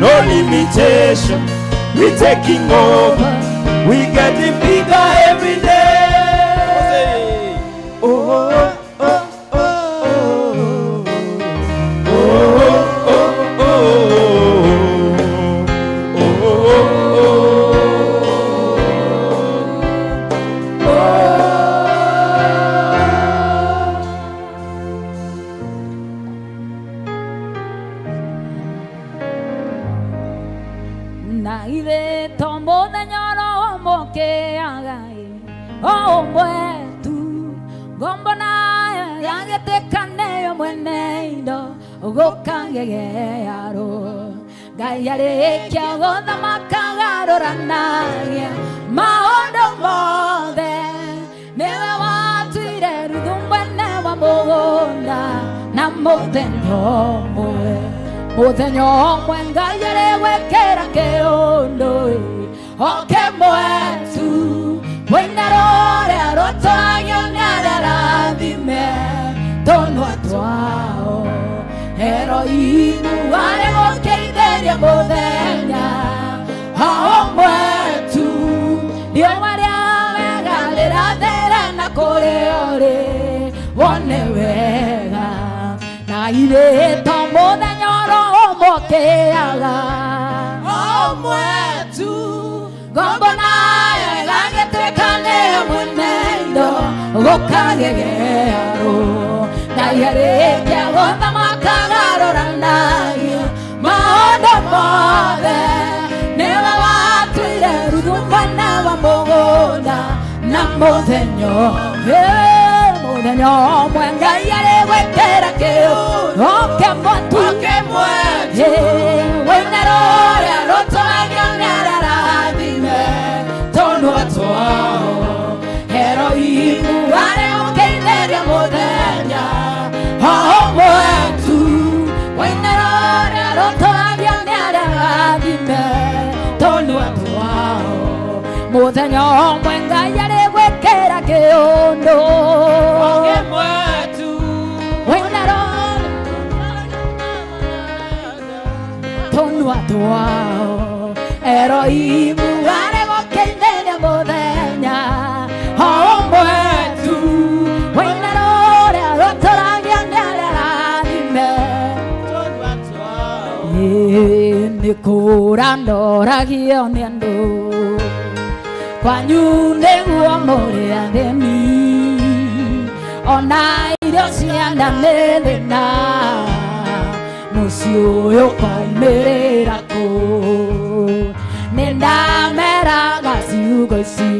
No limitation. We taking over. We getting bigger every day. Oh, oh, oh, oh, oh, oh, oh, oh, oh, Na ithe to mũthenya oro ũmũkĩaga o ũmwe tu ngombo nayo yagĩtuĩka nĩyo mwene indo gũkagegearwo Ngai arĩkia gũthamaka garũranagia maũndũ mothe nĩwe watuire Ruthu mwene wa mũgũnda na mũthenya ũmwe mũthenya ũmwe Ngai arĩgwĩkĩra kĩũndũ o kĩmwe tu wĩna rũrĩa rũtwagio nĩ arĩa arathime tũnua twao Eroimu arĩ gũkĩithĩria mũthenya o ũmwe tu riũa rĩa wega rĩrathĩre na kũrĩ ũrĩ wone wega na ithe to mũthenya oro ũmũkĩaga ũmwe tu ngombo nayo ĩgagĩtuĩka nĩyo mwene indo gũkagegearwo Ngai arĩkia gũthamaka garũranagia maũndũ mothe nĩwe watuire Ruthu mwene wa mũgũnda na mũthenya ũmwe mũthenya ũmwe Ngai arĩgwĩkĩra kĩo o kĩmwe tu wĩna rũrĩa rũtũragio nĩ arĩa arathime tũnua twao Eroimu arĩ gũkĩithĩria mũthenya o ũmwe tu wĩna rũrĩa rũtũragio nĩ arĩa arathime tũnua twao mũthenya ũmwe Ngai arĩgwĩkĩra kĩũndũ wĩna rũrĩa tũnua twao Eroimu arĩ gũkĩithĩria mũthenya o ũmwe tu wĩna rũrĩa rũtũragio nĩ arĩa arathime Ĩĩ, nĩ kũra ndoragio nĩ andũ kwanyu nĩguo mũrĩ athĩni ona irio ciana nĩ thĩna mũciĩ ũyũ ũkaumĩrĩra kũ nĩ ndameraga ciugo ici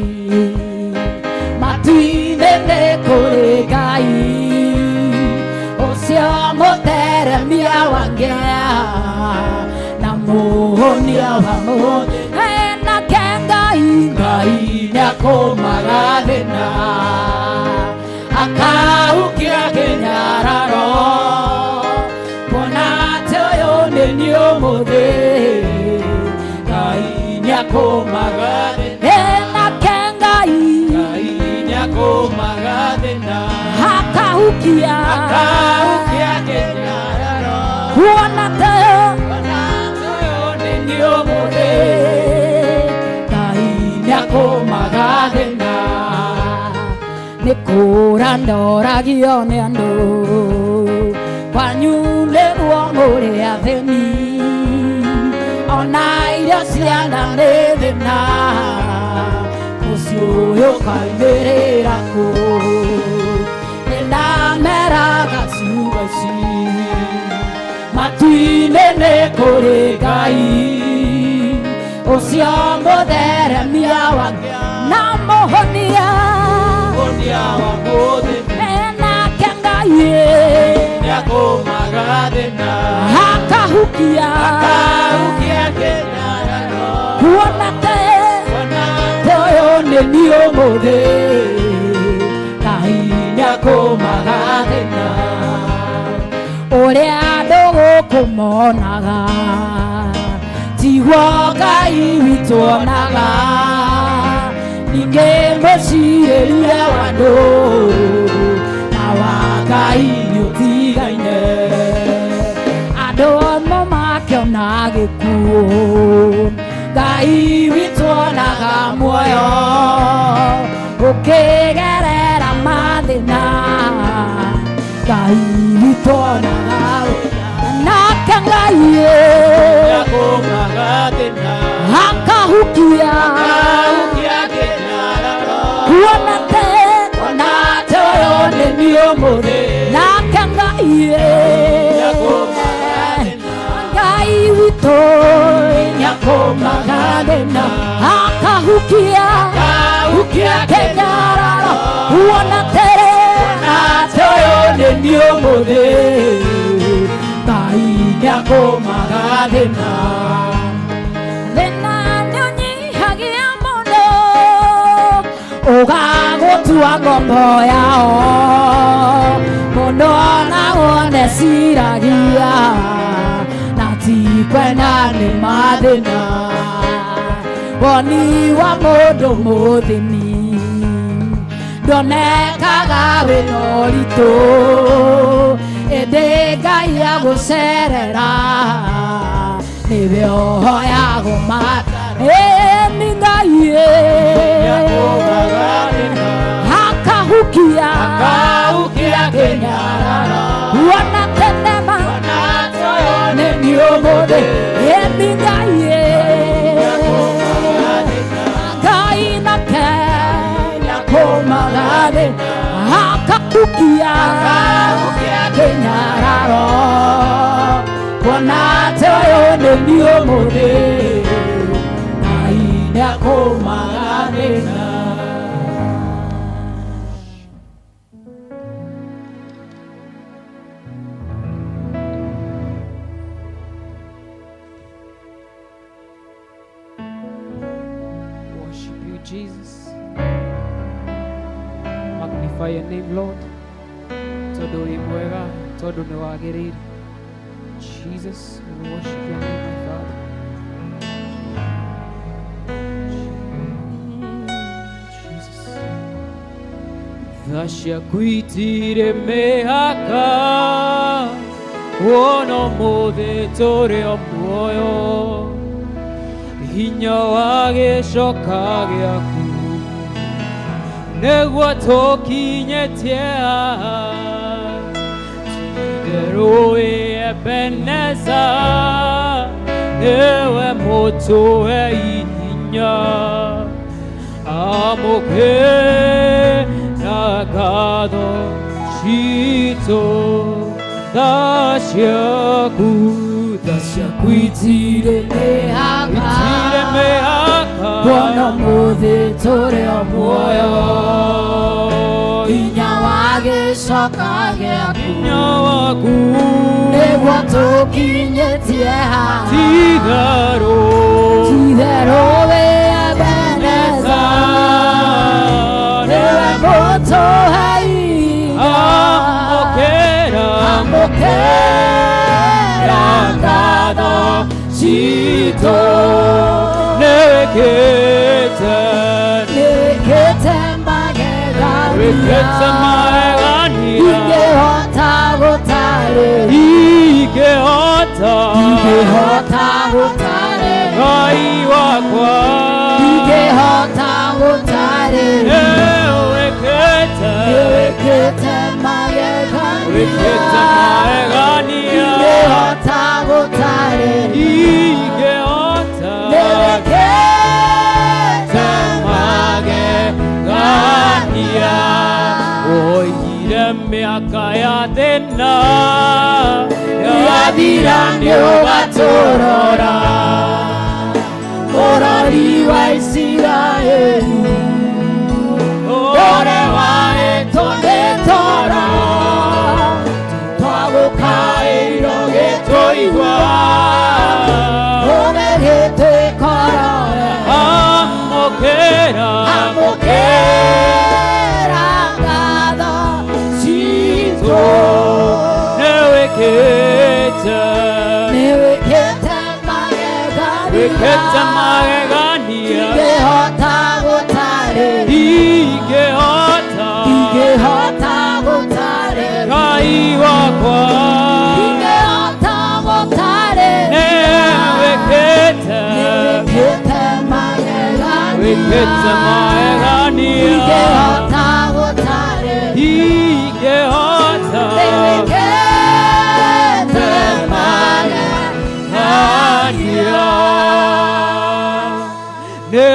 matu-inĩ nĩ kũrĩ Ngai ũcio mũteremia wa ngĩa na mũhonia wa mũthĩ nake Ngai Ngai nĩakũmaga thĩna akahukia kĩnyararo kuona atĩ ũyũ nĩ niĩ ũmũthĩ Ngai nĩakũmaga thĩna nake Ngai Ngai nĩakũmaga thĩna akahukia akahukia kĩnyararo kuona te kuona atĩ ũyũ nĩ niĩ ũmũthĩ Ngai nĩakũmaga thĩna nĩ kũra ndoragio nĩ andũ kwanyu nĩguo mũrĩ athĩni ona irio ciana nĩ thĩna mũciĩ ũyũ ũkaumĩrĩra kũ nĩ ndameraga ciugo ici matu-inĩ nĩ kũrĩ Ngai ũcio mũtheremia wa na mũhonia mũhonia wa mũthĩ nake Ngai nĩakũmaga thĩna akahukia akahukia kĩnyararo kuona te kuona ũyũ nĩ niĩ ũmũthĩ Ngai nĩakũmaga thĩna ũrĩa andũ gũkũ monaga tiguo Ngai witũ onaga ningĩ mũcirĩrie wa andũ na wa Ngai nĩ ũtigaine andũ amwe makĩona Kana gĩkuũ Ngai witũ onaga muoyo ũkĩgerera mathĩna Ngai witũ onaga nake Ngai akahukia kuona te kuona te ũyũ nĩ niĩ ũmũthĩ nake Ngai Ngai witũ nĩakũmaga thĩna akahukia kĩnyararo kuona tere te ũyũ nĩ niĩ ũmũthĩ Ngai nĩakũmaga thĩna thĩna nĩũnyihagia mũno ũgagũtua ngombo yao mũno naguo ndeciragia na ti kwenda nĩ mathĩna woni wa mũndũ mũthĩni ndonekaga wĩna ũritũ ĩndĩ Ngai agũcerera nĩwe ũhoyagwo ĩni Ngai akahukia kĩnyararo kuona thenema nĩ niĩ ũmũthĩ ĩni Ngai Ngai nake nĩakũmaga thĩna akahukia kĩnyararo kuona atĩ ũyũ nĩ niĩ ũmũthĩ Ngai nĩakũmaga thĩna. Worship you, Jesus. Magnify your name, Lord. Tondu wĩ mwega, tondu nĩ wagĩrĩire. Jesus, we worship your name, my Father. Jesus. Tha ciaku itirĩ mĩhaka, wona ũmũthĩ tũrĩ o muoyo, hinya wa gĩcoka gĩaku nĩguo tũkinyĩtie haha. Ti-itherũ wĩ Ebeneza, nĩwe mũtũhe hinya. Amũkĩra ngatho citũ, tha ciaku, tha ciaku itirĩ mĩhaka itirĩ mĩhaka, kuona ũmũthĩ tũrĩ o muoyo hinya wa gĩcoka gĩaku hinya waku nĩguo tũkinyĩtie haha. Ti-itherũ Ti-itherũ wĩ Ebeneza, nĩwe mũtũhe hinya. Amũkĩra Amũkĩra ngatho citũ nĩwĩkĩte nĩwĩkĩte magegania wĩkĩte magegania ingĩhota gũtarĩria ingĩhota ingĩhota gũtarĩria Ngai wakwa ingĩhota gũtarĩria nĩwĩkĩte nĩwĩkĩte magegania wĩkĩte magegania ingĩhota gũtarĩria ingĩhota nĩwĩkĩte magegania oigire mĩaka ya thĩna yathira nĩũgatũrora mũrori wa Isiraeli ũrĩa waĩtwo nĩ toro twagũkaĩirwo gĩtũigua ũgĩgĩtwĩkorore amũkĩra amũkĩra ngatho citũ nĩwĩkĩte nĩwĩkĩte magegania wĩkĩte magegania ingĩhota gũtarĩria ingĩhota ingĩhota gũtarĩria Ngai wakwa ingĩhota gũtarĩria nĩwĩkĩte Kete magegania. Ingĩhota gũtarĩria. Ingĩhota. Nĩwĩkĩte magegania. Nĩ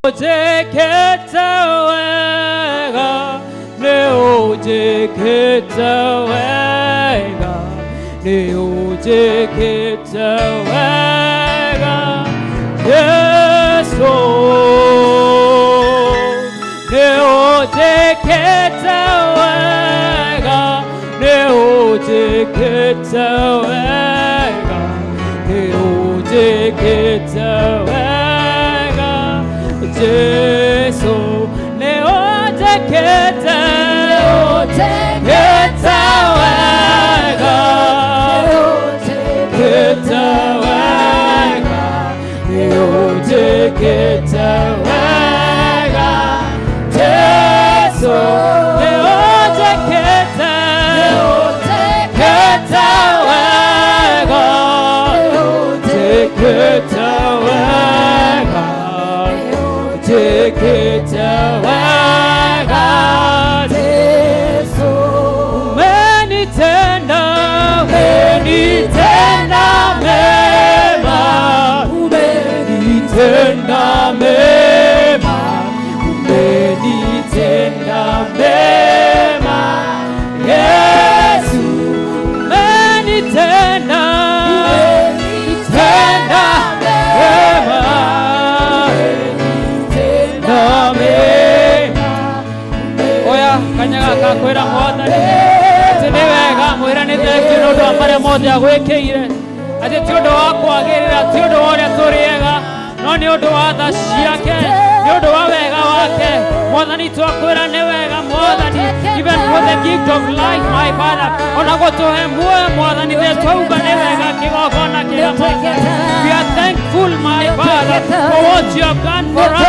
ũnjĩkĩte wega, nĩ ũnjĩkĩte wega, nĩ ũnjĩkĩte wega, Jesũ. Nĩ ũnjĩkĩte wega, nĩ ũnjĩkĩte wega, nĩ ũnjĩkĩte wega, Jesũ. Nĩ ũnjĩkĩte, ũnjĩkĩte wega, ũnjĩkĩte wega, nĩ ũnjĩkĩte wega, Jesũ. Nĩ ũnjĩkĩte, ũnjĩkĩte wega, ũnjĩkĩte wega, ũnjĩkĩte wega, Umenitenda, umenitenda mema, umenitenda mema, umenitenda mema, Yesu. Umenitenda, umenitenda mema, umenitenda mema. Oya kanya gaka kwĩra Mwathani atĩ nĩ wega, mwĩra nĩ thengiũ nĩ ũndũ wa marĩa mothe agwĩkĩire, atĩ ti ũndũ wa kwagĩrĩra, ti ũndũ wa ũrĩa tũrĩega, no nĩ ũndũ wa tha ciake, nĩ ũndũ wa wega wake. Mwathani, twakwĩra nĩ wega, Mwathani, even for the gift of life, my Father, ona gũtũhe muoyo, Mwathani, thĩ twauga nĩ wega kĩgongona kĩa Mwathani. We are thankful, my Father, for what you have done for us,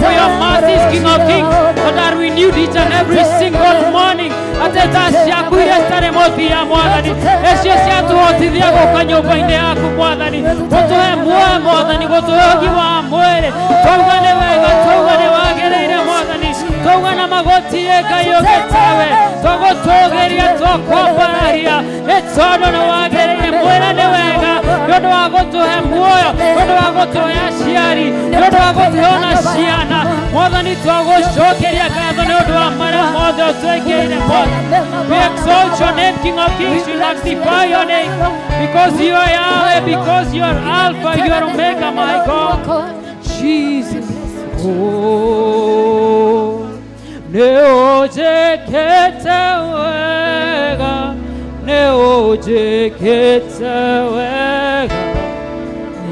for your mercies, King of Kings, that are renewed each and every single morning, atĩ tha ciaku iria citarĩ mũthia, Mwathani, nĩcio ciatũhotithia gũka nyũmba-inĩ yaku, Mwathani, gũtũhe muoyo, Mwathani, gũtũhe ũgima wa mwĩrĩ. Twauga nĩ wega, twauga nĩ wagĩrĩire, Mwathani, twauga na magũtirĩ Ngai ũngĩ tawe, twagũtũgĩria, twakwambararia nĩ tondũ nĩ wagĩrĩire. Mwĩra nĩ wega nĩ ũndũ wa gũtũhe muoyo, nĩ ũndũ wa gũtũhe aciari, nĩ ũndũ wa gũtũhe ona ciana. Mwathani, twagũcokeria ngatho nĩ ũndũ wa marĩa mothe ũtwĩkĩire. Mwathani, we exalt your name, King of Kings. We magnify your name because you are Yahweh, because you are Alpha, you are Omega, my God, Jesus. Oh, nĩ ũnjĩkĩte wega, nĩ ũnjĩkĩte wega.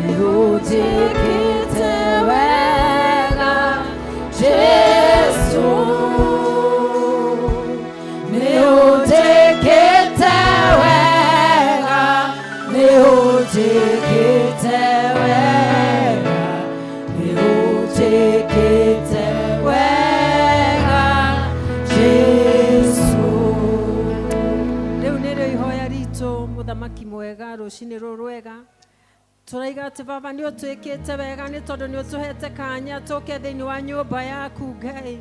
Nĩũnjĩkĩte wega, Jesũ. Nĩũnjĩkĩte wega, nĩũnjĩkĩte wega, nĩũnjĩkĩte wega, Jesũ. Rĩu nĩrĩo ihoya ritũ, mũthamaki mwega, rũcinĩ rũrũ rwega. Tũraiga atĩ Baba nĩ ũtwĩkĩte wega nĩ tondũ nĩ ũtũhete kanya tũke thĩinĩ wa nyũmba yaku, Ngai,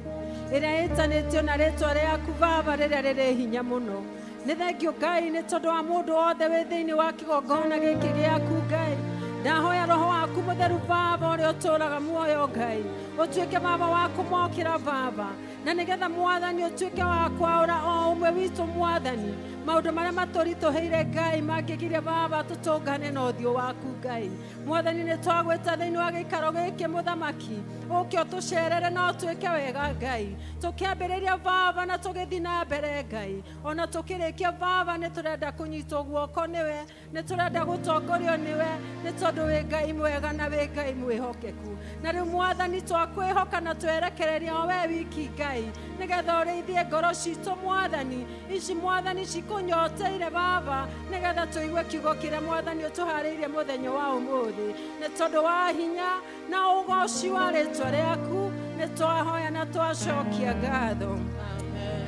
ĩrĩa ĩtanĩtio na rĩtwa rĩaku, Baba, rĩrĩa rĩrĩ hinya mũno. Nĩ thengio, Ngai, nĩ tondũ wa mũndũ wothe wĩ thĩinĩ wa kĩgongona gĩkĩ gĩaku, Ngai. Ndahoya roho waku mũtheru, Baba, ũrĩa ũtũũraga muoyo, Ngai, ũtuĩke Baba wa kũmokĩra, Baba, na nĩgetha, Mwathani, ũtuĩke wa kwaũra o ũmwe witũ, Mwathani, maũndũ marĩa matũritũhĩire, Ngai, mangĩgiria, Baba, tũtũngane na ũthiũ waku, Ngai. Mwathani, nĩ twagwĩta thĩinĩ wa gĩikaro gĩkĩ, mũthamaki, ũke ũtũcerere na ũtwĩke wega, Ngai. Tũkĩambĩrĩria, Baba, na tũgĩthiĩ na mbere, Ngai, ona tũkĩrĩkia, Baba, nĩ tũrenda kũnyitwo guoko nĩwe, nĩ tũrenda gũtongorio nĩwe, nĩ tondũ wĩ Ngai mwega na wĩ Ngai mwĩhokeku. Na rĩu, Mwathani, twakwĩhoka na twerekereria o we wiki, Ngai, nĩgetha ũrĩithie ngoro citũ, Mwathani, ici, Mwathani, cikũnyoteire, Baba, nĩgetha tũigue kiugo kĩrĩa, Mwathani, ũtũharĩirie mũthenya wa ũmũthĩ. Nĩ tondũ wa hinya na ũgoci wa rĩtwa rĩaku nĩ twahoya na twacokia ngatho.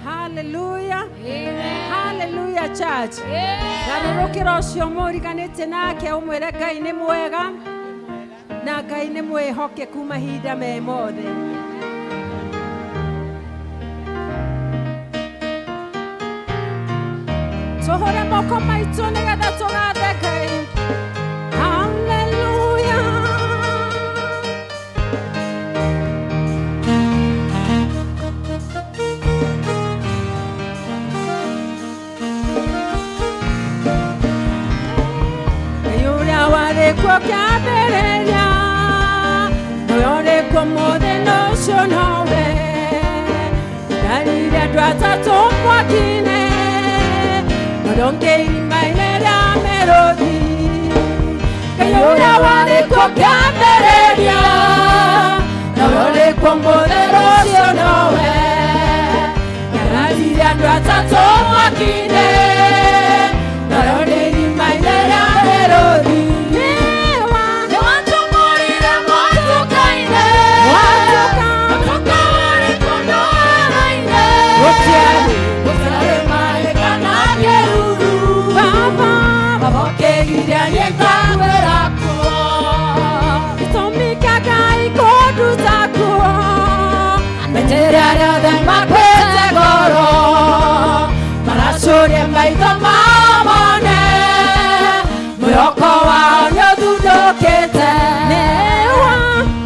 Haleluya, haleluya, church. Garũrũkĩra ũcio mũriganĩtie nake, ũmwĩre Ngai nĩ mwega na Ngai nĩ mwĩhokeku mahinda me mothe. Tũhũre moko maitũ nĩgetha tũgathe Ngai. Hallelujah. Ngai ũrĩa warĩ kuo kĩambĩrĩria, nĩwe ũrĩ kuo mũthenya ũcio nowe. Ndarire andũ atatũ mwaki-inĩ, no ndonge irima-inĩ rĩa mĩrũthi. Ngai ũrĩa warĩ kuo kĩambĩrĩria, nĩwe ũrĩ kuo mũthenya ũcio nowe. Ndarire andũ atatũ mwaki-inĩ, no ndonge irima-inĩ rĩa mĩrũthi. Nĩwatũmũrire mwatũka-inĩ. Mwatũka. Mwatũka warĩ kũndũ werũ-inĩ. Gũtiarĩ. Gũtiarĩ maĩ kana kĩruru. Baba, Baba ũkĩgiria niĩ ngakwĩra kuo. Gĩtũmi kĩa Ngai kũnduta kuo. Menyere arĩa othe makuĩte ngoro, maracũria maitho mao mone, mwĩhoko wao nĩũthundũkĩte. Nĩwa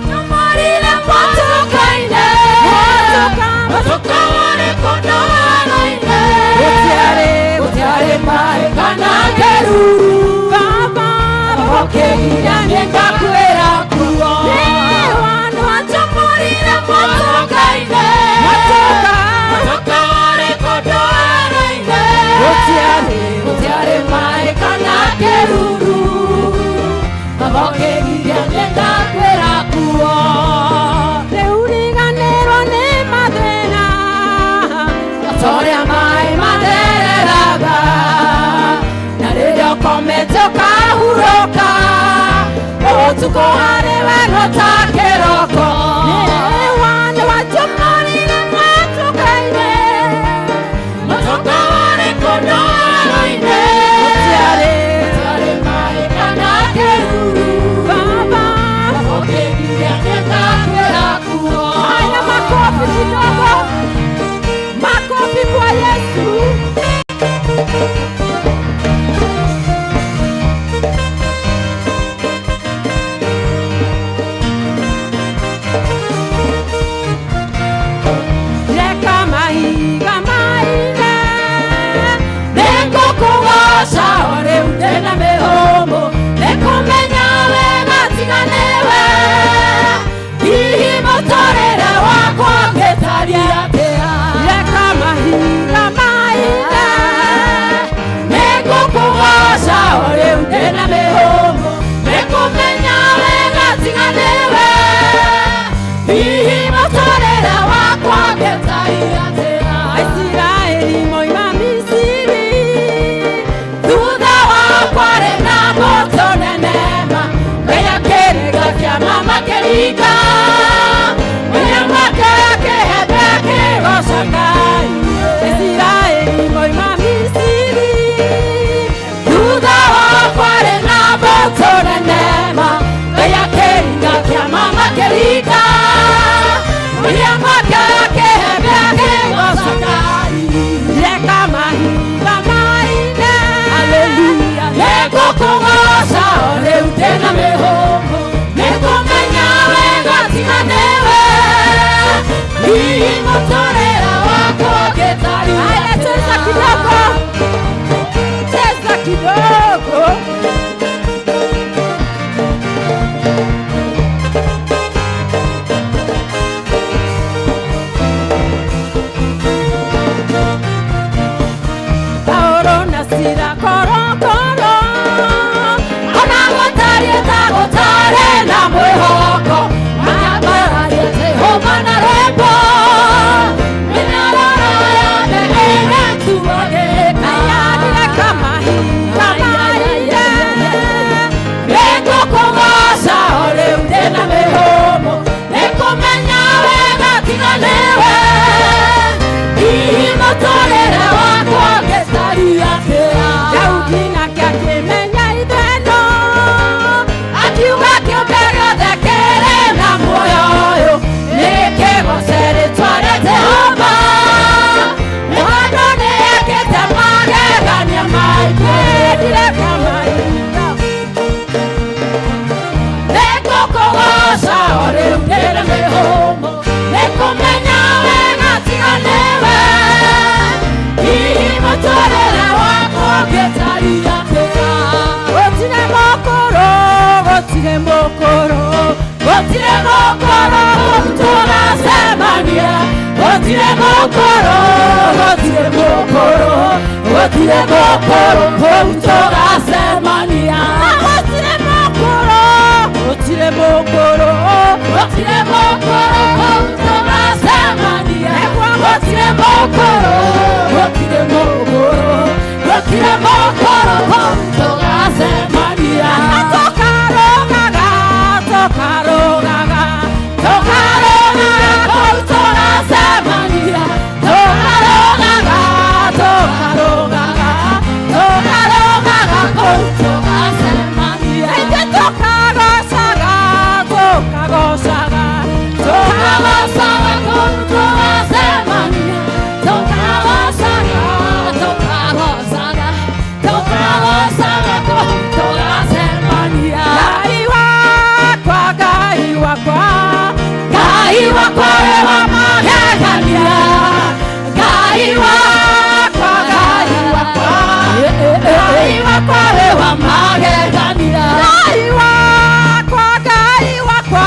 Tũmũrire mwatũka-inĩ. Mwatũka. Mwatũka warĩ kũndũ werũ-inĩ. Gũtiarĩ. Gũtiarĩ maĩ kana kĩruru. Baba, Ũkĩgiria niĩ ngakwĩra kuo. Nĩwa Nĩwatũmũrire mwatũka-inĩ. Mwatũka. Mwatũka warĩ kũndũ werũ-inĩ. Gũtiarĩ. Gũtiarĩ maĩ kana kĩruru. Baba ũkĩgiria niĩ ngakwĩra kuo. Rĩu riganĩrwo nĩ mathĩna. Ta ũrĩa maĩ mathereraga, na rĩrĩa ũkomete ũkahurũka, ũtukũ harĩ we no ta kĩroko. Nĩwa nĩwatũmũrire mwatũka-inĩ. Mwatũka warĩ kũndũ werũ-inĩ. Gũtiarĩ. Gũtiarĩ maĩ kana kĩruru. Baba, Ũkĩgiria niĩ ngakwĩra kuo. Haya, makofi kidogo. Makofi kwa Yesu. Gũtirĩ mũkũrũ, gũtirĩ mũkũrũ tũgacemania, gũtirĩ mũkũrũ, gũtirĩ mũkũrũ, gũtirĩ mũkũrũ kũu tũgacemania. Gũtirĩ mũkũrũ, gũtirĩ mũkũrũ, gũtirĩ mũkũrũ kũu tũgacemania, gũtirĩ mũkũrũ, gũtirĩ mũkũrũ, gũtirĩ mũkũrũ kũu tũgacemania. Tũkarũgaga, tũkarũgaga, tũkarũgaga kũu tũgacemania, tũkarũgaga, tũkarũgaga, tũkarũgaga kũu tũgacemania. Ithuĩ tũkagocaga, tũkagocaga, tũkagocaga kũu tũgacemania, tũkagocaga, tũkagocaga, tũkagocaga kũu tũgacemania. Ngai wakwa, Ngai wakwa, Ngai wakwa wĩ wa magegania, Ngai wakwa, Ngai wakwa, Ngai wakwa wĩ wa magegania, Ngai wakwa, Ngai wakwa,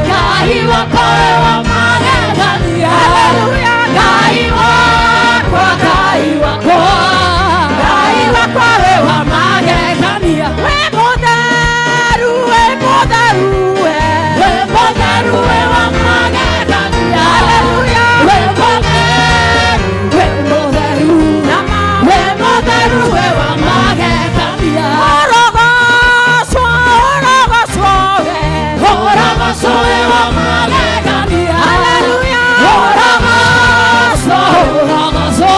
Ngai wakwa wĩ wa magegania, Haleluya, Ngai wakwa, Ngai wakwa, Ngai wakwa wĩ wa magegania, wĩ mũtheru, wĩ mũtheru, wĩ mũtheru, wĩ wa magegania, Haleluya, wĩ mũtheru, wĩ mũtheru, wĩ mũtheru, wĩ wa magegania, ũrogocwo, ũrogocwo, we, ũrogocwo, wĩ wa magegania, Haleluya, ũrogocwo, ũrogocwo,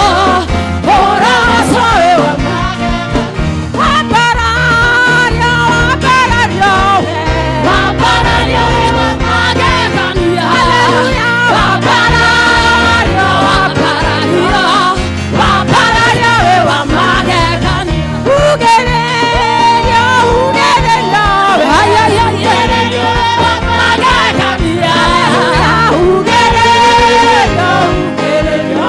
ũrogocwo, wĩ wa magegania, wambarario, wambarario, we, wambarario, wĩ wa magegania, Haleluya, wambarario, wambarario, wambarario, wĩ wa magegania, ugĩrĩrio, ugĩrĩrio, we, ugĩrĩrio, wĩ wa magegania, ugĩrĩrio, ugĩrĩrio,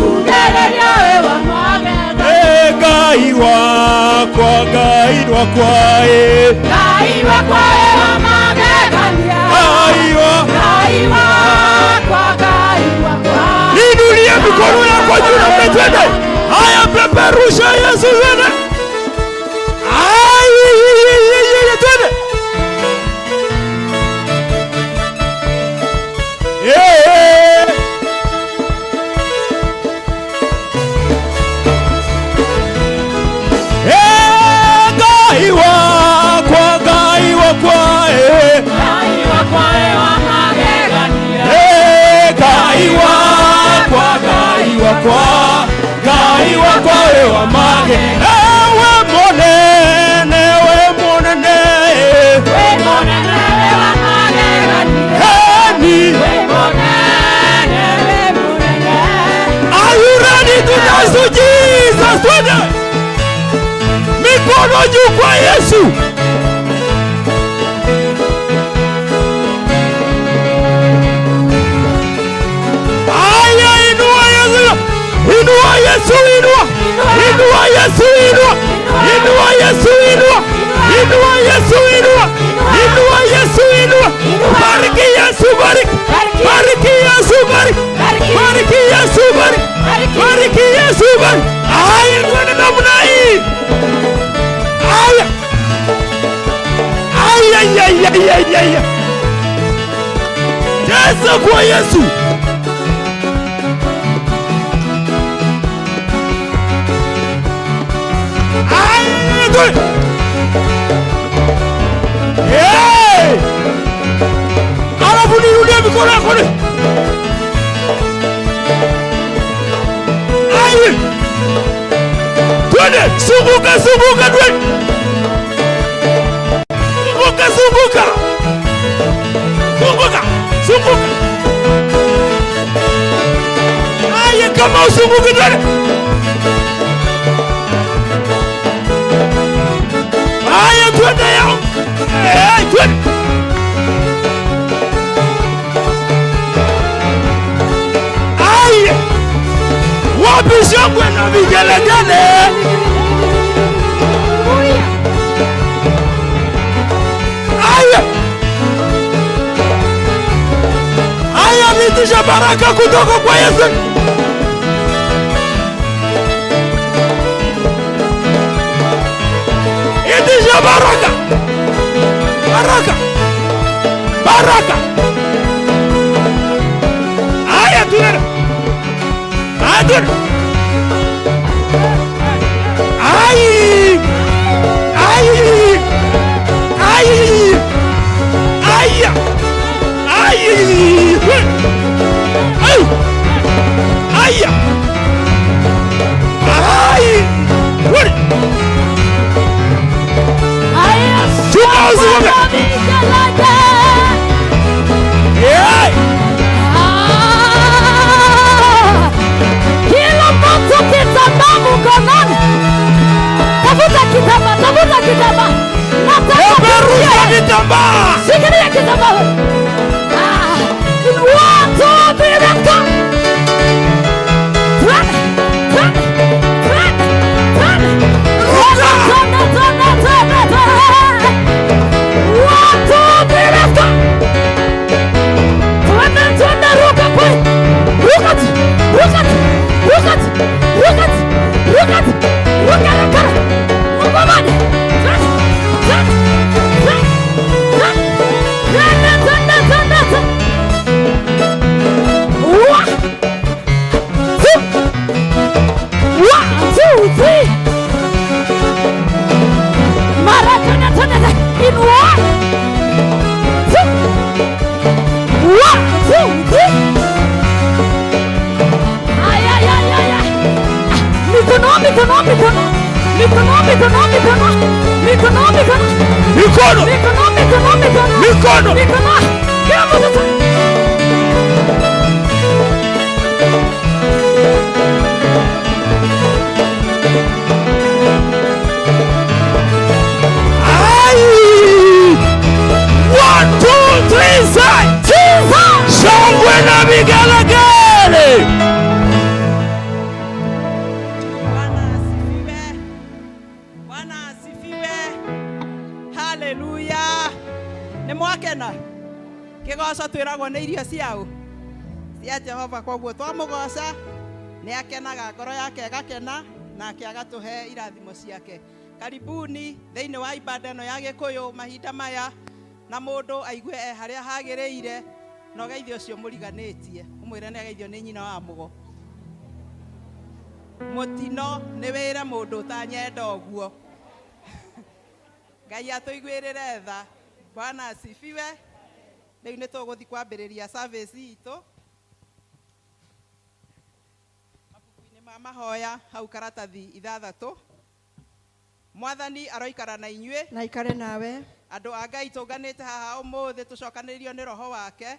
ugĩrĩrio, wĩ wa magegania. Eh, Ngai wakwa, Ngai wakwa, eh. Ngai wakwa wĩ wa magegania, Ngai wa Ngai wakwa, Ngai wakwa, Inulie mikono yako juu na twende. Haya, peperusha Yesu, twende. Ai, twende. Eh. Eh, Ngai wakwa, Ngai wakwa, eh. Ngai wakwa wĩ wa magegania. Eh, Ngai wakwa, Ngai wakwa, Ngai wakwa wĩ wa mage. Eh, we mũnene, we mũnene, eh. Wĩ mũnene, wĩ wa magegania. Eh, ni. Wĩ mũnene, wĩ mũnene. Are you ready to dance to Jesus? Twende. Mikono juu kwa Yesu. Haya, inua Yesu. Inua Yesu, inua. Inua Yesu, inua. Inua Yesu, inua. Inua Yesu, inua. Inua Yesu, inua. Bariki Yesu, bariki. Bariki Yesu, bariki. Bariki Yesu, bariki. Bariki Yesu, bariki. Haya, twende namna hii. Haya. Aya, ya, ya, ya, ya, ya. Cheza kwa Yesu. Aya, twende. Hey! Alafu nirudie mikono yako ni. Ai! Twende, zunguka, zunguka, twende. Zunguka, zunguka. Zunguka, zunguka. Aya, kama uzunguke, twende. Aya, twende yao. Eh, twende. Aya. Wapi shangwe na vigelegele? Itisha baraka kutoka kwa Yesu. Itisha baraka. Baraka. Baraka. Haya tunaenda. Haya tunaenda. Ai! Ai! Ai! Ai! Ai! Ai! Ai! Ai! Haya, Chunga usiwe. Yeah! Ah! Kila mtu kitambaa mkononi. Tafuta kitambaa, tafuta kitambaa. Nataka Peperusha kusikia. vitambaa. Shikilia kitambaa. Ah, in one, two, three, let's go. Twende, twende, twende, twende. Ruka. Twende, twende, twende, twende. One, two, three, let's go. Twende, twende, ruka kwe. Ruka tu, ruka tu, ruka tu, ruka tu, ruka tu, ruka, ruka. Mungu amani. Twende, twende, twende, twende. Twende, twende, twende, twende. One, two, one, two, three. Mara twende, twende, twende. In one, two, one, two, three. Ay, ay, ay, ay, ay. Mikono, mikono, mikono. Mikono, mikono, mikono. Mikono, mikono. Mikono. Mikono, mikono, mikono. Mikono. Mikono. Kila mtu tu. Ai! One, two, three, say. Jesus. Shangwe na vigelegele. Bwana asifiwe. Bwana asifiwe. Haleluya. Nĩ mwakena kĩgoco twĩragwo nĩ irio ciao cia Jehova, koguo twamũgoca nĩ akenaga, ngoro yake ĩgakena, nake agatũhe irathimo ciake. Karibuni thĩinĩ wa ibada ĩno ya Gĩkũyũ mahinda maya, na mũndũ aigue e harĩa hagĩrĩire, na ũgeithio ũcio mũriganĩtie ũmwĩre nĩ ageithio nĩ nyina wa mũgo. Mũtino nĩ wĩre mũndũ ũtanyenda ũguo. Ngai atũiguĩrĩre tha. Bwana asifiwe. Rĩu nĩ tũgũthiĩ kwambĩrĩria service itũ mabuku-inĩ ma mahoya hau karatathi 6. Mwathani aroikara na inyuĩ. Na ikare nawe. Andũ a Ngai, tũnganĩte haha ũmũthĩ tũcokanĩrĩrio nĩ roho wake,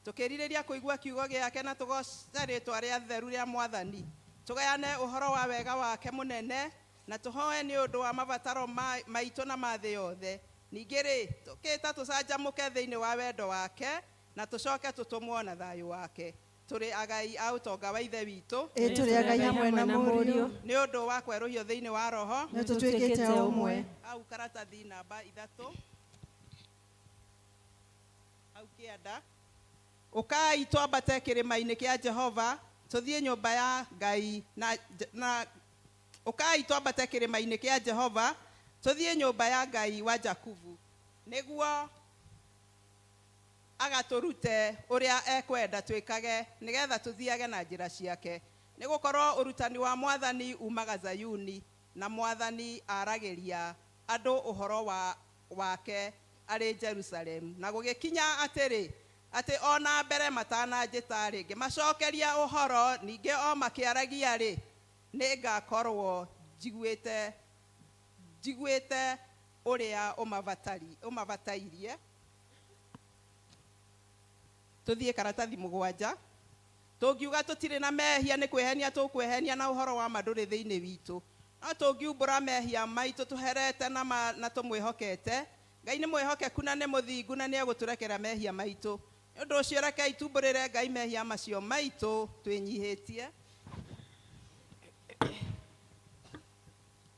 tũkĩrirĩria kũigua kiugo gĩake na tũgoce rĩtwa rĩa theru rĩa Mwathani, tũgayane ũhoro wa wega wake mũnene, na tũhoe nĩ ũndũ wa mabataro maitũ na ma thĩ yothe. Ningĩ rĩ, tũkĩta tũcanjamũke thĩinĩ wa wendo wake na tũcoke tũtũmwo na thayũ wake. Tũrĩ agai a ũtonga wa Ithe witũ. Ĩ, tũrĩ agai hamwe na Mũriũ. Nĩ ũndũ wa kwerũhio thĩinĩ wa roho. Nĩ tũtuĩkĩte o ũmwe. Hau karatathi namba 3 hau kĩanda. Ũkai twambate kĩrĩma-inĩ kĩa Jehova, tũthiĩ nyũmba ya Ngai na ũkai twambate kĩrĩma-inĩ kĩa Jehova, tũthiĩ nyũmba ya Ngai wa Jakubu, nĩguo agatũrute ũrĩa ekwenda twĩkage, nĩgetha tũthiage na njĩra ciake. Nĩ gũkorwo ũrutani wa Mwathani umaga Zayuni, na Mwathani aragĩria andũ ũhoro wa wake arĩ Jerusalemu. Na gũgĩkinya atĩrĩ, atĩ ona mbere matananjĩta rĩ, ngĩmacokeria ũhoro, ningĩ o makĩaragia rĩ, nĩ ngakorwo njiguĩte ũrĩa ũmabatairie. Tũthiĩ karatathi 7. Tũngiuga tũtirĩ na mehia, nĩ kwĩhenia tũkwĩhenia, na ũhoro wa ma ndũrĩ thĩinĩ witũ. No tũngiumbũra mehia maitũ tũherete na tũmwĩhokete, Ngai nĩ mwĩhokeku na nĩ mũthingu, na nĩ egũtũrekera mehia maitũ. Nĩ ũndũ ũcio rekei tumbũrĩre Ngai mehia macio maitũ twĩnyihĩtie.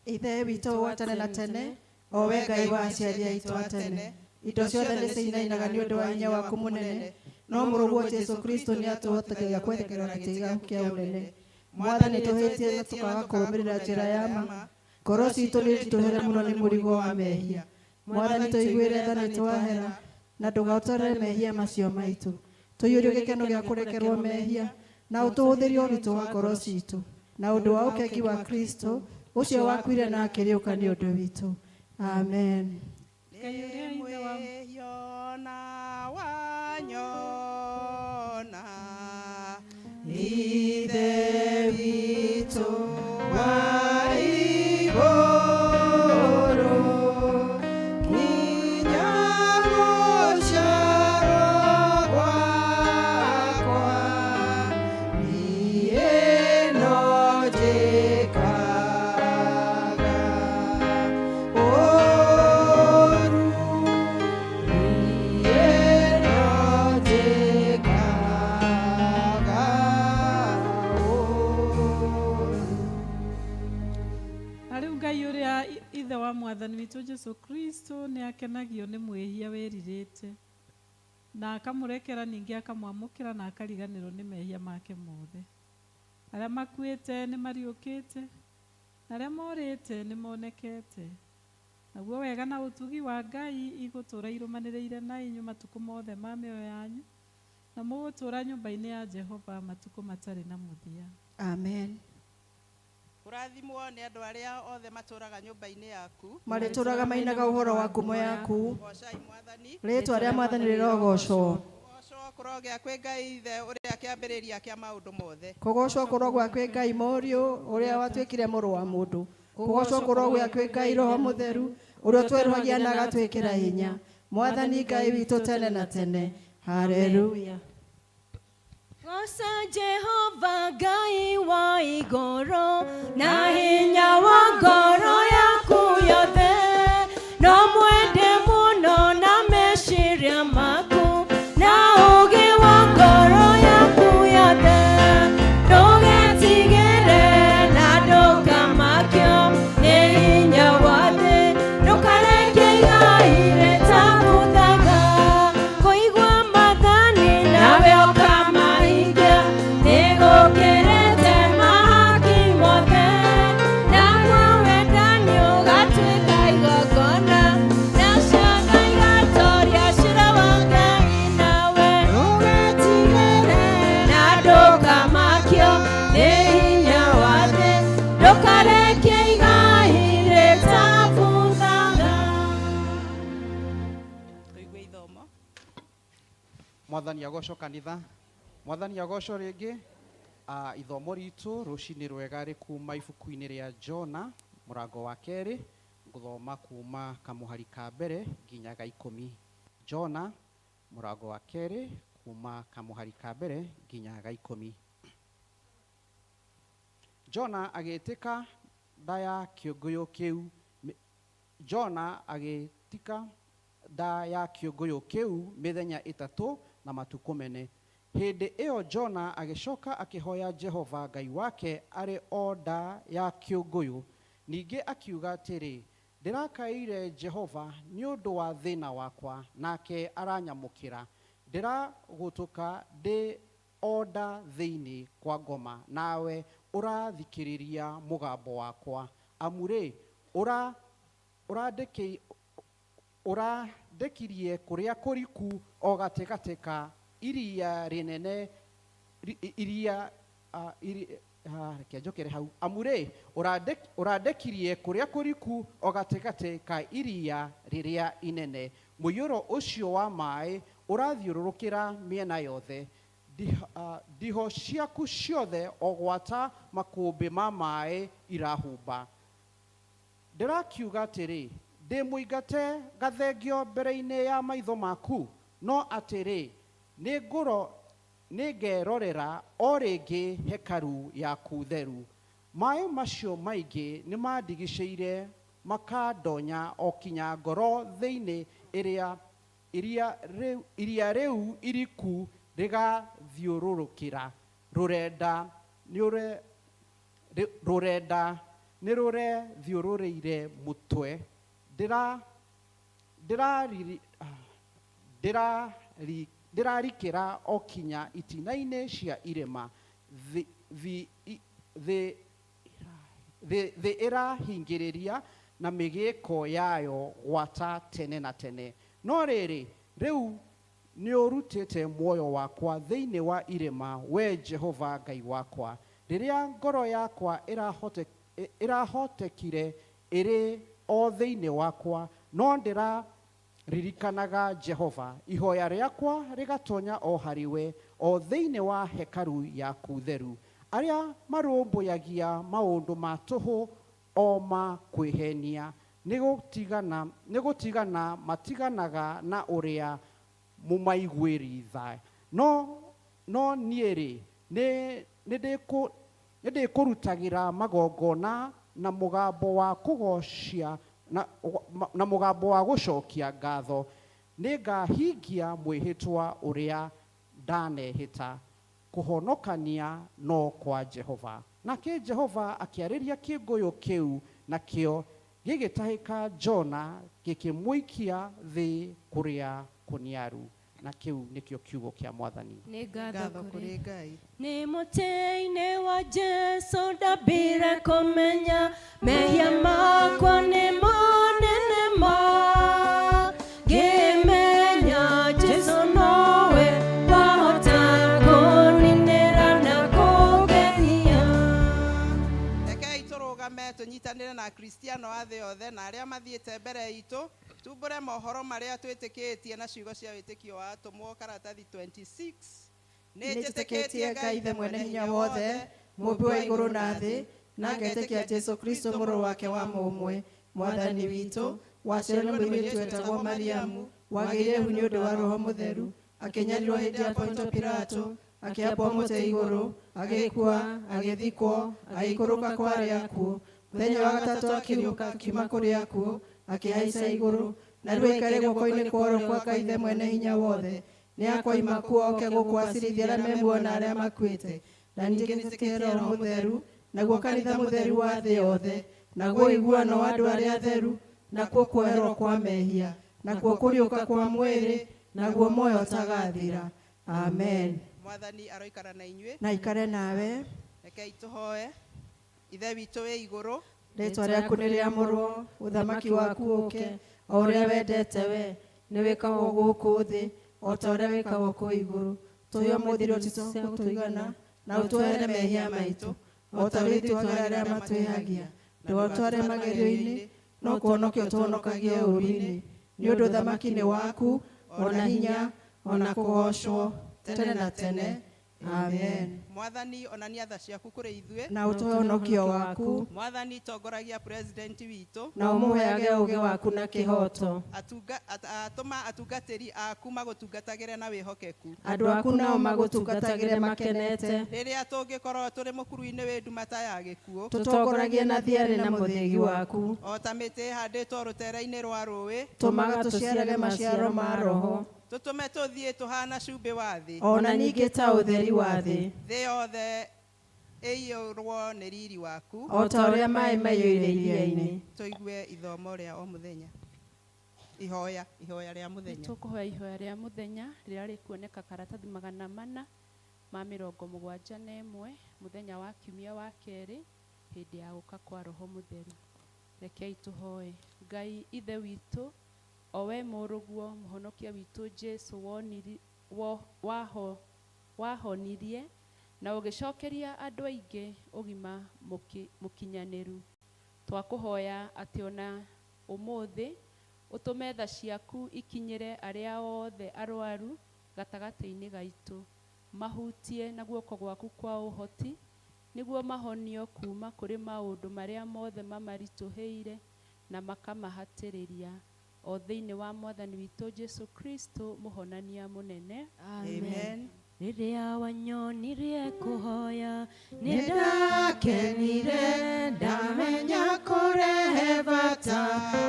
Ithe witũ wa tene na tene, o we Ngai wa aciari aitũ a tene, indo ciothe nĩ cinainaga nĩ ũndũ wa hinya waku mũnene. No Mũrũguo Jesũ Kristo nĩatũhotithagia kwerekera gĩtĩ gĩaku kĩa ũnene. Mwathani, tũhĩtie na tũkaga kũrũmĩrĩra njĩra ya ma. Ngoro citũ nĩnditũhĩre mũno nĩ mũrigo wa mehia. Mwathani, tũiguĩre tha nĩtwahera, na ndũgaũtarĩre mehia macio maitũ. Tũiyũrie gĩkeno gĩa kũrekerwo mehia, na ũtũhũthĩrie ũritũ wa ngoro citũ, na ũndũ wa ũkengi wa Kristo, ũcio wakuire na akĩriũka nĩ ũndũ witũ. Amen. Ngai ũrĩa Ithe wa Nĩmwĩyona wanyona Ithe witũ wa igũrũ, nginya gũciarwo gwakwa, niĩ no njĩkaga ũũru, niĩ no njĩkaga ũũru. Na rĩu Ngai ũrĩa Ithe wa Mwathani witũ Jesu Kristo nĩ akenagio nĩ mwĩhia wĩrirĩte na akamũrekera, ningĩ akamwamũkĩra na akariganĩrwo nĩ mehia make mothe. Arĩa makuĩte nĩ mariũkĩte na arĩa morĩte nĩ monekete. Naguo wega na ũtugi wa Ngai igũtũũra irũmanĩrĩire na inyuĩ matukũ mothe ma mĩoyo yanyu, na mũgũtũũra nyũmba-inĩ ya Jehova matukũ matarĩ na mũthia. Amen. Kũrathimwo nĩ andũ arĩa othe matũũraga nyũmba-inĩ yaku. Marĩtũũraga mainaga ũhoro wa ngumo yaku. Goocai Mwathani. Rĩĩtwa rĩa Mwathani rĩrogocwo. Kũgoocwo kũrogĩa kwĩ Ngai Ithe ũrĩa kĩambĩrĩria kĩa maũndũ mothe. Kũgocwo kũrogwa kwĩ Ngai Mũriũ ũrĩa watuĩkire mũrũ wa mũndũ. Kũgocwo kũrogwa kwĩ Ngai Roho Mũtheru ũrĩa ũtwerũhagia na agatwĩkĩra hinya. Mwathani Ngai witũ tene na tene. Haleluya. Goca Jehova Ngai wa igũrũ na hinya wa ngoro yaku yothe, no mwende mũno na meciria maku na ũũgĩ wa ngoro yaku yothe. Ndũgetigĩre na ndũkamakio nĩ hinya wa thĩ, ndũkareke igai rĩtabuthaga. Kũigua maathani nawe ũkamahingia nĩgũkĩrĩte mahaki mothe, naguo wendani ũgatuĩka igongona, na ciana igatoria ciira wa Ngai nawe. Ndũgetigĩre na ndũkamakio nĩ hinya wa thĩ, ndũkareke igai rĩtabuthaga. Tũigue ithomo. Mwathani agocwo, kanitha. Mwathani agocwo rĩngĩ. Ithomo ritũ rũcinĩ rwega rĩ kuma ibuku-inĩ rĩa Jona mũrango wa kerĩ, ngũthoma kuma kamũhari ka mbere nginya ga 10. Jona mũrango wa kerĩ, kuma kamũhari ka mbere nginya ga 10. Jona agĩtĩka nda ya kĩũngũyũ kĩu. Jona agĩtika nda ya kĩũngũyũ kĩu mĩthenya 3 na matukũ 4. Hĩndĩ ĩyo Jona agĩcoka akĩhoya Jehova Ngai wake arĩ o nda ya kĩũngũyũ. Ningĩ akiuga atĩrĩ, "Ndĩrakaĩire Jehova nĩ ũndũ wa thĩna wakwa, nake aranyamũkĩra. Ndĩragũtũka ndĩ o nda thĩinĩ kwa ngoma, nawe ũrathikĩrĩria mũgambo wakwa. Amu-rĩ, ũrandekirie kũrĩa kũriku, o gatagatĩ ka iria rĩnene iria reke njokere hau. Amu-rĩ, ũrandekirie kũrĩa kũriku, o gatagatĩ ka iria rĩrĩa inene. Mũiyũro ũcio wa maĩ ũrathiũrũrũkĩra mĩena yothe. Ndiho ciaku ciothe o gwata makũmbĩ ma maĩ irahumba. Ndĩrakiuga atĩrĩ, 'Ndĩ mũingate gathengio mbere-inĩ ya maitho maku,' no atĩrĩ, nĩngerorera o rĩngĩ hekaru yaku theru. Maĩ macio maingĩ nĩmandigicĩire, makandonya o kinya ngoro thĩinĩ, ĩrĩa iria rĩu iriku rĩgathiũrũrũkĩra. Rũrenda nĩrũrethiũrũrĩire mũtwe. Ndĩrarikĩra o kinya itina-inĩ cia irĩma. Thĩ thi, i- thĩ thĩ thĩ ĩrahingĩrĩria na mĩgĩko yayo gwata tene na tene. No rĩrĩ, rĩu nĩũrutĩte muoyo wakwa thĩinĩ wa irĩma, we Jehova Ngai wakwa. Rĩrĩa ngoro yakwa ĩrahotekire ĩrĩ o thĩinĩ wakwa, no ndĩraririkanaga Jehova. Ihoya rĩakwa rĩgatonya o harĩ we, o thĩinĩ wa hekaru yaku theru. Arĩa marũmbũyagia maũndũ ma tũhũ o ma kwĩhenia, nĩ gũtigana matiganaga na ũrĩa mũmaiguĩri tha. No niĩ-rĩ, nĩ ndĩkũrutagĩra magongona na mũgambo wa kũgoocia na mũgambo wa gũcokia ngatho. Nĩngahingia mwĩhĩtwa ũrĩa ndanehĩta. Kũhonokania no kwa Jehova. Nake Jehova akĩarĩria kĩũngũyũ kĩu, nakĩo gĩgĩtahĩka Jona, gĩkĩmũikia thĩ kũrĩa kũniaru. Na kĩu nĩkĩo kiugo kĩa Mwathani. Nĩ ngatho Ngatho kũrĩ kũrĩ Ngai. Nĩ mũtĩ-inĩ wa Jesu ndambire kũmenya mehia makwa nĩ manene ma, ngĩmenya Jesu nowe wahota kũninĩra na kũngenia. Rekei tũrũgame tũnyitanĩre na Akristiano a thĩ yothe na arĩa mathiĩte mbere itũ, tumbũre mohoro marĩa twĩtĩkĩtie na ciugo cia wĩtĩkio wa atũmwo, karatathi 26. Nĩ njĩtĩkĩtie Ngai Ithe mwene hinya wothe, mũmbi wa igũrũ na thĩ, na ngetĩkia Jesu Kristo mũrũ wake wa mũmwe, Mwathani witũ, waciarirwo nĩ mũirĩtu wetagwo Mariamu, wagĩire ihu nĩ ũndũ wa Roho Mũtheru, akĩnyarirwo hĩndĩ ya Ponto Pilato, akĩambwo mũtĩ igũrũ, agĩkua, agĩthikwo, agĩikũrũka kwa arĩa akuũ. Mũthenya wa gatatũ akĩriũka akiuma kũrĩ akuũ, akĩhaica igũrũ, na rĩu aikarĩ guoko-inĩ kwa ũrĩo kwa Ngai Ithe mwene hinya wothe. Nĩ akoima kuo oke gũkũ acirithie arĩa me muoyo na arĩa makuĩte. Na ningĩ nĩtĩkĩtie Roho Mũtheru, naguo kanitha mũtheru wa thĩ yothe, naguo ũiguano wa andũ arĩa atheru, nakuo kuoherwo kwa mehia, nakuo kũriũka kwa mwĩrĩ, naguo muoyo ũtagathira. Amen. Mwathani aroikara na inyuĩ. Na ikare nawe. Rekei tũhoe. Ithe witũ wĩ igũrũ, Rĩtwa rĩaku nĩ rĩamũrwo, ũthamaki waku ũke, o ũrĩa wendete we nĩ wĩkagwo gũkũ thĩ o ta ũrĩa wĩkagwo kũu igũrũ. Tũhe ũmũthĩ irio cia gũtũigana, na ũtuohere mehia maitũ o ta ũrĩa ithuĩ tuohagĩra arĩa matwĩhagia. Ndũgatware magerio-inĩ, no kũhonokia ũtũhonokagie ũũru-inĩ. Nĩ ũndũ ũthamaki nĩ waku, ona hinya, ona kũgoocwo tene na tene. Amen. Mwathani, onania tha ciaku kũrĩ ithuĩ. Na ũtũhe ũhonokio waku. Mwathani, tongoragia president witũ. Na ũmũheage ũũgĩ waku na kĩhooto. Atũma atungatĩri aku magũtungatagĩre na wĩhokeku. Andũ aku nao magũtungatagĩre makenete. Rĩrĩa tũngĩkorwo tũrĩ mũkuru-inĩ wĩ nduma ta ya gĩkuũ, Tũtongoragie na thiarĩ na mũthĩgi waku. o ta mĩtĩ ĩhandĩtwo rũtere-inĩ rwa rũĩ, Tũmaga tũciarage maciaro ma Roho. Tũtũme tũthiĩ tũhana cumbĩ wa thĩ, ona ningĩ ta ũtheri wa thĩ. Thĩ yothe ĩiyũrwo nĩ riri waku, o ta ũrĩa maĩ maiyũire iria-inĩ. Tũigue ithomo rĩa o mũthenya, ihoya rĩa mũthenya. Tũkũhoya ihoya rĩa mũthenya rĩrĩa rĩkuoneka karatathi 471, mũthenya wa kiumia wa kerĩ hĩndĩ ya gũka kwa Roho Mũtheru. Rekei tũhoe. Ngai Ithe witũ, o we mũrũguo mũhonokia witũ Jesu wahonirie na ũgĩcokeria andũ aingĩ ũgima mũkinyanĩru, twakũhoya atĩ ona ũmũthĩ ũtũme tha ciaku ikinyĩre arĩa othe arwaru gatagatĩ-inĩ gaitũ, mahutie na guoko gwaku kwa ũhoti nĩguo mahonio kuma kũrĩ maũndũ marĩa mothe mamaritũhĩire na makamahatĩrĩria, o thĩinĩ wa Mwathani witũ Jesu Kristo, mũhonania mũnene. Amen. Rĩrĩa wanyonirie kũhoya, nĩ ndakenire ndamenya kũrehe bata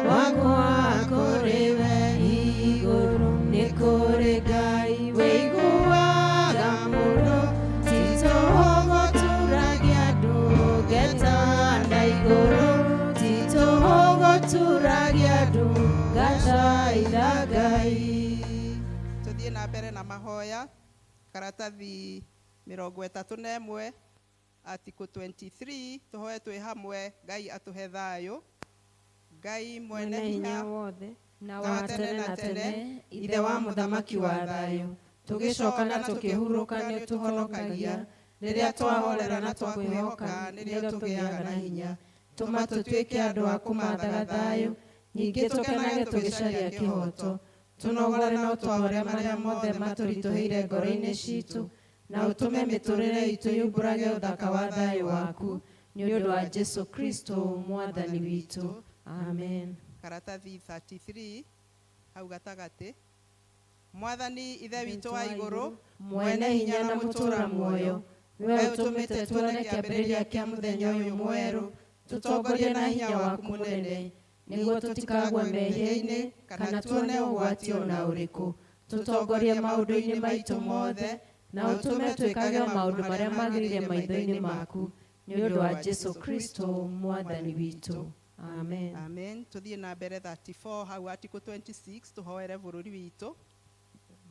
wakwa kũrĩ we igũrũ. Nĩ kũrĩ Ngai wĩiguaga mũndũ, ti tũhũ gũturagia ndungata na igũrũ, ti tũhũ gũturagia ndungata ira Ngai. Tũthiĩ. Tuthiĩ na mbere na mahoya karatathi 31 article 23 tuhoe twĩ hamwe Ngai atũhe thayũ. Ngai mwene hinya wothe na wa tene na tene, Ithe wa mũthamaki wa thayũ, tũgĩcoka na tũkĩhurũka nĩ ũtũhonokagia. Rĩrĩa twahorera na twakwĩhoka nĩrĩo tũgĩaga na hinya. Tũma tũtuĩke andũ a kũmathaga thayũ, ningĩ tũkenage tũgĩcaria kĩhooto. Tũnogore na ũtwaũre marĩa mothe matũritũhĩire ngoro-inĩ citũ, na ũtũme mĩtũrĩre itũ yumbũrage ũthaka wa thayũ waku, nĩ ũndũ wa Jesu Kristo mwathani witũ. Amen. Karatathi 33 hau gatagatĩ. Mwathani Ithe witũ wa igũrũ, mwene hinya na mũtũũra muoyo, we ũtũmĩte tuone kĩambĩrĩria kĩa mũthenya ũyũ mwerũ, tũtongorie na hinya waku mũnene, nĩguo tũtikagwe mehia-inĩ kana tuone ũgwati o na ũrĩkũ. Tũtongorie maũndũ-inĩ maitũ mothe, na ũtũme twĩkage o maũndũ marĩa magĩrĩire maitho-inĩ maku, nĩ ũndũ wa Jesu Kristo mwathani witũ. Amen. Amen. Tuthiĩ na mbere 34 hau article 26 tuhoere bũrũri witũ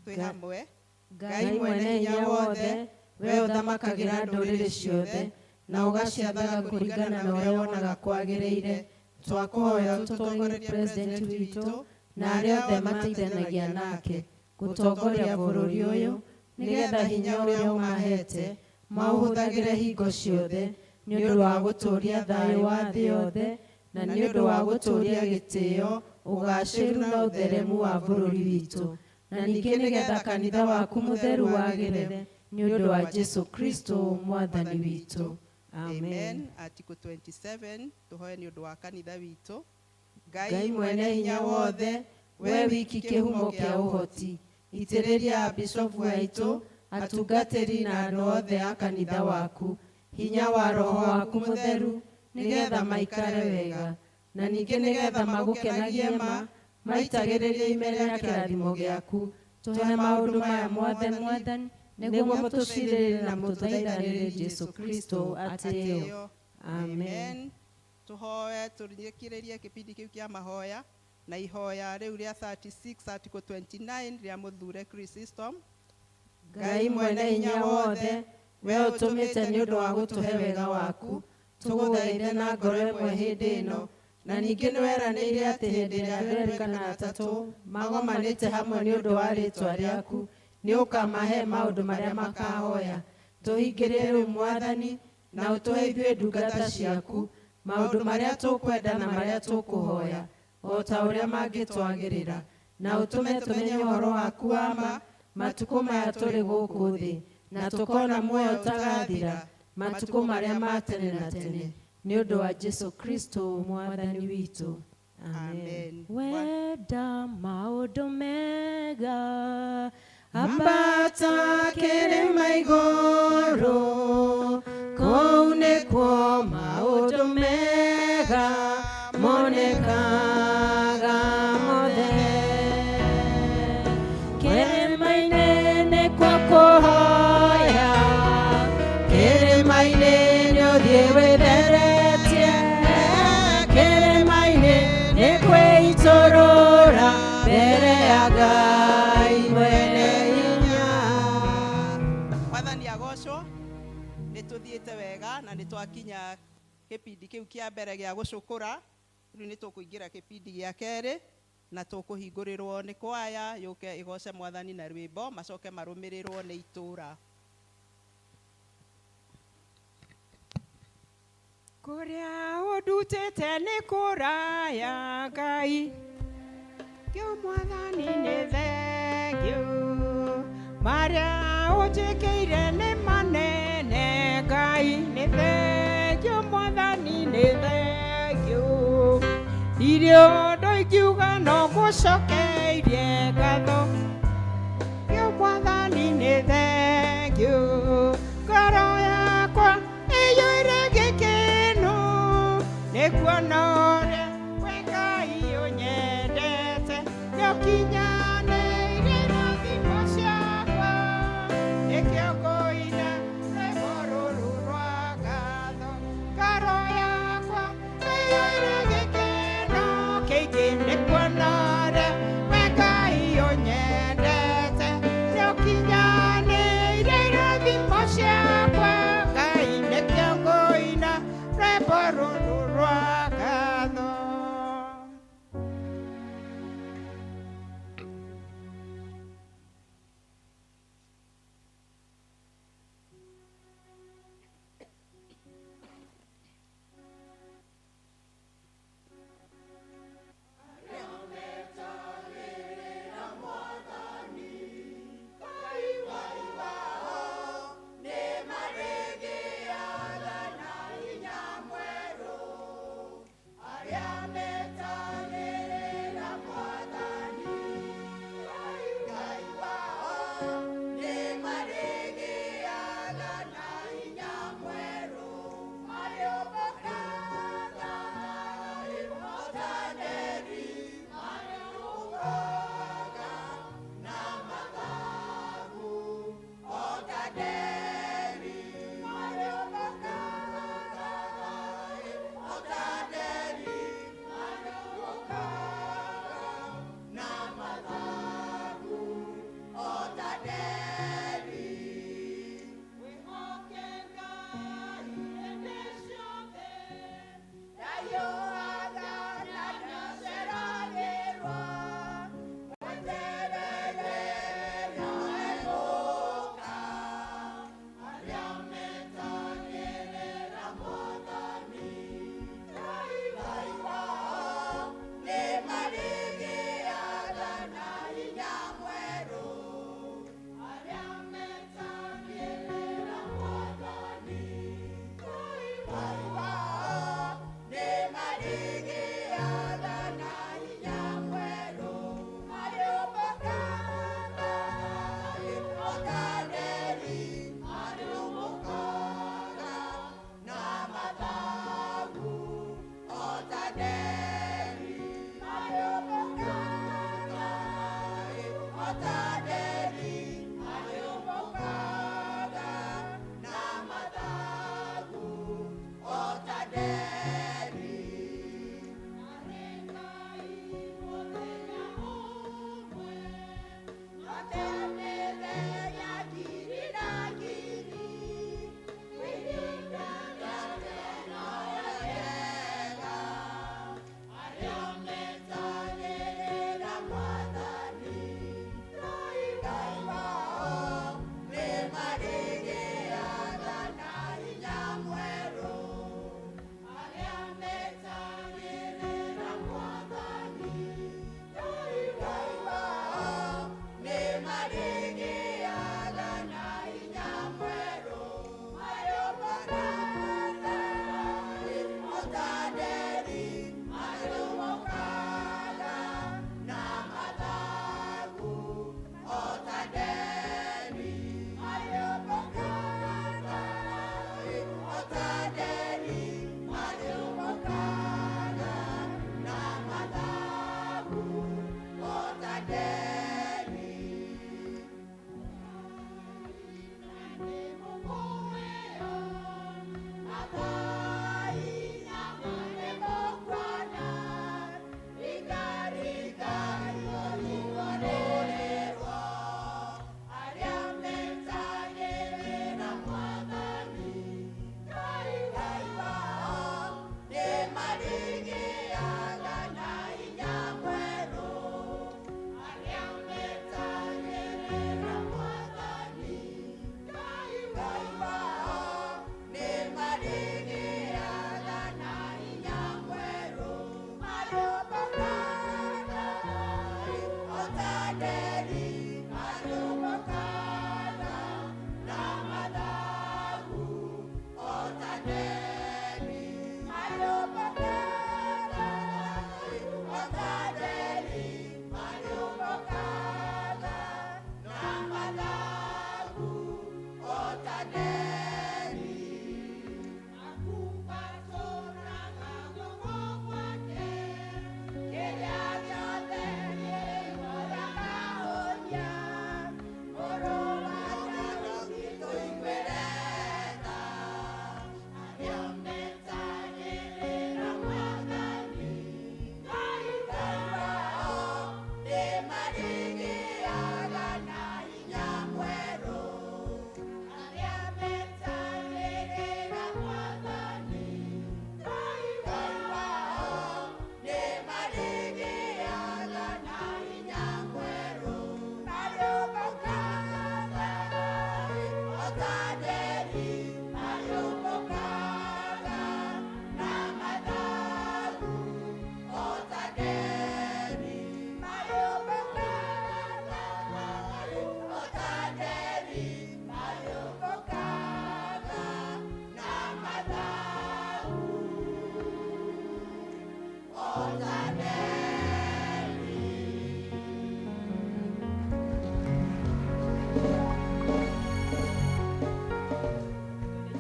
twĩ hamwe. Ngai mwene hinya wothe, we ũthamakagĩra ndũrĩrĩ ciothe na ũgaciathaga kũringana na ũrĩa wonaga kwagĩrĩire, twakũhoya ũtũtongorerie president witũ na arĩa othe mateithanagia nake gũtongoria bũrũri ũyũ, nĩgetha hinya ũrĩa ũmahete maũhũthagĩre hingo ciothe nĩ ũndũ wa gũtũũria thayũ wa thĩ yothe, na nĩ ũndũ wa gũtũũria gĩtĩo, ũgaacĩru na ũtheremu wa bũrũri witũ, na ningĩ nĩgetha kanitha waku mũtheru wagĩrĩre, nĩ ũndũ wa Jesu Kristo mwathani witũ. Amen. Article 27 tuhoe nĩ ũndũ wa kanitha witũ. Ngai mwene hinya wothe, we wiki kĩhumo kĩa ũhoti, itĩrĩria bishofu aitũ, atungatĩri na andũ othe a kanitha waku hinya wa roho waku mũtheru, nĩgetha maikare wega, na ningĩ nĩgetha magũkenagie ma maitagĩrĩrie ime rĩa kĩrathimo gĩaku. Tũhe maũndũ maya mothe Mwathani, nĩguo mũtũcirĩrĩre na mũtũthaithanĩrĩre Jesu Kristo atĩĩo. Amen. Tuhoe tũrĩkĩrĩrie kĩbindi kĩu kĩa mahoya na ihoya rĩu rĩa 36 article 29 rĩa mũthure Chrysostom. Ngai mwene hinya wothe, we ũtũmĩte nĩ ũndũ wa gũtũhe wega waku, tũgũthaithe na ngoro ĩmwe hĩndĩ ĩno, na ningĩ nĩ weranĩire atĩ hĩndĩ ĩrĩa andũ erĩ kana atatũ magomanĩte hamwe nĩ ũndũ wa rĩĩtwa rĩaku, nĩ ũkamahe maũndũ marĩa makahoya. Tũhingĩrie rĩu Mwathani, na ũtũhe ithuĩ ndungata ciaku maũndũ marĩa tũkwenda na marĩa tũkũhoya, o ta ũrĩa mangĩtwagĩrĩra, na ũtũme tũmenye ũhoro waku wa ma matukũ maya tũrĩ gũkũ thĩ, na tũkona muoyo ũtagathira matukũ marĩa ma tene na tene, nĩ ũndũ wa Jesu Kristo mwathani witũ. Amen. Wenda maũndũ mega, ambata kĩrĩma igũrũ, kũu nĩkuo maũndũ mega monekaga mothe. Kĩrĩma-inĩ nĩkuo kũhoya, kĩrĩma-inĩ nĩũthiĩ wĩtheretie, kĩrĩma-inĩ nĩ kwĩitũrũra mbere ya Ngai mwene hinya. Mwathani agocwo. Nĩ tũthiĩte wega na nĩ twakinya kĩbindi kĩu kĩa mbere gĩa gũcũkũra. Rĩu nĩ tũkũingĩra kĩbindi gĩa kerĩ na tũkũhingũrĩrwo nĩ kwaya yũke ĩgoce Mwathani na rwĩmbo, macoke marũmĩrĩrwo nĩ itũũra. Kũrĩa ũndutĩte nĩ kũraya Ngai, kĩo Mwathani nĩ thengiũ, marĩa ũnjĩkĩire nĩ manene Ngai, nĩ thengiũ Mwathani nĩ thengiũ, ndirĩ ũndũ ingiuga no ngũcokeirie ngatho, kĩo Mwathani nĩ thengiũ, ngoro yakwa ĩiyũire gĩkeno, nĩkuona ũrĩa we Ngai ũnyendete, nĩũkinyanĩirie irathimo ciakwa, nĩkĩo ngũina rwĩmbo rũrũ rwa ngatho, ngoro yakwa ĩiyũire gĩkeno kĩingĩ, nĩkuona ũrĩa we Ngai ũnyendete.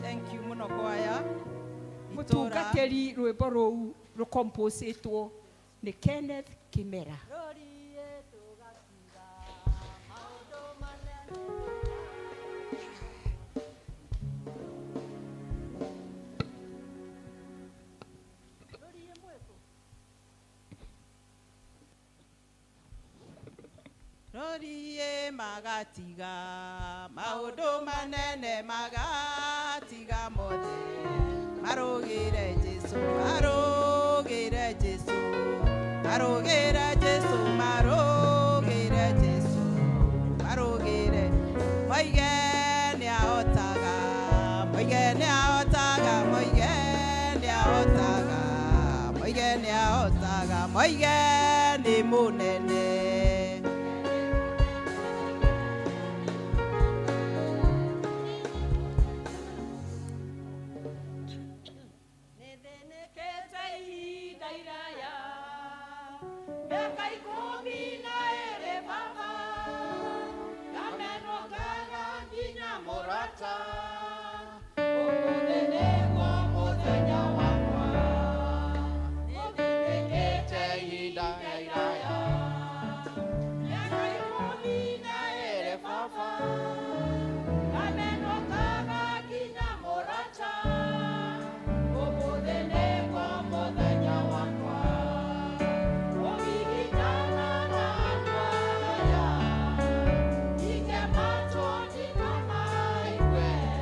Thank you muno kwaya. Mũtungatĩri rwĩmbo rũu rũkomposĩtwo nĩ Kenneth Kimera. Roriye magatiga maũndũ manene magatiga mothe marũgĩre Jesu marũgĩre Jesu marũgĩre Jesu marũgĩre Jesu marũgĩre moige nĩahotaga moige nĩahotaga moige nĩahotaga moige nĩahotaga moige nĩ mũnene. Yeah.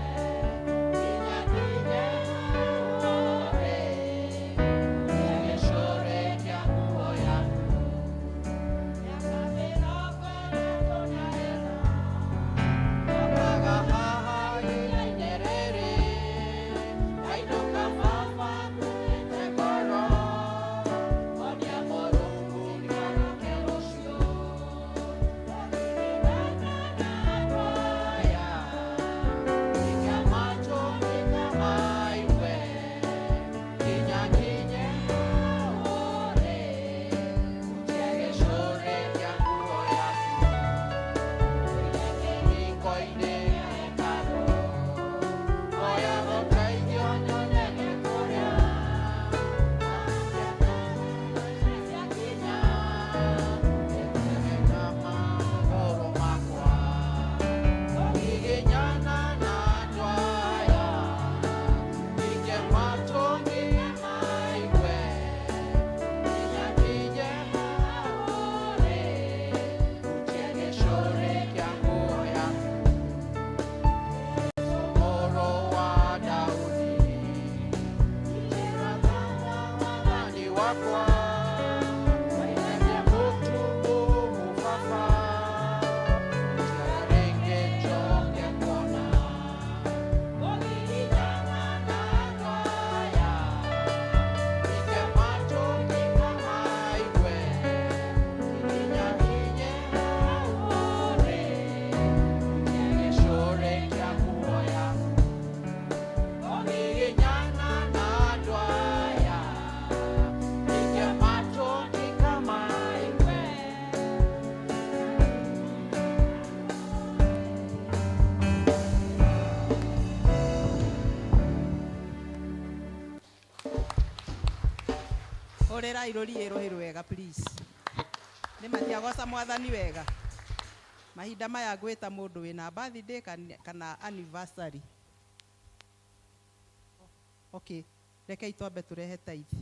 Hũrĩrai rũriĩ rũhĩ rwega please. Nĩ matiagoca mwathani wega. Mahinda maya ngwĩta mũndũ wĩna birthday kana anniversary. Okay, rekei twambe tũrehe tithe.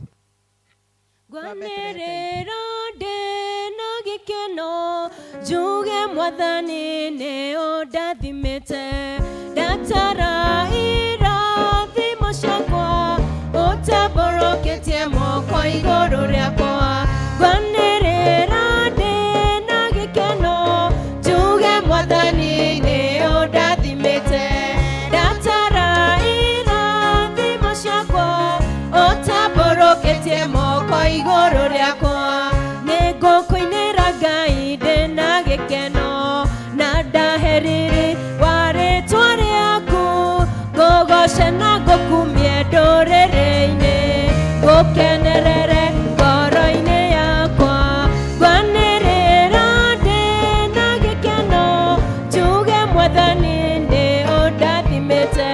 Ngwanĩrĩra ndĩna gĩkeno njuge mwathani nĩ ũndathimĩte ndatara irathimo ciakwa ũtambũrũkĩtie moko igũrũ rĩakwa ngwanĩrĩra ndĩna gĩkeno njuge mwathani nĩ ũndathimĩte ndatara irathimo ciakwa ũtambũrũkĩtie moko igũrũ rĩakwa nĩngũkũinĩra ngai ndĩna gĩkeno na ndahe riri wa rĩtwa rĩaku ngũgoce na ngũkumie ndũrĩrĩ-inĩ ngũkenerere ngoro-inĩ yakwa ngwanĩrĩra ndĩna gĩkeno njuge mwathani nĩ ũndathimĩte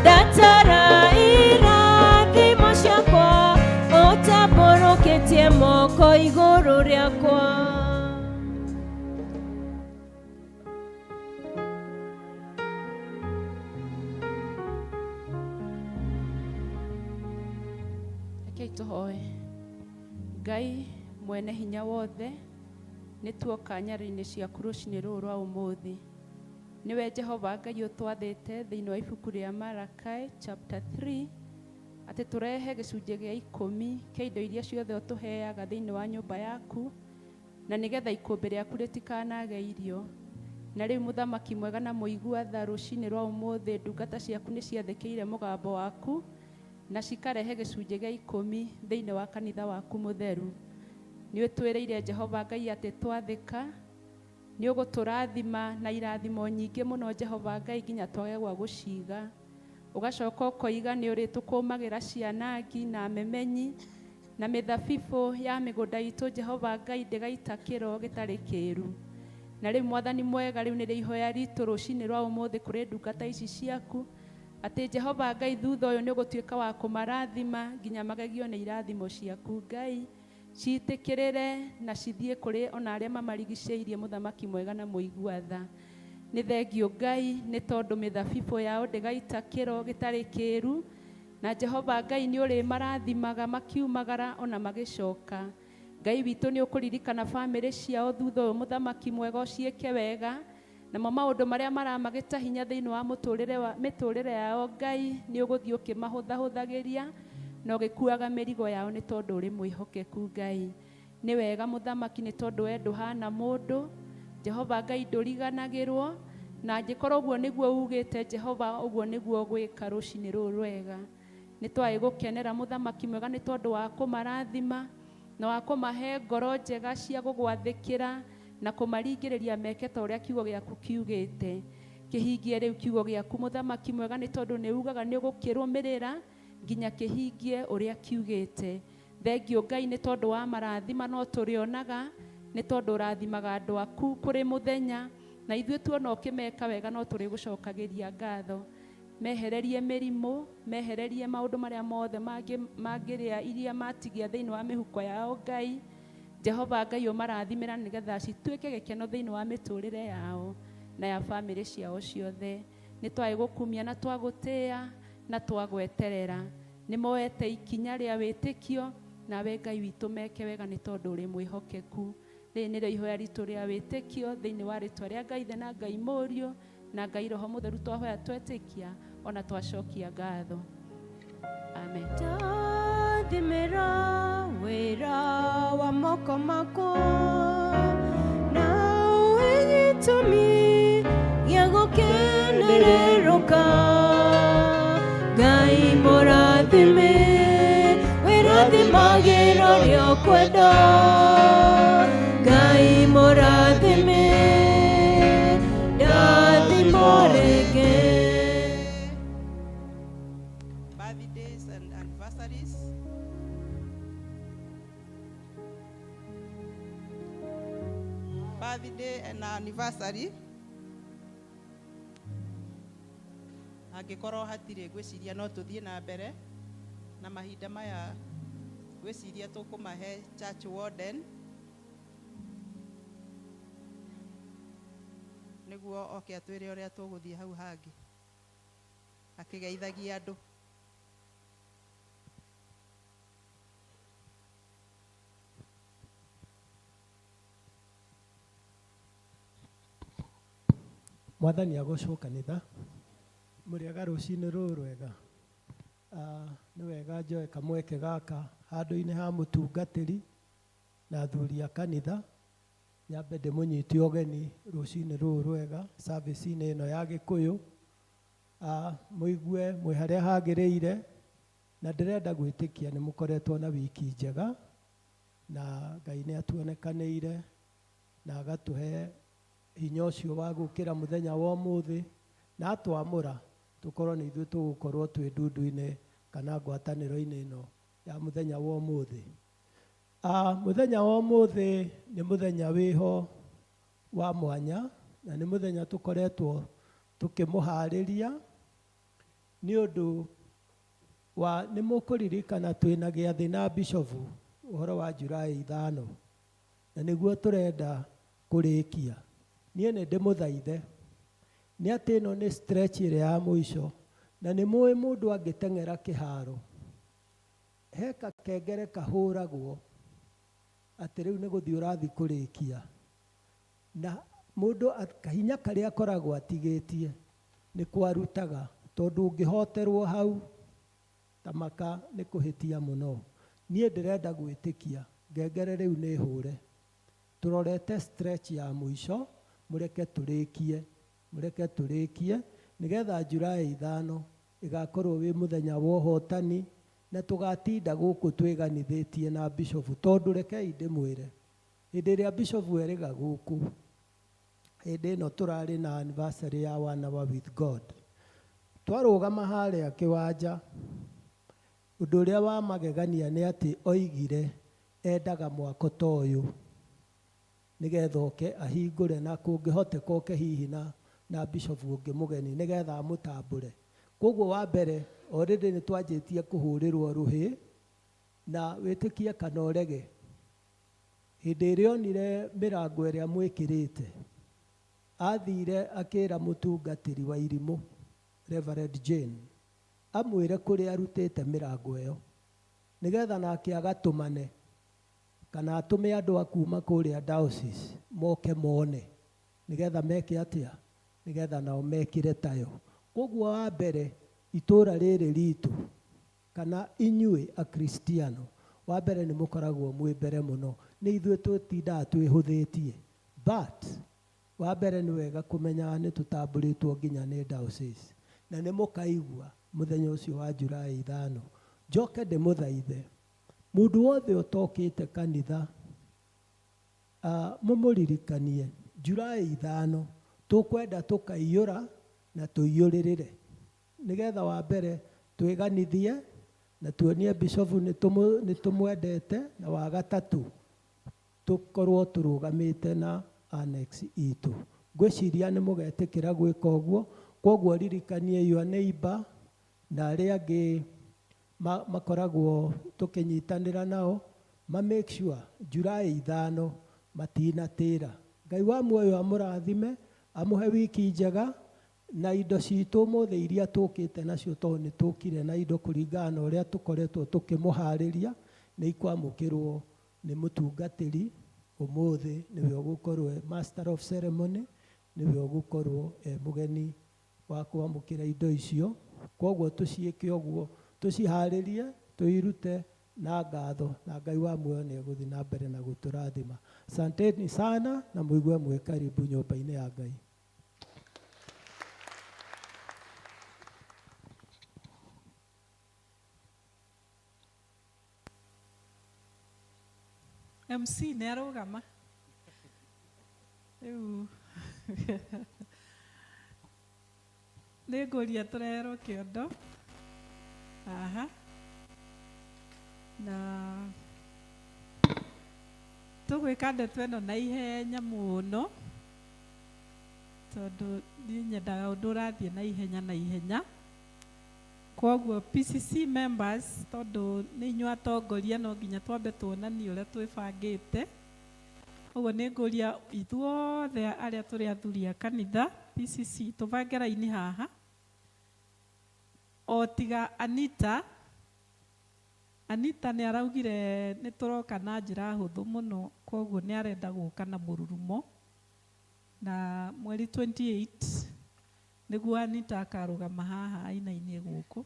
ndatara irathimo ciakwa ũtambũrũkĩtie moko igũrũ rĩakwa. Rekei tũhoe. Ngai mwene hinya wothe, nĩ tuoka nyarĩrĩ-inĩ ciaku rũcinĩ rũrũ rwa ũmũthĩ. Nĩwe Jehova Ngai ũtwathĩte thĩinĩ wa ibuku rĩa Malakai chapter 3 atĩ tũrehe gĩcunjĩ gĩa ikũmi kĩa indo iria ciothe ũtũheaga thĩinĩ wa nyũmba yaku, na nĩgetha ikũmbĩ rĩaku rĩtikanage irio. Na rĩu mũthamaki mwega na mũigua tha, rũcinĩ rwa ũmũthĩ ndungata ciaku nĩ ciathĩkĩire mũgambo waku na cikarehe gĩcunjĩ gĩa ikũmi thĩinĩ wa kanitha waku mũtheru. Nĩ ũtwĩrĩire Jehova Ngai atĩ twathĩka nĩ ũgũtũrathima na irathimo nyingĩ mũno Jehova Ngai nginya twage gwa gũciga. Ũgacoka ũkoiga nĩ ũrĩtũkũmagĩra cianangi na memenyi na mĩthabibũ ya mĩgũnda itũ Jehova Ngai ndĩgaita kĩro gĩtarĩ kĩru. Na rĩu mwathani mwega, rĩu nĩrĩo ihoya ritũ rũcinĩ rwa ũmũthĩ kũrĩ ndungata ici ciaku atĩ Jehova Ngai thutha ũyũ nĩ ũgũtuĩka wa kũmarathima nginya magegio nĩ irathimo ciaku Ngai, ciitĩkĩrĩre na cithiĩ kũrĩ ona arĩa mamarigicĩirie mũthamaki mwega na mũigua tha. Nĩ thengio Ngai nĩ tondũ mĩthabibũ yao ndĩgaita kĩro gĩtarĩ kĩru, na Jehova Ngai nĩ ũrĩmarathimaga makiumagara ona magĩcoka. Ngai witũ nĩ ũkũririkana bamĩrĩ ciao thutha ũyũ mũthamaki mwega ũciĩke wega, namo maũndũ marĩa maramagĩta hinya thĩinĩ wa mĩtũrĩre yao Ngai nĩ ũgũthiĩ ũkĩmahũthahũthagĩria na ũgĩkuaga mĩrigo yao nĩ tondũ ũrĩ mwĩhokeku Ngai. Nĩ wega mũthamaki nĩ tondũ we ndũhana mũndũ, Jehova Ngai ndũriganagĩrwo, na angĩkorwo ũguo nĩguo ugĩte Jehova ũguo nĩguo ũgwĩka rũcinĩ rũrũ rwega. Nĩ twaĩ gũkenera mũthamaki mwega nĩ tondũ wa kũmarathima na wa kũmahe ngoro njega cia gũgwathĩkĩra na kũmaringĩrĩria meke ta ũrĩa kiugo gĩaku kiugĩte. Kĩhingie rĩu kiugo gĩaku mũthamaki mwega nĩ tondũ nĩ ugaga nĩ ũgũkĩrũmĩrĩra nginya kĩhingie ũrĩa kiugĩte. Thengio Ngai nĩ tondũ wa marathima no tũrĩonaga, nĩ tondũ ũrathimaga andũ aku kũrĩ mũthenya, na ithuĩ tuona ũkĩmeka wega no tũrĩgũcokagĩria ngatho. Mehererie mĩrimũ, mehererie maũndũ marĩa mothe mangĩrĩa iria matigia thĩinĩ wa mĩhuko yao Ngai. Jehova Ngai ũmarathimĩra nĩgetha cituĩke gĩkeno thĩinĩ wa mĩtũrĩre yao na ya bamĩrĩ ciao ciothe. Nĩ twaĩ gũkumia na twagũtĩĩa na twagweterera. Nĩ moete ikinya rĩa wĩtĩkio nawe Ngai witũ meke wega nĩ tondũ ũrĩ mwĩhokeku. Rĩrĩ nĩrĩo ihoya ritũ rĩa wĩtĩkio thĩinĩ wa rĩtwa rĩa Ngai Ithe na Ngai Mũriũ na Ngai Roho Mũtheru twahoya twetĩkia ona twacokia ngatho. Amen. Ndathimĩra wĩra wa moko makwa na ũhe gĩtũmi gĩa gũkenererũka. Ngai mũrathime wĩrathimagĩra ũrĩa ũkwenda. Ngai mũrathime ndathimwo rĩngĩ. Birthdays and anniversaries. Birthday and anniversary. Angĩkorwo hatirĩ ngwĩciria no tũthiĩ na mbere na mahinda maya. Ngwĩciria tũkũmahe church warden nĩguo oke atwĩre ũrĩa tũgũthiĩ hau hangĩ akĩgeithagia andũ. Mwathani agocwo kanitha. Mũrĩega rũcinĩ rũrũ rwega. Ah, nĩ wega njoe kamweke gaka handũ-inĩ ha mũtungatĩri na athuri a kanitha nyambe ndĩmũnyite ũgeni rũcinĩ rũrũ rwega service-inĩ ĩno ya Gĩkũyũ. Ah, mũigue mwĩ harĩa hagĩrĩire na ndĩrenda gwĩtĩkia nĩ mũkoretwo na wiki njega na Ngai nĩ atuonekanĩire na agatũhe hinya ũcio wa gũkĩra mũthenya wa ũmũthĩ na atwamũra tũkorwo nĩ ithuĩ tũgũkorwo twĩ ndundu-inĩ kana ngwatanĩro-inĩ ĩno ya mũthenya wa ũmũthĩ. Ah, mũthenya wa ũmũthĩ nĩ mũthenya wĩho wa mwanya na nĩ mũthenya tũkoretwo tũkĩmũharĩria nĩ ũndũ wa nĩ mũkũririkana twĩna gĩathĩ na bishofu ũhoro wa Julaĩ 5 na nĩguo tũrenda kũrĩkia. Niĩ nĩ ndĩmũthaithe nĩ atĩ ĩno nĩ stretch ĩrĩa ya mũico na nĩ mũĩ mũndũ angĩteng'era kĩharo he kakengere kahũragwo atĩ rĩu nĩ gũthiĩ ũrathiĩ kũrĩkia na mũndũ kahinya karĩa akoragwo atigĩtie nĩ kwarutaga tondũ ũngĩhoterwo hau ta maka nĩ kũhĩtia mũno. Niĩ ndĩrenda gwĩtĩkia ngengere rĩu nĩ hũre. Tũrorete stretch ya mũico mũreke tũrĩkie, mũreke tũrĩkie nĩgetha Julaĩ 5 ĩgakorwo wĩ mũthenya wa ũhotani na tũgatinda gũkũ twĩganithĩtie na bishofu tondũ rekei ndĩmwĩre hĩndĩ ĩrĩa bishofu erĩga gũkũ hĩndĩ ĩno tũrarĩ na anniversary ya One Hour with God twarũgama harĩa kĩwanja ũndũ ũrĩa wa magegania nĩ atĩ oigire endaga mwako ta ũyũ nĩgetha oke ahingũre na kũngĩhoteka oke hihi na bishofu ũngĩ mũgeni nĩgetha amũtambũre. Koguo wa mbere already nĩ twanjĩtie kũhũrĩrwo rũhĩ na wĩtĩkie kana ũrege hĩndĩ ĩrĩa onire mĩrango ĩrĩa mwĩkĩrĩte athire akĩra mũtungatĩri wa irimũ Reverend Jane amwĩre kũrĩa arutĩte mĩrango ĩyo nĩgetha nake agatũmane kana atũme andũ a kuma kũrĩa diocese moke mone nĩgetha meke atĩa nĩgetha nao mekĩre tayo. Koguo wa mbere itũra rĩrĩ ritũ kana inyuĩ akristiano wa mbere nĩ mũkoragwo mwĩ mbere mũno nĩ ithuĩ tũtindaga twĩhũthĩtie but wa mbere nĩ wega kũmenyaga nĩ tũtambũrĩtwo nginya nĩ diocese na nĩ mũkaigua mũthenya ũcio wa Julaĩ 5. Njoke ndĩmũthaithe mũndũ wothe ũtokĩte kanitha mũmũririkanie Julaĩ 5 tũkwenda tũkaiyũra na tũiyũrĩrĩre nĩgetha wa mbere twĩganithie na tuonie bishofu nĩ tũmwendete na wa gatatũ tũkorwo tũrũgamĩte na annex itũ. Ngwĩciria nĩ mũgetĩkĩra gwĩka ũguo koguo ririkanie your neighbor na arĩa angĩ makoragwo tũkĩnyitanĩra nao ma make sure Julaĩ 5 matinatĩra. Ngai wa muoyo amũrathime amũhe wiki njega na indo citũ ũmũthĩ iria tũkĩte nacio tondũ nĩ tũkire na indo kũringana na ũrĩa tũkoretwo tũkĩmũharĩria nĩ ikwamũkĩrwo nĩ mũtungatĩri ũmũthĩ nĩwe ũgũkorwo e master of ceremony nĩwe ũgũkorwo e mũgeni wa kwamũkĩra indo icio. Koguo tũciĩke ũguo tũciharĩrie tũirute na ngatho na Ngai wa muoyo nĩ egũthiĩ na mbere na gũtũrathima. Asanteni sana na mũigue mwĩ karibu nyũmba-inĩ ya Ngai. MC nĩ arũgama rĩu nĩ ngũria tũreherwo kĩondo haha na tũgwĩka ndeto ĩno na ihenya mũno tondũ niĩ nyendaga ũndũ ũrathiĩ na ihenya na ihenya. Koguo PCC members tondũ nĩ inyuĩ atongoria no nginya twambe tuonanie ũrĩa twĩbangĩte. Ũguo nĩ ngũria ithuothe arĩa tũrĩ athuri a kanitha PCC tũbange raini haha. O tiga Anita. Anita nĩ araugire nĩ tũroka na njĩra hũthũ mũno koguo nĩ arenda gũka na mũrurumo. Na mweri 28 nĩguo Anita akarũgama haha ainainie gũkũ.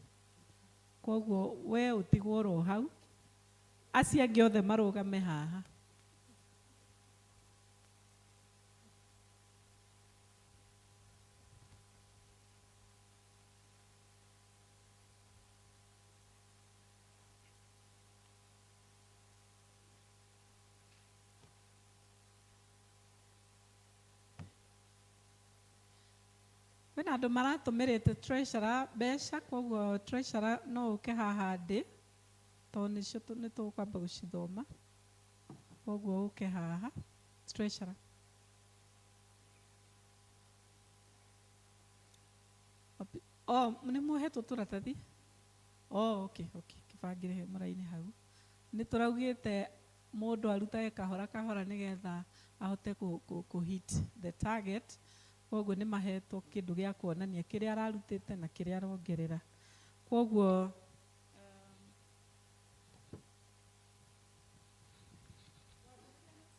Koguo we ũtigwo oro hau, acio angĩ othe marũgame haha. Kwĩna andũ maratũmĩrĩte treasurer mbeca koguo treasurer no ũke haha ndĩ tondũ nĩcio nĩ tũkwamba gũcithoma. Koguo ũke haha treasurer. Oh, nĩ muohetwo tũratathi? Oh, okay, okay. Kĩbangĩre mũraini hau. Nĩ tũraugĩte mũndũ arutage kahora kahora nĩgetha ahote kũ hit the target. Koguo nĩ mahetwo kĩndũ gĩa kuonania kĩrĩa ararutĩte na kĩrĩa arongerera. Koguo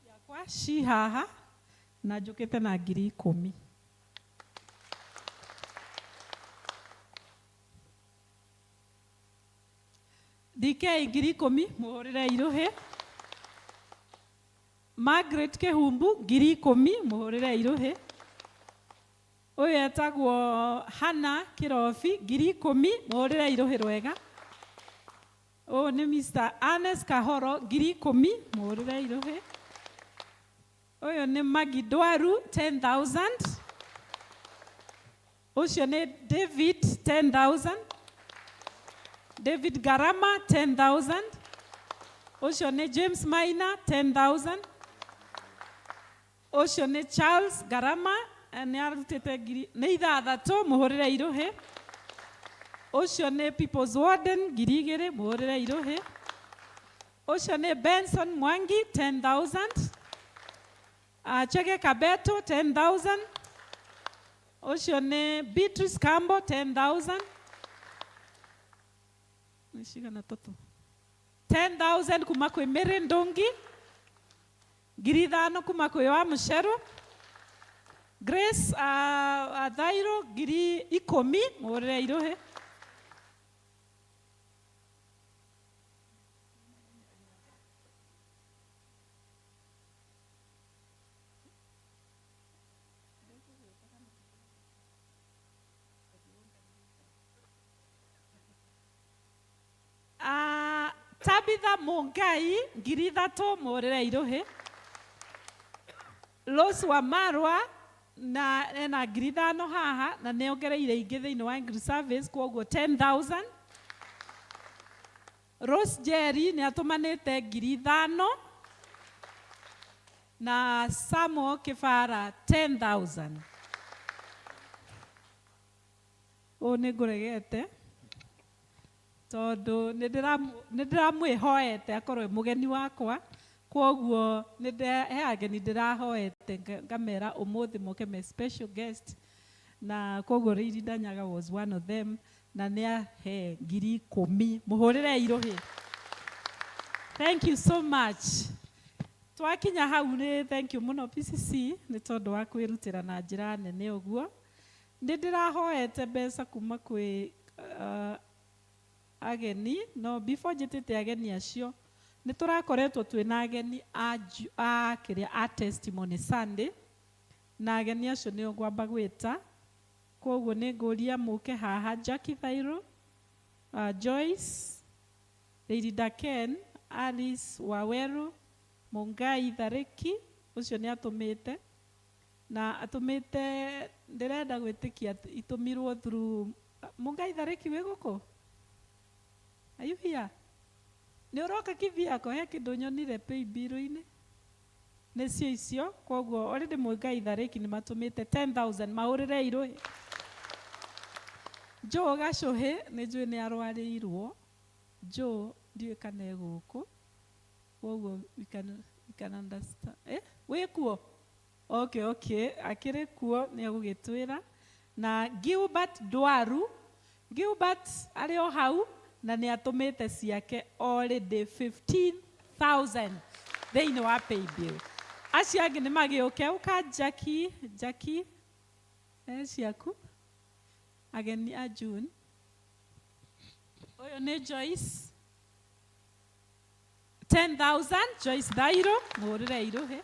ciakwa ci haha na njũkĩte na 10,000. DK 10,000 mũhũrĩre irũhĩ. Margaret Kĩhumbu 10,000 mũhũrĩre irũhĩ. Ũyũ etagwo Hannah Kĩrobi 10,000 mũhũrĩre irũhĩ rwega. Ũyũ nĩ Mr. Ernest Kahoro 10,000 mũhũrĩre irũhĩ. Ũyũ nĩ Maggie Ndwaru 10,000. Ũcio nĩ David 10,000. David Garama 10,000. Ũcio nĩ James Maina 10,000. Ũcio nĩ Charles Garama nĩ arutĩte ngiri nĩ ithathatũ mũhũrĩre irũhĩ. Ũcio nĩ People's Warden 2,000 mũhũrĩre irũhĩ. Ũcio nĩ Benson Mwangi 10,000. Chege Kabeto 10,000. Ũcio nĩ Beatrice Kambo 10,000. Nĩ cigana tũtũ? 10,000 kuma kwĩ Mary Ndungi. 5,000 kuma kwĩ wa Mũcerũ. Grace Thairo 10,000 mũhũrĩre irũhĩ. Tabitha Mungai 3,000 mũhũrĩre irũhĩ. Rose wa Marwa na ena 5,000 haha na nĩ ongereire ingĩ thĩinĩ wa English service koguo 10,000. Rose Jerry nĩ atũmanĩte 5,000 na Samuel Kĩbara 10,000. Ũũ nĩ ngũregete tondũ nĩ ndĩramwĩhoete akorwo e mũgeni wakwa koguo he ageni ndĩrahoete ngamera ũmũthĩ moke me special guest na koguo Lady Danyaga was one of them na nĩ ahe 10,000 mũhũrĩre irũhĩ. Thank you so much. Twakinya hau nĩ thank you mũno PCC nĩ tondũ wa kwĩrutĩra na njĩra nene ũguo. Nĩ ndĩrahoete mbeca kuma kwĩ ageni no before njĩtĩte ageni acio nĩ tũrakoretwo twĩna ageni a kĩrĩa a testimony Sunday na ageni acio nĩo ngwamba gwĩta. Koguo nĩ ngũria mũke haha Jackie Thairo, Joyce, Lady Daken, Alice Waweru, Mungai Tharĩki ũcio nĩ atũmĩte na atũmĩte ndĩrenda gwĩtĩkia itũmirwo through Mungai Tharĩki wĩ gũkũ? Are you here? Nĩ ũroka Kibiako he kĩndũ nyonire paybill-inĩ nĩcio icio koguo already Mungai Tharĩki nĩ matũmĩte 10,000 mahũrĩre irũhĩ. Joe Gacũhĩ nĩ njũĩ nĩ arwarĩirwo. Joe ndiũĩ kana e gũkũ. Koguo we can understand. Eh? Wĩ kuo? Okay, okay. Akĩrĩ kuo nĩ egũgĩtwĩra. Na Gilbert Ndwaru, Gilbert arĩ o hau na nĩ atũmĩte ciake already 15,000 thĩinĩ wa paybill. Acio angĩ nĩ magĩũke. Ũka Jackie, Jackie, eh, ciaku. Ageni a June. Ũyũ nĩ Joyce. 10,000 Joyce Thairo, mũhũrĩre irũhĩ.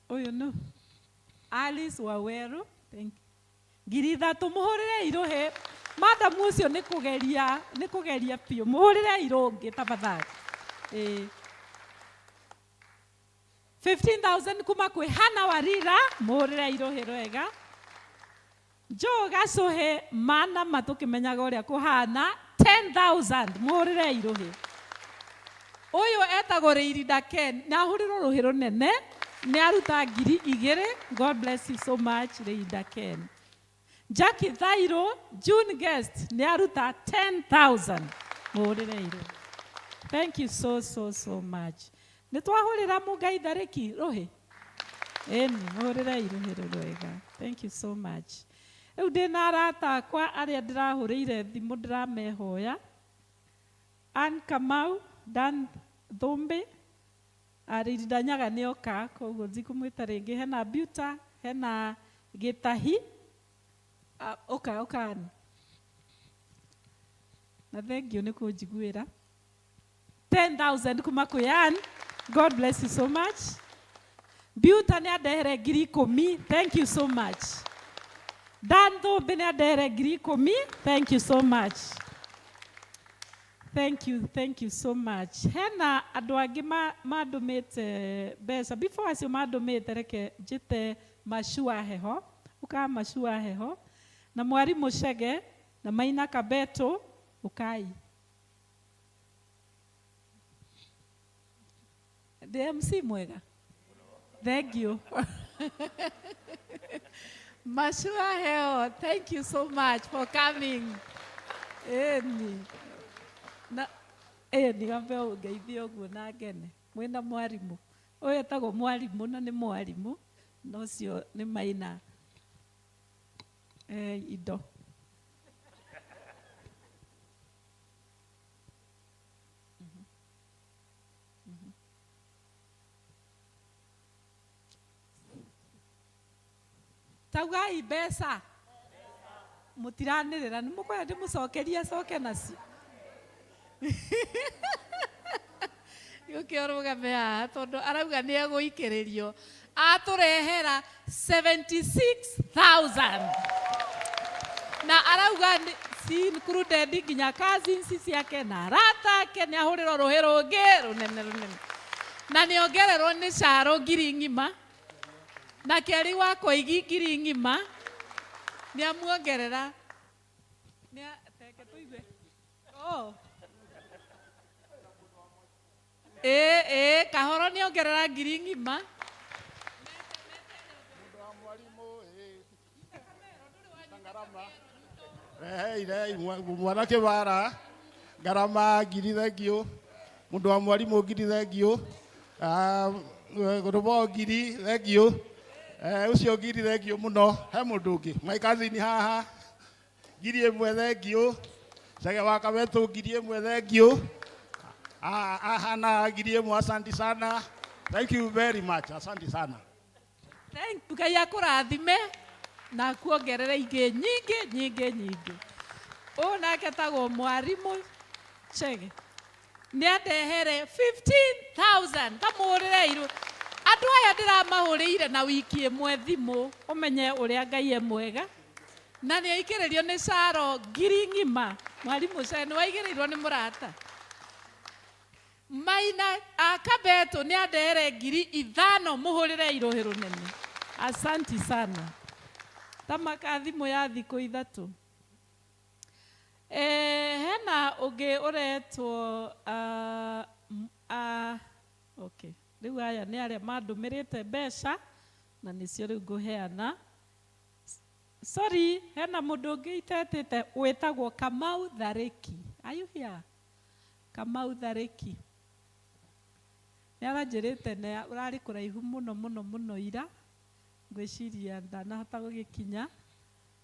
Ũyũ nũ? Alice Waweru. Thank you. 3000 mũhũrĩre irũhĩ. Madam ũcio nĩ kũgeria, nĩ kũgeria biũ. Mũhũrĩre irũngĩ tafadhali. Ĩĩ. 15,000 kuma kwĩ Hannah Warira, mũhũrĩre irũhĩ rwega. Joe Gacũhĩ mana ma tũkĩmenyaga ũrĩa kũhana 10,000 mũhũrĩre irũhĩ. Ũyũ etagwo Rĩirinda Ken, nĩ ahũrĩrwo rũhĩ rũnene, nĩ aruta 2000. God bless you so much Rĩirinda Ken. Jackie Thairo, June guest, nĩ aruta 10,000 mũhũrĩre irũhĩ. Thank you so so so much. Nĩ twahũrĩra Mũngai Tharĩki rũhĩ? Ĩni, mũhũrĩre irũhĩ rwega. Thank you so much. Rĩu ndĩna arata akwa arĩa ndĩrahũrĩire thimũ ndĩramehoya. Ann Kamau, Dan Thumbi, Rĩirinda Nyaga nĩ oka, koguo ndikũmwĩta rĩngĩ. Hena Buta, hena Gĩtahi. Ũka, ũka Ann. Na thank you nĩ kũnjiguĩra. 10,000 kuma kwĩ Ann. God bless you so much. Buta nĩ andehere 10,000. Thank you so much. Dan Thumbi nĩ andehere 10,000. Thank you so much. Thank you, thank you so much. Hena andũ angĩ mandũmĩte mbeca. Before acio mandũmĩte reke njĩte Mashua Heho. Ũka Mashua Heho. Na Mwarimũ Chege na Maina Kabeto ũkai. Ndĩ MC mwega. Thank you. Mashua Heho, thank you so much for coming. Ĩni. Na ĩni gambe ũngeithie ũguo na ngene. Mwĩna mwarimũ. Ũyũ etagwo mwarimũ na nĩ mwarimũ. Na ũcio nĩ Maina. Indo. Taugai mbeca. Mũtiranĩrĩra, nĩ mũkwenda ndĩmũcokerie acoke nacio. Gĩũke ũrũgame haha tondũ arauga nĩ egũikĩrĩrio. Atũrehera 76,000. Na arauga nĩ si included nginya cousins ciake na arata ake nĩ ahũrĩrwo rũhĩ rũngĩ rũnene rũnene. Na nĩ ongererwo nĩ caro ngiri ng'ima. Na Keri wa Koigi ngiri ng'ima. Nĩ amuongerera. Nĩ teke tũigue. Oh. Ĩĩ, ĩĩ, Kahoro nĩ ongerera ngiri ng'ima. Rehei, rehei, mwanake wara ngarama ngiri thengio, mũndũ wa mwarimũ ngiri thengio, rũbo ngiri thengio, ũcio ngiri thengio mũno. He mũndũ ũngĩ my cousin haha 1000 thengio, Chege wa Kabetũ 1000 thengio, ahana 1000. Asante sana, thank you very much, asante sana. Thank you. Ngai akũrathime na akuongerere ingĩ nyingĩ nyingĩ nyingĩ. Ũyũ nake etagwo mwarimũ Chege. Nĩ andehere 15,000 tamũhũrĩre irũ. Andũ aya ndĩramahũrĩire na wiki ĩmwe thimũ ũmenye ũrĩa Ngai e mwega. Na nĩ aikĩrĩrio nĩ caro ngiri ng'ima. Mwarimũ Chege nĩ waigĩrĩirwo nĩ mũrata. Maina Kabeto nĩ andehere 5,000 mũhũrĩre irũhĩ rũnene. Asanti sana. Tamaka thimũ ya thikũ 3. Hena ũngĩ ũretwo, okay. Rĩu aya nĩ arĩa mandũmĩrĩte mbeca na nĩcio rĩu ngũheana. Sorry, hena mũndũ ũngĩ itetĩte wĩtagwo Kamau Tharĩki. Are you here? Kamau Tharĩki. Nĩ aranjĩrĩte nĩ ũrarĩ kũraihu mũno mũno mũno ira. Ngwĩciria ndanahota gũgĩkinya.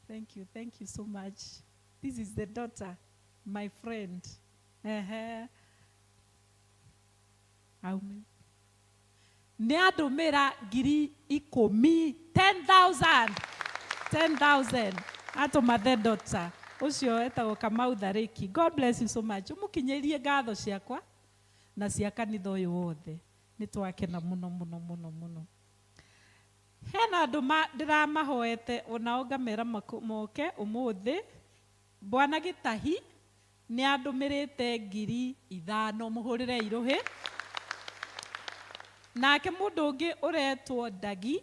Thank you, thank you so much. This is the daughter, my friend. Ehe. Aume. Nĩ andũmĩra 10,000, 10,000, 10,000 atũma the daughter ũcio etagwo Kamau Tharĩki. God bless you so much. Ũmũkinyĩrie ngatho ciakwa na cia kanitha ũyũ wothe. Nĩ twakena mũno mũno mũno mũno. Hena andũ ndĩramahoete onao ngamera moke ũmũthĩ. Bwana Gĩtahi nĩ andũmĩrĩte 5,000, mũhũrĩre irũhĩ. Nake mũndũ ũngĩ ũretwo Ndagi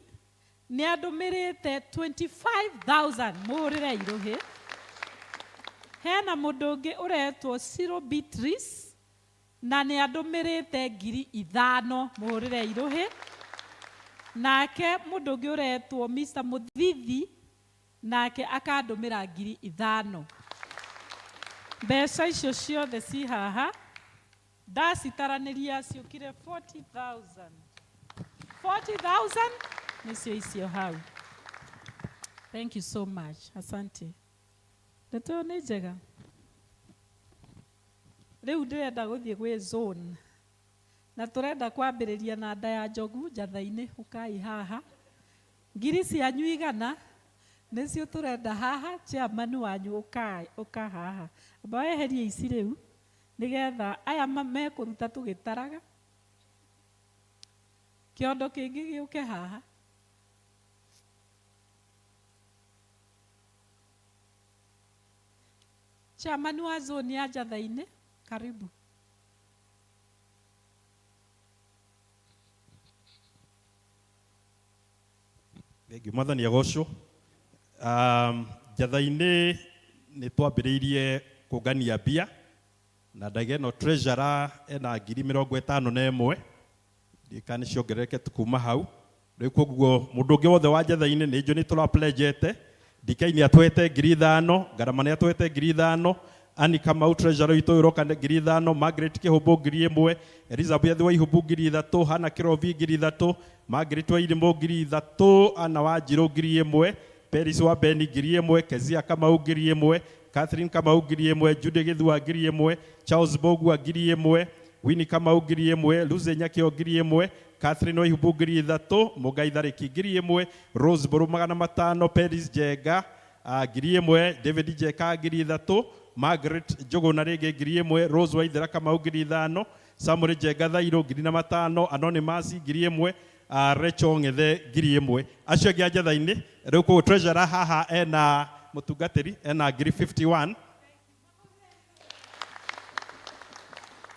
nĩ andũmĩrĩte 25,000, mũhũrĩre irũhĩ. Hena mũndũ ũngĩ ũretwo Ciro Beatrice na nĩ andũmĩrĩte 5,000, mũhũrĩre irũhĩ. Nake mũndũ ũngĩ ũretwo Mr. Mũthithi nake akandũmĩra 5,000. Mbeca icio ciothe ci haha ndacitaranĩria ciũkire 40,000. 40,000 nĩcio icio hau. Thank you so much. Asante. Ndeto ĩyo nĩ njega. Rĩu ndĩrenda gũthiĩ gwĩ zone na tũrenda kwambĩrĩria na nda ya njogu njatha-inĩ. Ũkai haha, ngiri cianyu igana nĩcio tũrenda haha. Chairman wanyu ũkai, ũka haha, amba weherie ici rĩu nĩgetha aya mekũruta tũgĩtaraga. Kĩondo kĩngĩ gĩũke haha. Chairman wa zone ya njatha-inĩ, karibu. Thengiũ, mwathani agocwo. Njatha-inĩ nĩ twambĩrĩirie kũngania mbia na ndagĩka ĩno treasurer ena 51,000, ndiũĩ kana nĩ ciongerereke kuma hau. Rĩu koguo mũndũ ũngĩ wothe wa njatha-inĩ nĩ njũĩ nĩ tũra pledgete. DK nĩ atũhete 5,000, Ngarama nĩ atũhete 5,000, Annie Kamau treasurer witũ ũyũ ũroka nĩ 5,000, Margaret Kĩhũmbũ 1,000, Elizabeth Waihumbu 3,000, Hannah Kĩrobi 3,000, Margaret Wairimũ 3,000, Anna Wanjirũ 1,000, Peris wa Beni 1,000, Kezia Kamau 1,000, Catherine Kamau 1,000, Judy Gĩthua 1,000, Charles Mbũgua 1,000, Winnie Kamau 1,000, Lucy Nyakĩo 1,000, Catherine Waihumbu 3,000, Mũngai Tharĩki 1,000, Rose Mbũrũ 500, Peris Njenga 1,000, David Njeka 3,000, Margaret Njũgũna rĩngĩ 1,000, Rose Waithera Kamau 5,000, Samuel Njenga Thairũ 5,000, Anonymous 1,000, Rachel Ng'ethe 1,000. Acio angĩ a njatha-inĩ rĩu koguo treasurer haha ena mũtungatĩri ena 51,000.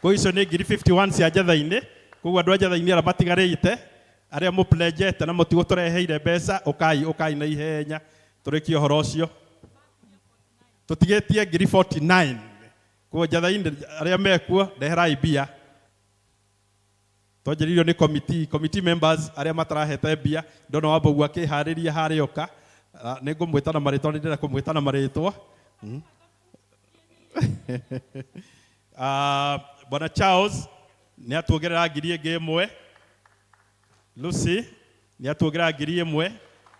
Koguo icio nĩ 51,000 cia njatha-inĩ. Koguo andũ a njatha-inĩ arĩa matigarĩte, arĩa mũplenjete na mũtigũtũreheire mbeca, ũkai ũkai na ihenya tũrĩkie ũhoro ũcio. Tũtigĩtie 49,000. Koguo njatha-inĩ arĩa mekuo ndeherai mbia. Twanjĩrĩirio nĩ committee, committee members arĩa matarahete mbia, ndona Wambũgu akĩharĩria harĩa ũka. Nĩ ngũmwĩta na marĩtwa, nĩ ndĩrenda kũmwĩta na marĩtwa. Bwana Charles nĩ atuongerera 1,000. Lucy nĩ atuongerera 1,000.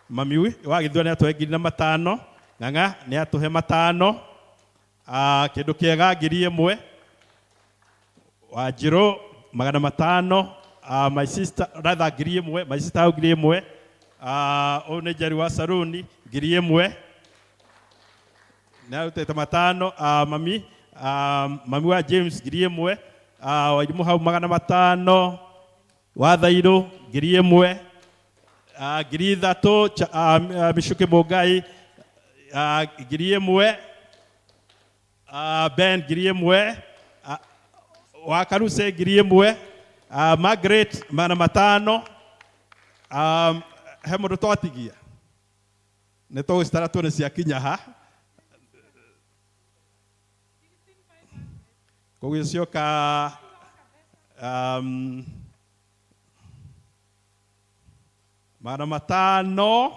Mami wa Gĩthua nĩ atũhe 5,000. Ng'ang'a nĩ atũhe 5. Kĩndũ kĩega 1,000. Wanjirũ 500. My sister rather 1,000, my sister hau 1,000. Ũyũ nĩ Njeri wa Saruni 1,000. Nĩ arutĩte 5. Mami, mami wa James 1,000. Wairimũ hau 500. Wa Thairũ 1,000. 3,000, Michuki Mũngai 1,000. Ben 1,000. Wa Karuse 1,000. Margaret 500. He mũndũ twatigia nĩ tũgũcitara tuone ciakinya ha. Koguo cioka 500.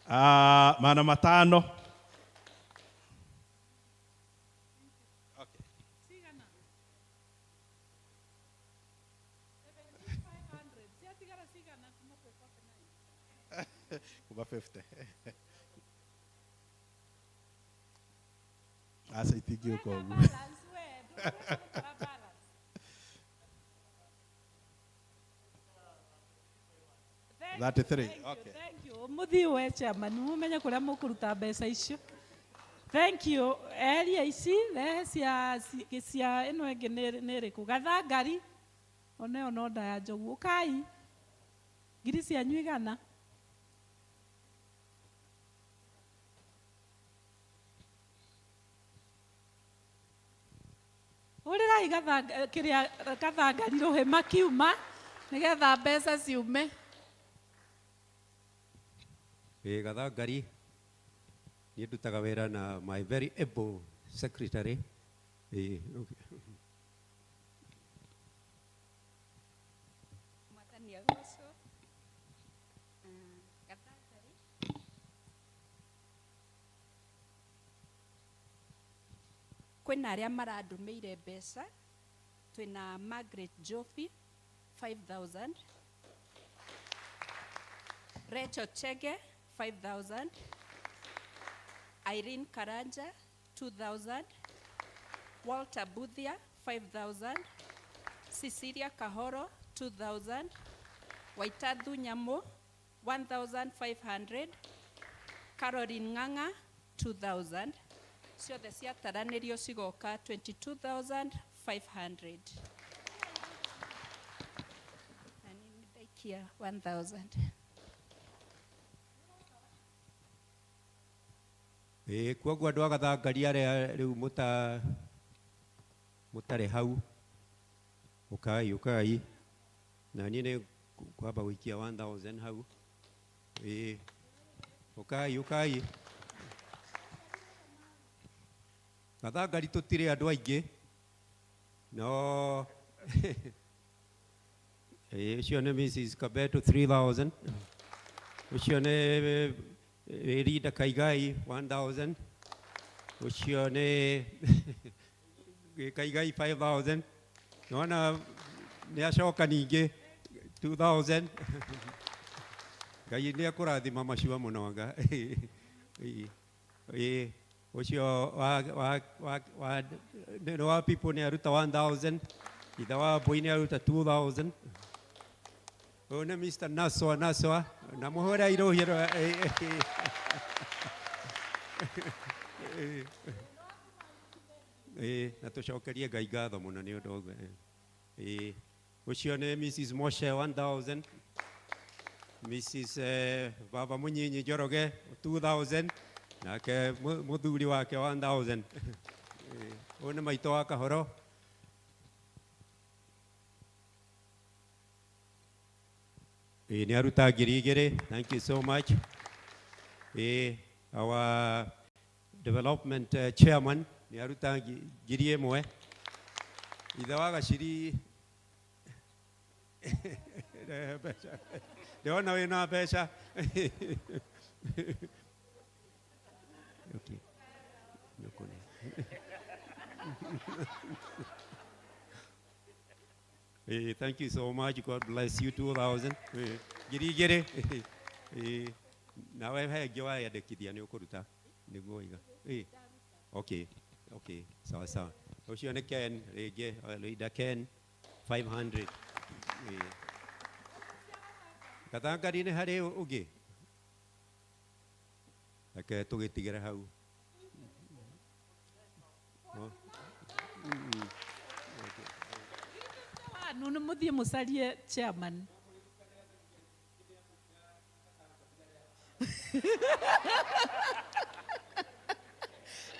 Magana matano. Kuma 50. Aca itingĩũka ũguo. 33. Okay. Thank you. Muthii we chairman, mumenye kuria mukuruta mbeca icio. Thank you. Eria ici rehe cia cia ĩno ĩngĩ nĩ ĩrĩkũ? Gathangari onayo no nda ya njogu. Ũkai ngiri cianyu igana. Hũrĩrai kĩrĩa gathangari rũhĩ makiuma nĩgetha mbeca ciume. Ĩ gathangari niĩ ndutaga wĩra na my very able secretary. Ĩ, okay. Mwathani agocwo. Gathangari kwĩna arĩa marandũmĩire mbeca. Twĩna Margaret Jofi 5000, Rachel Chege 5000, Irene Karanja 2000, Walter Buthia 5000, Cecilia Kahoro 2000, Waitathu Nyamu 1500, Caroline Ng'ang'a 2000. Ciothe ciataranĩrio cigoka 22,500. Na niĩ ndaikia 1000. Ĩ koguo andũ a gathangari arĩa rĩu mũtarĩ hau, ũkai ũkai. Na niĩ nĩ kwamba gũikia 1000 hau. Ĩ ũkai ũkai. Gathangari tũtirĩ andũ aingĩ no ĩ ũcio nĩ Mrs. Kabeto 3000, ũcio nĩ Rida Kaigai 1000, ũcio nĩ Kaigai 5000. Nona nĩ acoka ningĩ 2000. Ngai nĩ akũrathima macua mũno anga. Ĩ ũcio wa nĩ wa people nĩ aruta 1000, ithe wa mbũi nĩ aruta 2000. Ũyũ nĩ Mr. Naswa Naswa na mũhũre irũhĩ rwa ĩ na tũcokerie Ngai ngatho mũno nĩ ũndũ ũguo. Ĩ ũcio nĩ Mrs. Moshe 1000, Mrs. Baba Munyinyi Njoroge 2000, nake mũthuri wake 1000. Ũyũ nĩ maitũ wa Kahoro. Ĩ nĩ aruta ngiri igĩrĩ. Thank you so much. Ĩ our development chairman nĩ aruta ngiri ĩmwe. Ithe wa Gaciri rehe mbeca. Ndĩrona wĩna mbeca. Okay. Nĩũkũne. Thank you so much. God bless you. 2000. Ngiri igĩrĩ. Nawe he ĩngĩ wayandĩkithia nĩ ũkũruta nĩguo iga. Okay. Okay. Sawa sawa. Ũcio nĩ Ken rĩngĩ, Leader Ken 500. Gathangari nĩ harĩ ũngĩ? Reke tũgĩtigĩre hau. Wanu nĩ mũthiĩ mũcarie chairman.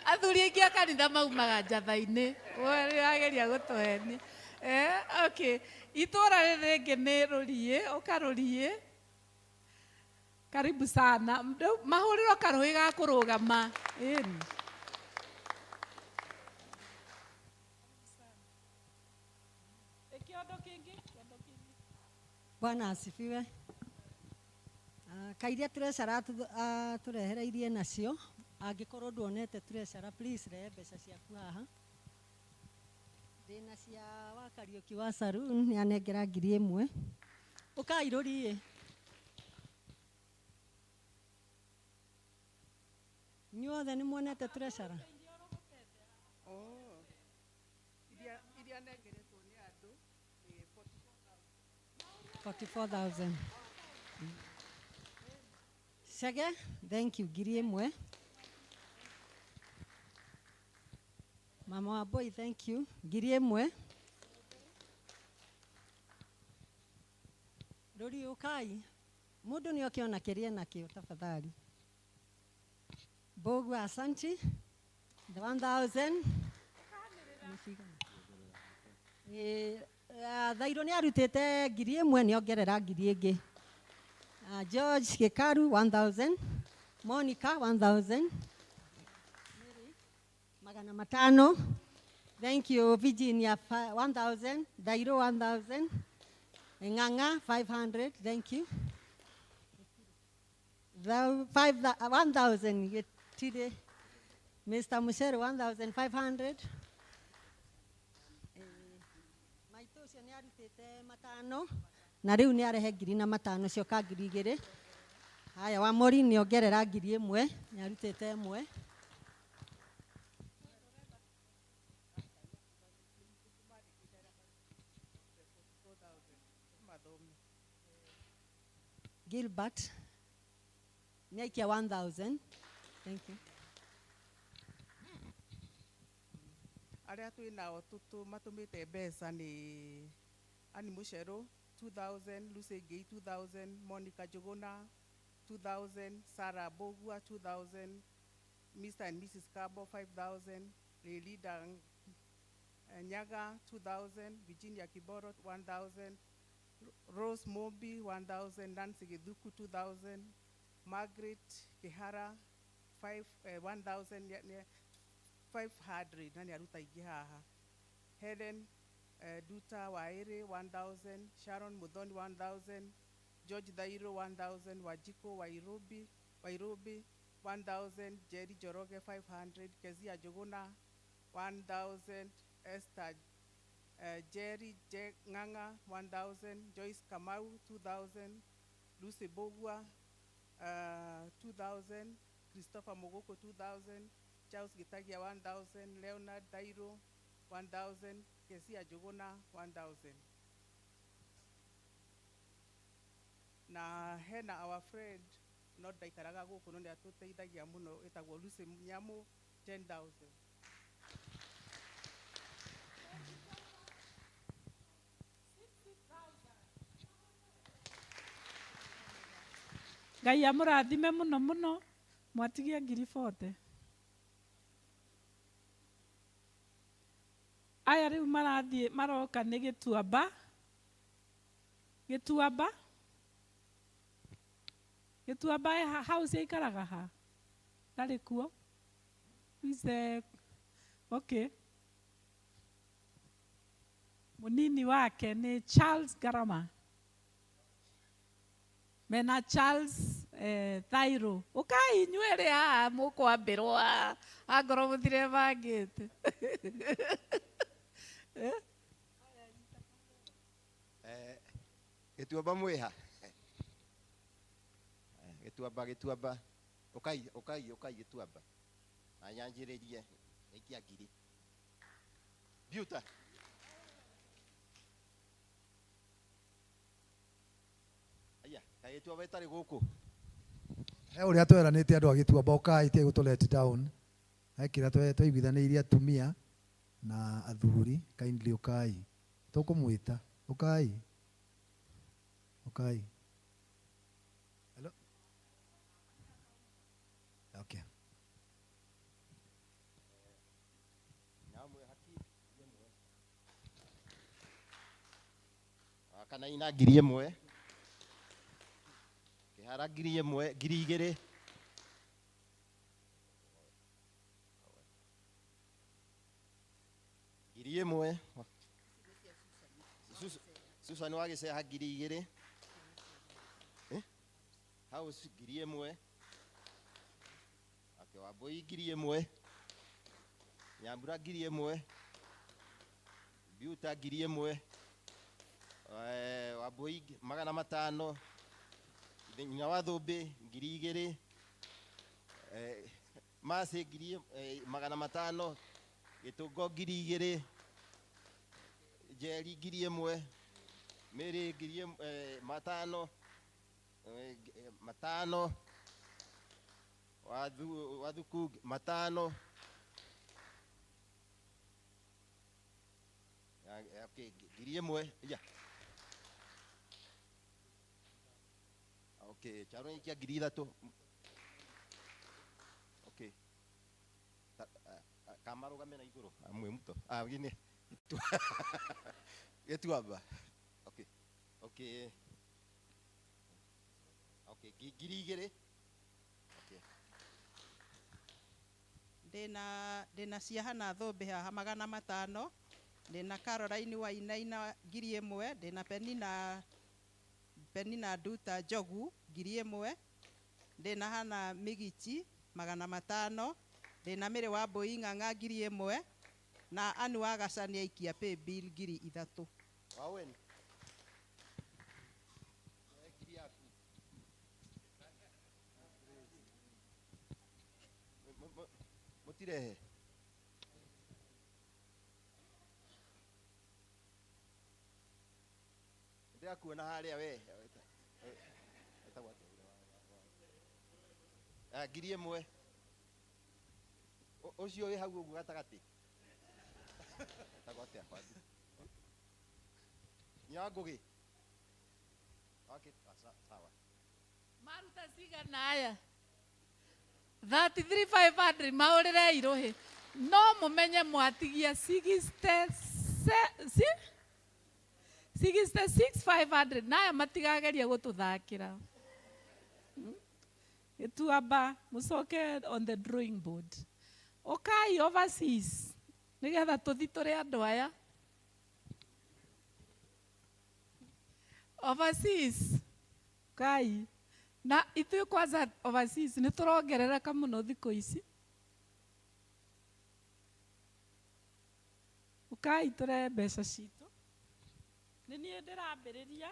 Athuri aingĩ a kanitha maumaga njatha-inĩ. Ũrageria gũtũhenia. Okay. Itũra rĩrĩ rĩngĩ nĩ Rũriĩ, ũka Rũriĩ. Karibu sana. Mahũrĩro karũhĩ ga kũrũgama. Ĩni. Kĩondo kĩngĩ, kĩondo kĩngĩ. Bwana asifiwe. Kairia treasurer atũrehereirie nacio angĩkorwo nduonete treasurer please rehe mbeca ciaku haha. Ndĩna cia wa Kariũki wa saloon nĩ anengera 1000. Ũkai rũriĩ. Inyuothe nĩ muonete treasurer? Oh. Iria nengeretwo nĩ andũ nĩ 44,000. Chege, thank you, 1000. Mama wa boy, thank you, 1000. Rũri ũkai, mũndũ nĩ oke ona kĩrĩa nakĩo tafadhali. Mbũgua, asante. The 1000. Thairũ nĩ arutĩte 1000 nĩ ongerera ngiri ĩngĩ. George Gikaru 1000, Monica 1000, magana matano. Thank you Virginia 1000, Dairo 1000, Ng'ang'a 500, thank you. 1000 gĩtirĩ. Mr. Mushere 1500. Maitũ ũcio nĩ arutĩte matano na rĩu nĩ arehe ngiri na matano cioka 2000. Haya, wa Mori nĩ ongerera 1000, nĩ arutĩte 1. Gilbert nĩ aikia 1000. Thank you. Arĩa twĩ nao matũmĩte mbeca nĩ Annie Mucheru 2000, Lucy Ngei 2000, Monica Njuguna 2000, Sarah Mbũgua 2000, Mr. and Mrs. Kabo 5000, Lelida Nyaga 2000, Virginia Kiboro 1000, Rose Mombi 1000, Nancy Githuku 2000, Margaret Kihara 1000, 500 na nĩ aruta ingĩ haha. Helen Duta Wairi 1000, Sharon Muthoni 1000, George Thairo 1000, Wajiko Wairubi 1000, Jerry Njoroge 500, Kezia Njuguna 1000, Esther Jerry Ng'ang'a 1000, Joyce Kamau 2000, Lucy Mbũgua 2000, Christopher Muguku 2000, Charles Gitagia 1000, Leonard Dairo 1000, Kezia Njuguna 1000. Na hena our friend no ndaikaraga gũkũ no nĩ atũteithagia mũno ĩtagwo Lucy Nyamu 10,000. Ngai amũrathime mũno mũno mwatigie ngiri 40. Aya rĩu marathiĩ maroka nĩ Gĩtuamba. Gĩtuamba. Gĩtuamba house ĩikaraga ha? Ndarĩ kuo. Is the okay. Mũnini wake nĩ Charles Garama. Mena Charles Thairo. Ũkai inyuĩ haha mũkwambĩrwo haha angorwo mũtirebangĩte. Gĩtuamba mwĩha? Gĩtuamba, Gĩtuamba. Ũkai, ũkai, ũkai Gĩtuamba. Na nyanjĩrĩrie aikia ngiri. Biuta. Aya, kaĩ Gĩtuamba ĩtarĩ gũkũ? He ũrĩa tweranĩte andũ a Gĩtuamba ũkai tiga gũtũ let down. He kĩrĩa twaiguithanĩirie atumia na athuri, kindly ũkai. Tũkũmwĩta, ũkai. Ũkai. Hello. Okay. Kana ina 1000. Kĩhara 1000, 2000. 1000. Susan wa Gĩceha 2000. House 1000. Okay, Wambui 1000. Nyambura 1000. Biuta 1000. Wambui 500. Nyina wa Thũmbĩ 2000. Masi 500. Gĩtũngo 2000. Njeri 1000. Mĩrĩ 500. 500. Wathuku 500. Okay, 1000. Yeah. Okay, charo ikia 3000. Okay. Kamarũgame na igũrũ amwe muto. Ah, gini. Gĩtuamba. Okay. Okay. Okay, 2000. Okay. Ndĩna Ciaha na Thũmbĩ haha 500. Ndĩna Caroline Wainaina 1000. Ndĩna Penina Nduta Njogu 1000. Ndĩna Hana Migichi 500. Ndĩna Mĩrĩ wa Mbũi Ng'ang'a 1000. Na Anu wa Gacani aikia pay bill 3000. Waweni. Mũtirehe. Ndĩrakuona harĩa we. Etagwo atĩa? 1000. Ũcio wĩ hau ũguo gatagatĩ. Etagwo atĩa? Nyina wa Ngũgĩ. Okay, sawa. Maruta cigana aya? 33,500 maũrĩre irũhĩ. No mũmenye mwatigia 66,500 naya matigageria gũtũthakĩra. Gĩtuamba mũcoke on the drawing board. Ũkai overseas nĩgetha tũthi tũrĩ andũ aya. Overseas kai na ithuĩ kwanza overseas nĩ tũrongerereka mũno thikũ ici. Ũkai tũrehe mbeca citũ. Nĩ niĩ ndĩrambĩrĩria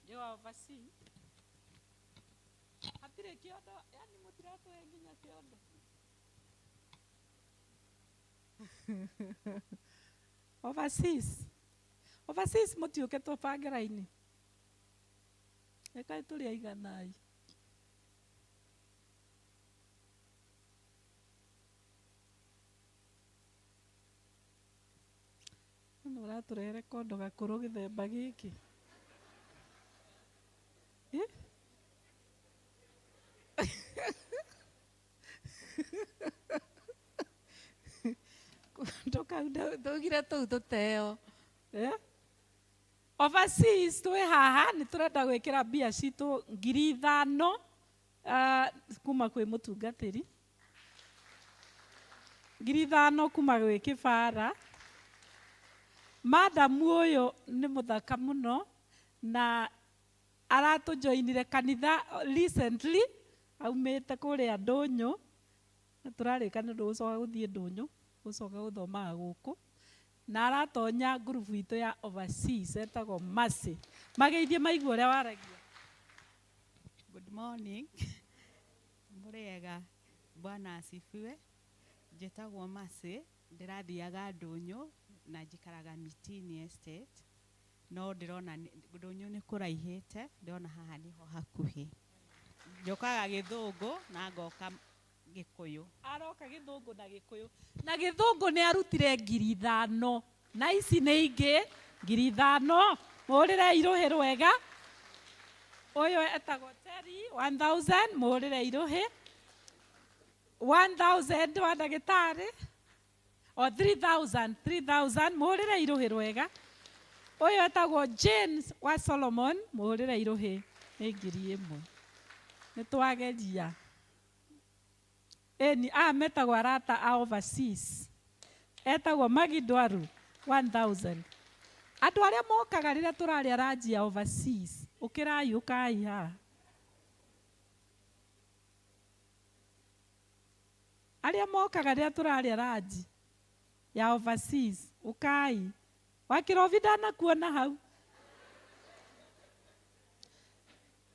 ndĩ wa overseas. Hatirĩ kĩondo, yani mũtiratũhe nginya kĩondo. Overseas. Overseas mũtiũke tũbange raini. Rekai tũrĩ aiganai. Nĩ ũratũrehere kondo gakũrũ gĩthemba gĩkĩ. Kondo kau ndaugire tũu tũteo. Overseas twĩ haha nĩ tũrenda gwĩkĩra mbia citũ 5000 kuma kwĩ mũtungatĩri. 5000 kuma gwĩ Kĩbara. Madamu ũyũ nĩ mũthaka mũno na aratũjoinire kanitha recently aumĩte kũrĩa Ndũnyũ. Na tũrarĩka nĩ ũndũ gũcoka gũthiĩ Ndũnyũ, gũcoka gũthomaga gũkũ. Na aratonya ngurubu itũ ya overseas etagwo Mercy. Mageithie maigua ũrĩa waragia. Good morning. Mũrĩega, Bwana asifiwe. Njĩtagwo Mercy, ndĩrathiaga Ndũnyũ na njikaraga Mitini Estate. No ndĩrona Ndũnyũ nĩ kũraihĩte, ndĩrona haha nĩho hakuhĩ. Njũkaga Gĩthũngũ na ngoka Gĩkũyũ. Aroka Gĩthũngũ na Gĩkũyũ. Na Gĩthũngũ nĩ arutire 5000. Na ici nĩ ingĩ 5000. Mũhũrĩre irũhĩ rwega. Ũyũ etagwo Terry 1000, mũhũrĩre irũhĩ. 1000 wa ndagĩtarĩ. O 3000, 3000, mũhũrĩre irũhĩ rwega. Ũyũ etagwo James wa Solomon, mũhũrĩre irũhĩ nĩ 1000. Nĩ twageria. Eni aya metagwo arata a overseas. Etagwo Maggie Ndwaru 1000. Andũ arĩa mokaga rĩrĩa tũrarĩa ranji ya overseas, ũkĩrai ũkai haha. Arĩa mokaga rĩrĩa tũrarĩa ranji ya overseas, ũkai. Wa Kĩrobi ndanakuona hau.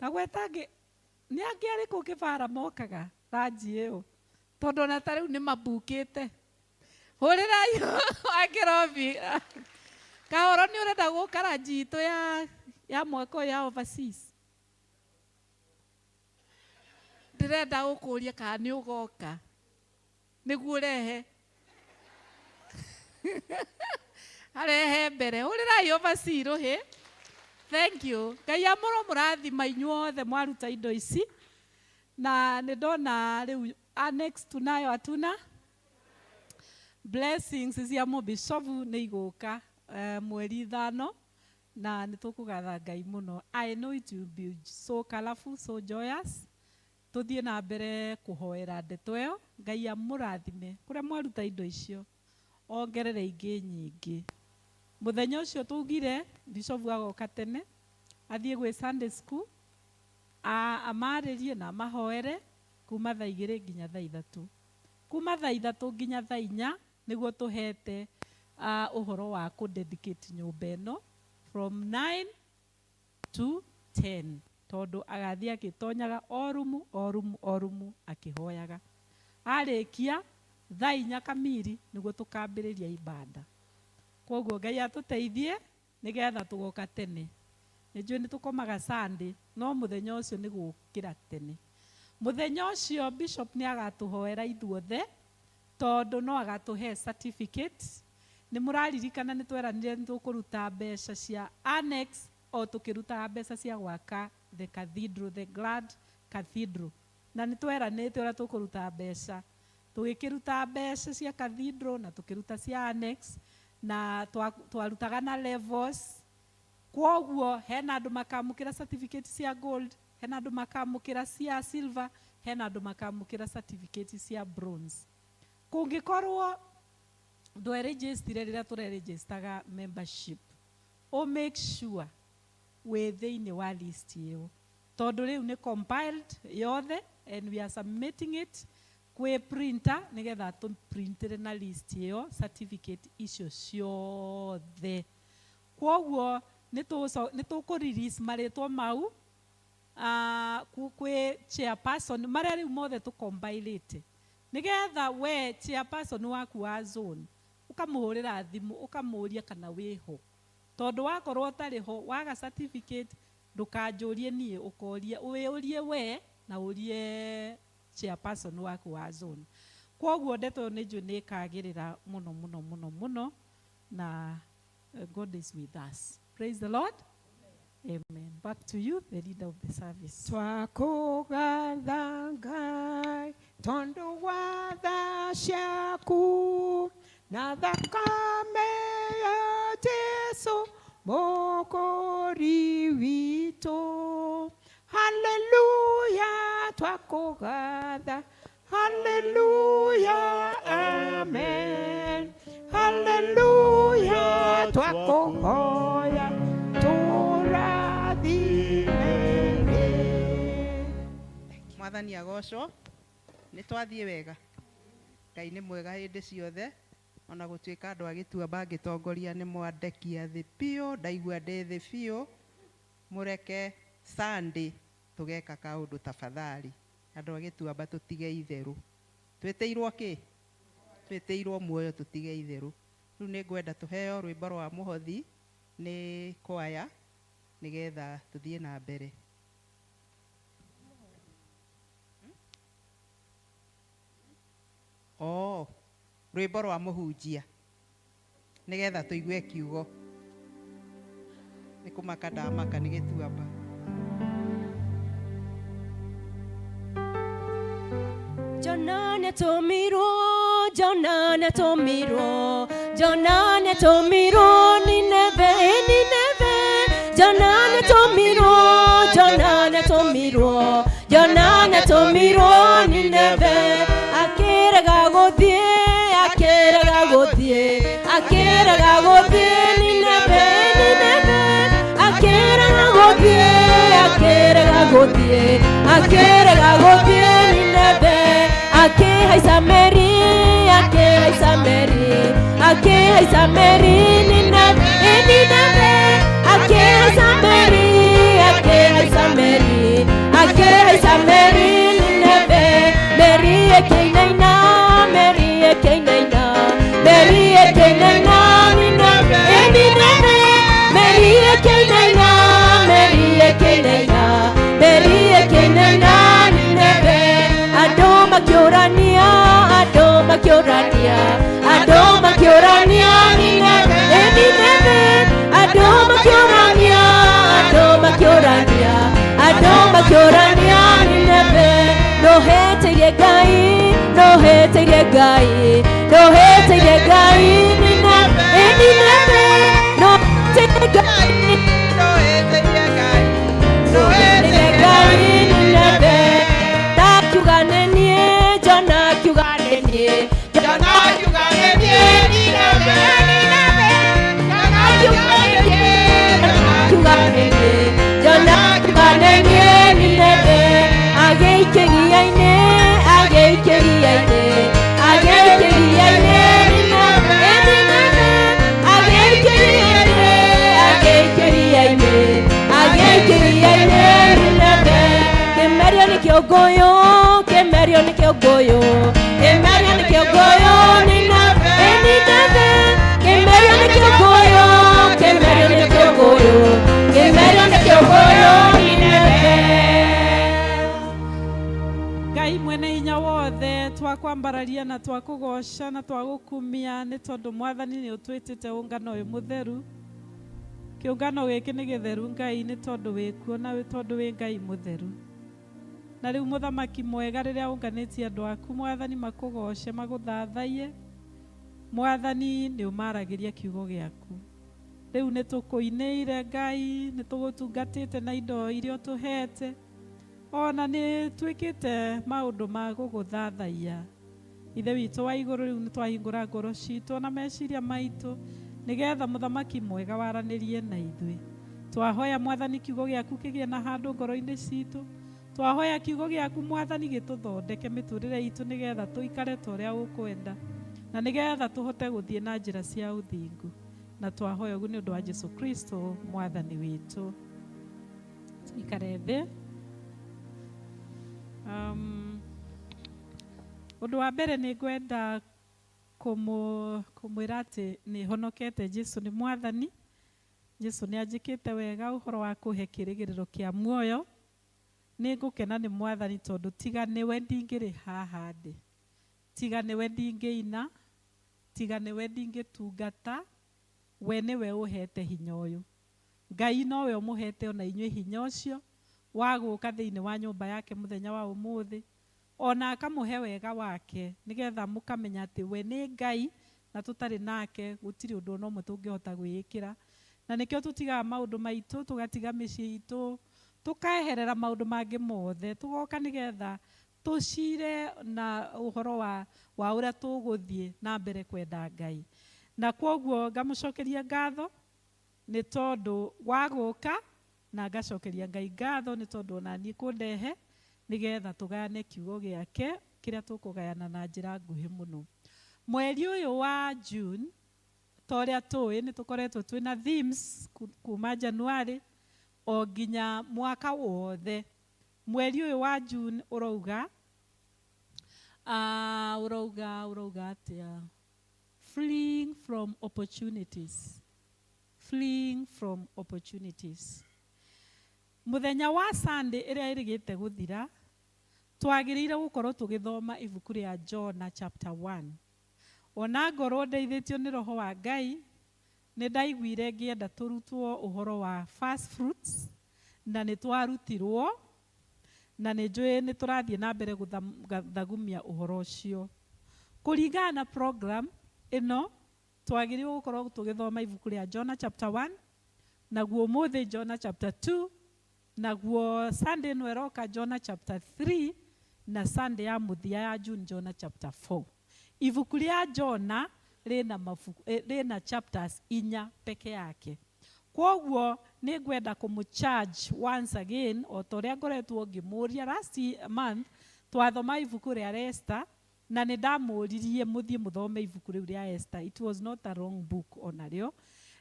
Na gweta angĩ, nĩ angĩ arĩkũ kĩbara mokaga ranji ĩyo? Tondũ ona ta rĩu nĩ mambukĩte. Hũrĩrai wa Kĩrobi. Kahoro nĩ ũrenda gũka ranji itũ ya, ya mwaka ũyũ ya overseas? Ndĩrenda gũkũria kana nĩ ũgoka nĩguo ũrehe arehe mbere. Hũrĩrai overseas rũhĩ. Thank you. Ngai amũro mũrathima inyuothe mwaruta indo ici. Na nĩ ndona rĩu annex tunayo hatuna blessings cia mũbishofu nĩ igũka mweri 5 na nĩ tũkũgatha Ngai mũno. I know it will be so colorful, so joyous. Tũthiĩ na mbere kũhoera ndeto ĩyo. Ngai amũrathime kũrĩa mwaruta indo icio, ongerere ingĩ nyingĩ. Mũthenya ũcio tugire bishofu agoka tene athiĩ gwĩ Sunday school amarĩrie na amahoere kuma thaa 2 nginya thaa 3. Kuma thaa 3 nginya thaa 4 nĩguo tũhete ũhoro wa kũ dedicate nyũmba ĩno from 9 to 10, tondũ agathiĩ agĩtonyaga o rumu o rumu o rumu akĩhoyaga. Arĩkia thaa 4 kamiri nĩguo tũkambĩrĩria ibada. Koguo Ngai atũteithie nĩgetha tũgoka tene. Nĩ njũĩ nĩ tũkomaga Sunday, no mũthenya ũcio nĩ gũkĩra tene. Mũthenya ũcio bishop nĩ agatũhoera ithuothe, tondũ no agatũhe certificate. Nĩ mũraririkana nĩ tweranire nĩ tũkũruta mbeca cia annex o tũkĩrutaga mbeca cia gwaka the cathedral, the Glad Cathedral. Na nĩ tweranĩte ũrĩa tũkũruta mbeca. Tũgĩkĩruta mbeca cia cathedral na tũkĩruta cia annex, na twarutaga na levels. Kwoguo hena andũ makamũkĩra certificate cia gold, hena andũ makamũkĩra cia silver, hena andũ makamũkĩra certificate cia bronze. Kũngĩkorwo ndweregistire rĩrĩa tũreregistaga membership, o make sure wĩ thĩinĩ wa list ĩyo, tondũ rĩu nĩ compiled yothe and we are submitting it kwĩ printer nĩgetha tũprintĩre na list ĩyo certificate icio ciothe. Kwoguo nĩ tũkũ release marĩtwa mau kwĩ chairperson marĩa rĩu mothe tũcompilĩte, nĩgetha we chairperson waku wa zone ũkamũhũrĩra thimũ ũkamũria kana wĩho, tondũ wakorwo ũtarĩ ho waga certificate ndũkanjũrie niĩ, ũkoria wĩũrie we na ũrie chairperson waku wa zone. Kwoguo ndeto ĩyo nĩ njũĩ nĩ ĩkagĩrĩra mũno mũno mũno mũno, na God is with us. Praise the Lord. Amen. Back to you, the leader of the service. Twakũgatha Ngai tondũ wa tha ciaku na thakame ya Jesu mũkũri witũ. Haleluya, twakũgatha. Haleluya, amen. Haleluya, twakũhoya tũrathime. Mwathani agocwo. Nĩ twathiĩ wega. Ngai nĩ mwega hĩndĩ ciothe, ona gũtuĩka andũ a Gĩtuamba ngĩtongoria nĩ mwandekia thĩ biũ, ndaigua ndĩ thĩ biũ. Mũreke Sunday tũgeka kaũndũ tafadhali. Andũ a Gĩtuamba tũtige itherũ. Twĩtĩirwo kĩ? Twĩtĩirwo muoyo, tũtige itherũ. Rĩu nĩ ngwenda tũheo rwĩmbo rwa mũhothi nĩ kwaya nĩgetha tũthiĩ na mbere. Oh, rwĩmbo rwa mũhunjia nĩgetha tũigue kiugo. Nĩ kũmaka ndamaka nĩ Gĩtuamba. Jona nĩatũmirwo, Jona nĩatũmirwo, Jona nĩatũmirwo Nineve, Nineve. Jona nĩatũmirwo, Jona nĩatũmirwo, Jona nĩatũmirwo Nineve. Akĩrega gũthiĩ, akĩrega gũthiĩ, akĩrega gũthiĩ Nineve, Nineve. Akĩrega gũthiĩ, akĩrega gũthiĩ, akĩrega gũthiĩ Nineve. Akĩhaica meri. Akĩhaica meri, akĩhaica meri Nineve, Nineve. Akĩhaica meri, akĩhaica meri, akĩhaica meri Nineve. Meri ĩkĩinaina, meri ĩkĩinaina, meri ĩkĩinaina Nineve, Nineve. Meri ĩkĩinaina, meri ĩkĩinaina, meri ĩkĩinaina Nineve. Andũ makĩũrania, andũ makĩũrania, andũ makĩũrania Nineve, Nineve. Andũ makĩũrania, andũ makĩũrania, andũ makĩũrania Nineve. Nũhĩtĩirie Ngai, nũhĩtĩirie Ngai, nũhĩtĩirie Ngai Nineve, Nineve. Nũhĩtĩirie Ngai, nũhĩtĩirie Ngai, nũhĩtĩirie Ngai Nineve. Ndakiuga nĩ niĩ, Jona akiuga nĩ niĩ, Jona akiuga nĩ niĩ Nineve, Nineve. Jona akiuga nĩ niĩ, Jona akiuga nĩ niĩ, Jona akiuga nĩ niĩ Nineve. Agĩikĩria-inĩ, agĩikĩria-inĩ, agĩikĩria-inĩ Nineve, Nineve. Agĩikĩria-inĩ, agĩikĩria-inĩ, agĩikĩria-inĩ Nineve. Kĩmerio nĩ kĩũngũyũ, kĩmerio nĩ kĩũngũyũ, kĩmerio nĩ kĩũngũyũ Nineve, Nineve. Kĩmerio nĩ kĩũngũyũ, kĩmerio nĩ kĩũngũyũ, kĩmerio nĩ kĩũngũyũ Nineve. Ngai mwene hinya wothe, twakwambararia na twakũgoca na twagũkumia nĩ tondũ Mwathani nĩ ũtwĩtĩte ũngano ũyũ mũtheru. Kĩũngano gĩkĩ nĩ gĩtheru Ngai nĩ tondũ wĩkuo na tondũ wĩ Ngai mũtheru. Na rĩu mũthamaki mwega rĩrĩa ũnganĩtie andũ aku Mwathani makũgoce magũthathaiye, Mwathani nĩ ũmaragĩria kiugo gĩaku. Rĩu nĩ tũkũinĩire Ngai, nĩ tũgũtungatĩte na indo iria ũtũhete, ona nĩ twĩkĩte maũndũ ma gũgũthathaiya. Ithe witũ wa igũrũ, rĩu nĩ twahingũra ngoro citũ na meciria maitũ nĩgetha mũthamaki mwega waranĩrie na ithuĩ. Twahoya Mwathani kiugo gĩaku kĩgĩe na handũ ngoro-inĩ citũ. Twahoya kiugo gĩaku Mwathani gĩtũthondeke mĩtũrĩre itũ nĩgetha tũikare ta ũrĩa ũkwenda na nĩgetha tũhote gũthiĩ na njĩra cia ũthingu. Na twahoya ũguo nĩ ũndũ wa Jesu Kristo Mwathani witũ. Tũikare thĩ. Ũndũ wa mbere nĩ ngwenda kũmwĩra atĩ nĩ honokete. Jesu nĩ Mwathani. Jesu nĩ anjĩkĩte wega ũhoro wa kũhe kĩrĩgĩrĩro kĩa muoyo. Nĩ ngũkena nĩ Mwathani tondũ tiga nĩwe ndingĩrĩ haha ndĩ, tiga nĩwe ndingĩina, tiga nĩwe ndingĩtungata, we nĩwe ũhete hinya ũyũ. Ngai nowe ũmũhete ona inyuĩ hinya ũcio wa gũka thĩinĩ wa nyũmba yake mũthenya wa ũmũthĩ, ona akamũhe wega wake nĩgetha mũkamenya atĩ we nĩ Ngai na tũtarĩ nake gũtirĩ ũndũ ona ũmwe tũngĩhota gwĩĩkĩra. Na nĩkĩo tũtigaga maũndũ maitũ, tũgatiga mĩciĩ itũ, tũkaeherera maũndũ mangĩ mothe, tũgoka nĩgetha tũcire na ũhoro wa ũrĩa tũgũthiĩ na mbere kwenda Ngai. Na kwoguo ngamũcokeria ngatho nĩ tondũ wa gũka, na ngacokeria Ngai ngatho nĩ tondũ ona niĩ kũndehe nĩgetha tũgayane kiugo gĩake kĩrĩa tũkũgayana na njĩra nguhĩ mũno. Mweri ũyũ wa June, ta ũrĩa tũĩ, nĩ tũkoretwo twĩna themes kuma January o nginya mwaka wothe. Mweri ũyũ wa June ũrauga, ũrauga atĩa? Fleeing from opportunities. Fleeing from opportunities. Mũthenya wa Sunday ĩrĩa ĩrĩgĩte gũthira, twagĩrĩire gũkorwo tũgĩthoma ibuku rĩa Jona chapter 1. Ona ngorwo ndeithĩtio nĩ Roho wa Ngai, nĩ ndaiguire ngĩenda tũrutwo ũhoro wa first fruits, na nĩ twarutirwo, na nĩ njũĩ nĩ tũrathiĩ na mbere gũthagumia ũhoro ũcio. Kũringana na program ĩno, twagĩrĩirwo gũkorwo tũgĩthoma ibuku rĩa Jona chapter 1, naguo ũmũthĩ Jona chapter 2, naguo Sunday ĩno ĩroka Jona chapter 3, na Sunday ya mũthia ya June Jona chapter 4. Ibuku rĩa Jona rĩna mabuku, rĩna chapters inya peke yake. Kwoguo nĩ ngwenda kũmũcharge once again o ta ũrĩa ngoretwo ngĩmũria last month twathoma ibuku rĩa Esther, Na nĩ ndamũririe mũthiĩ mũthome ibuku rĩu rĩa Esther. It was not a wrong book onarĩo.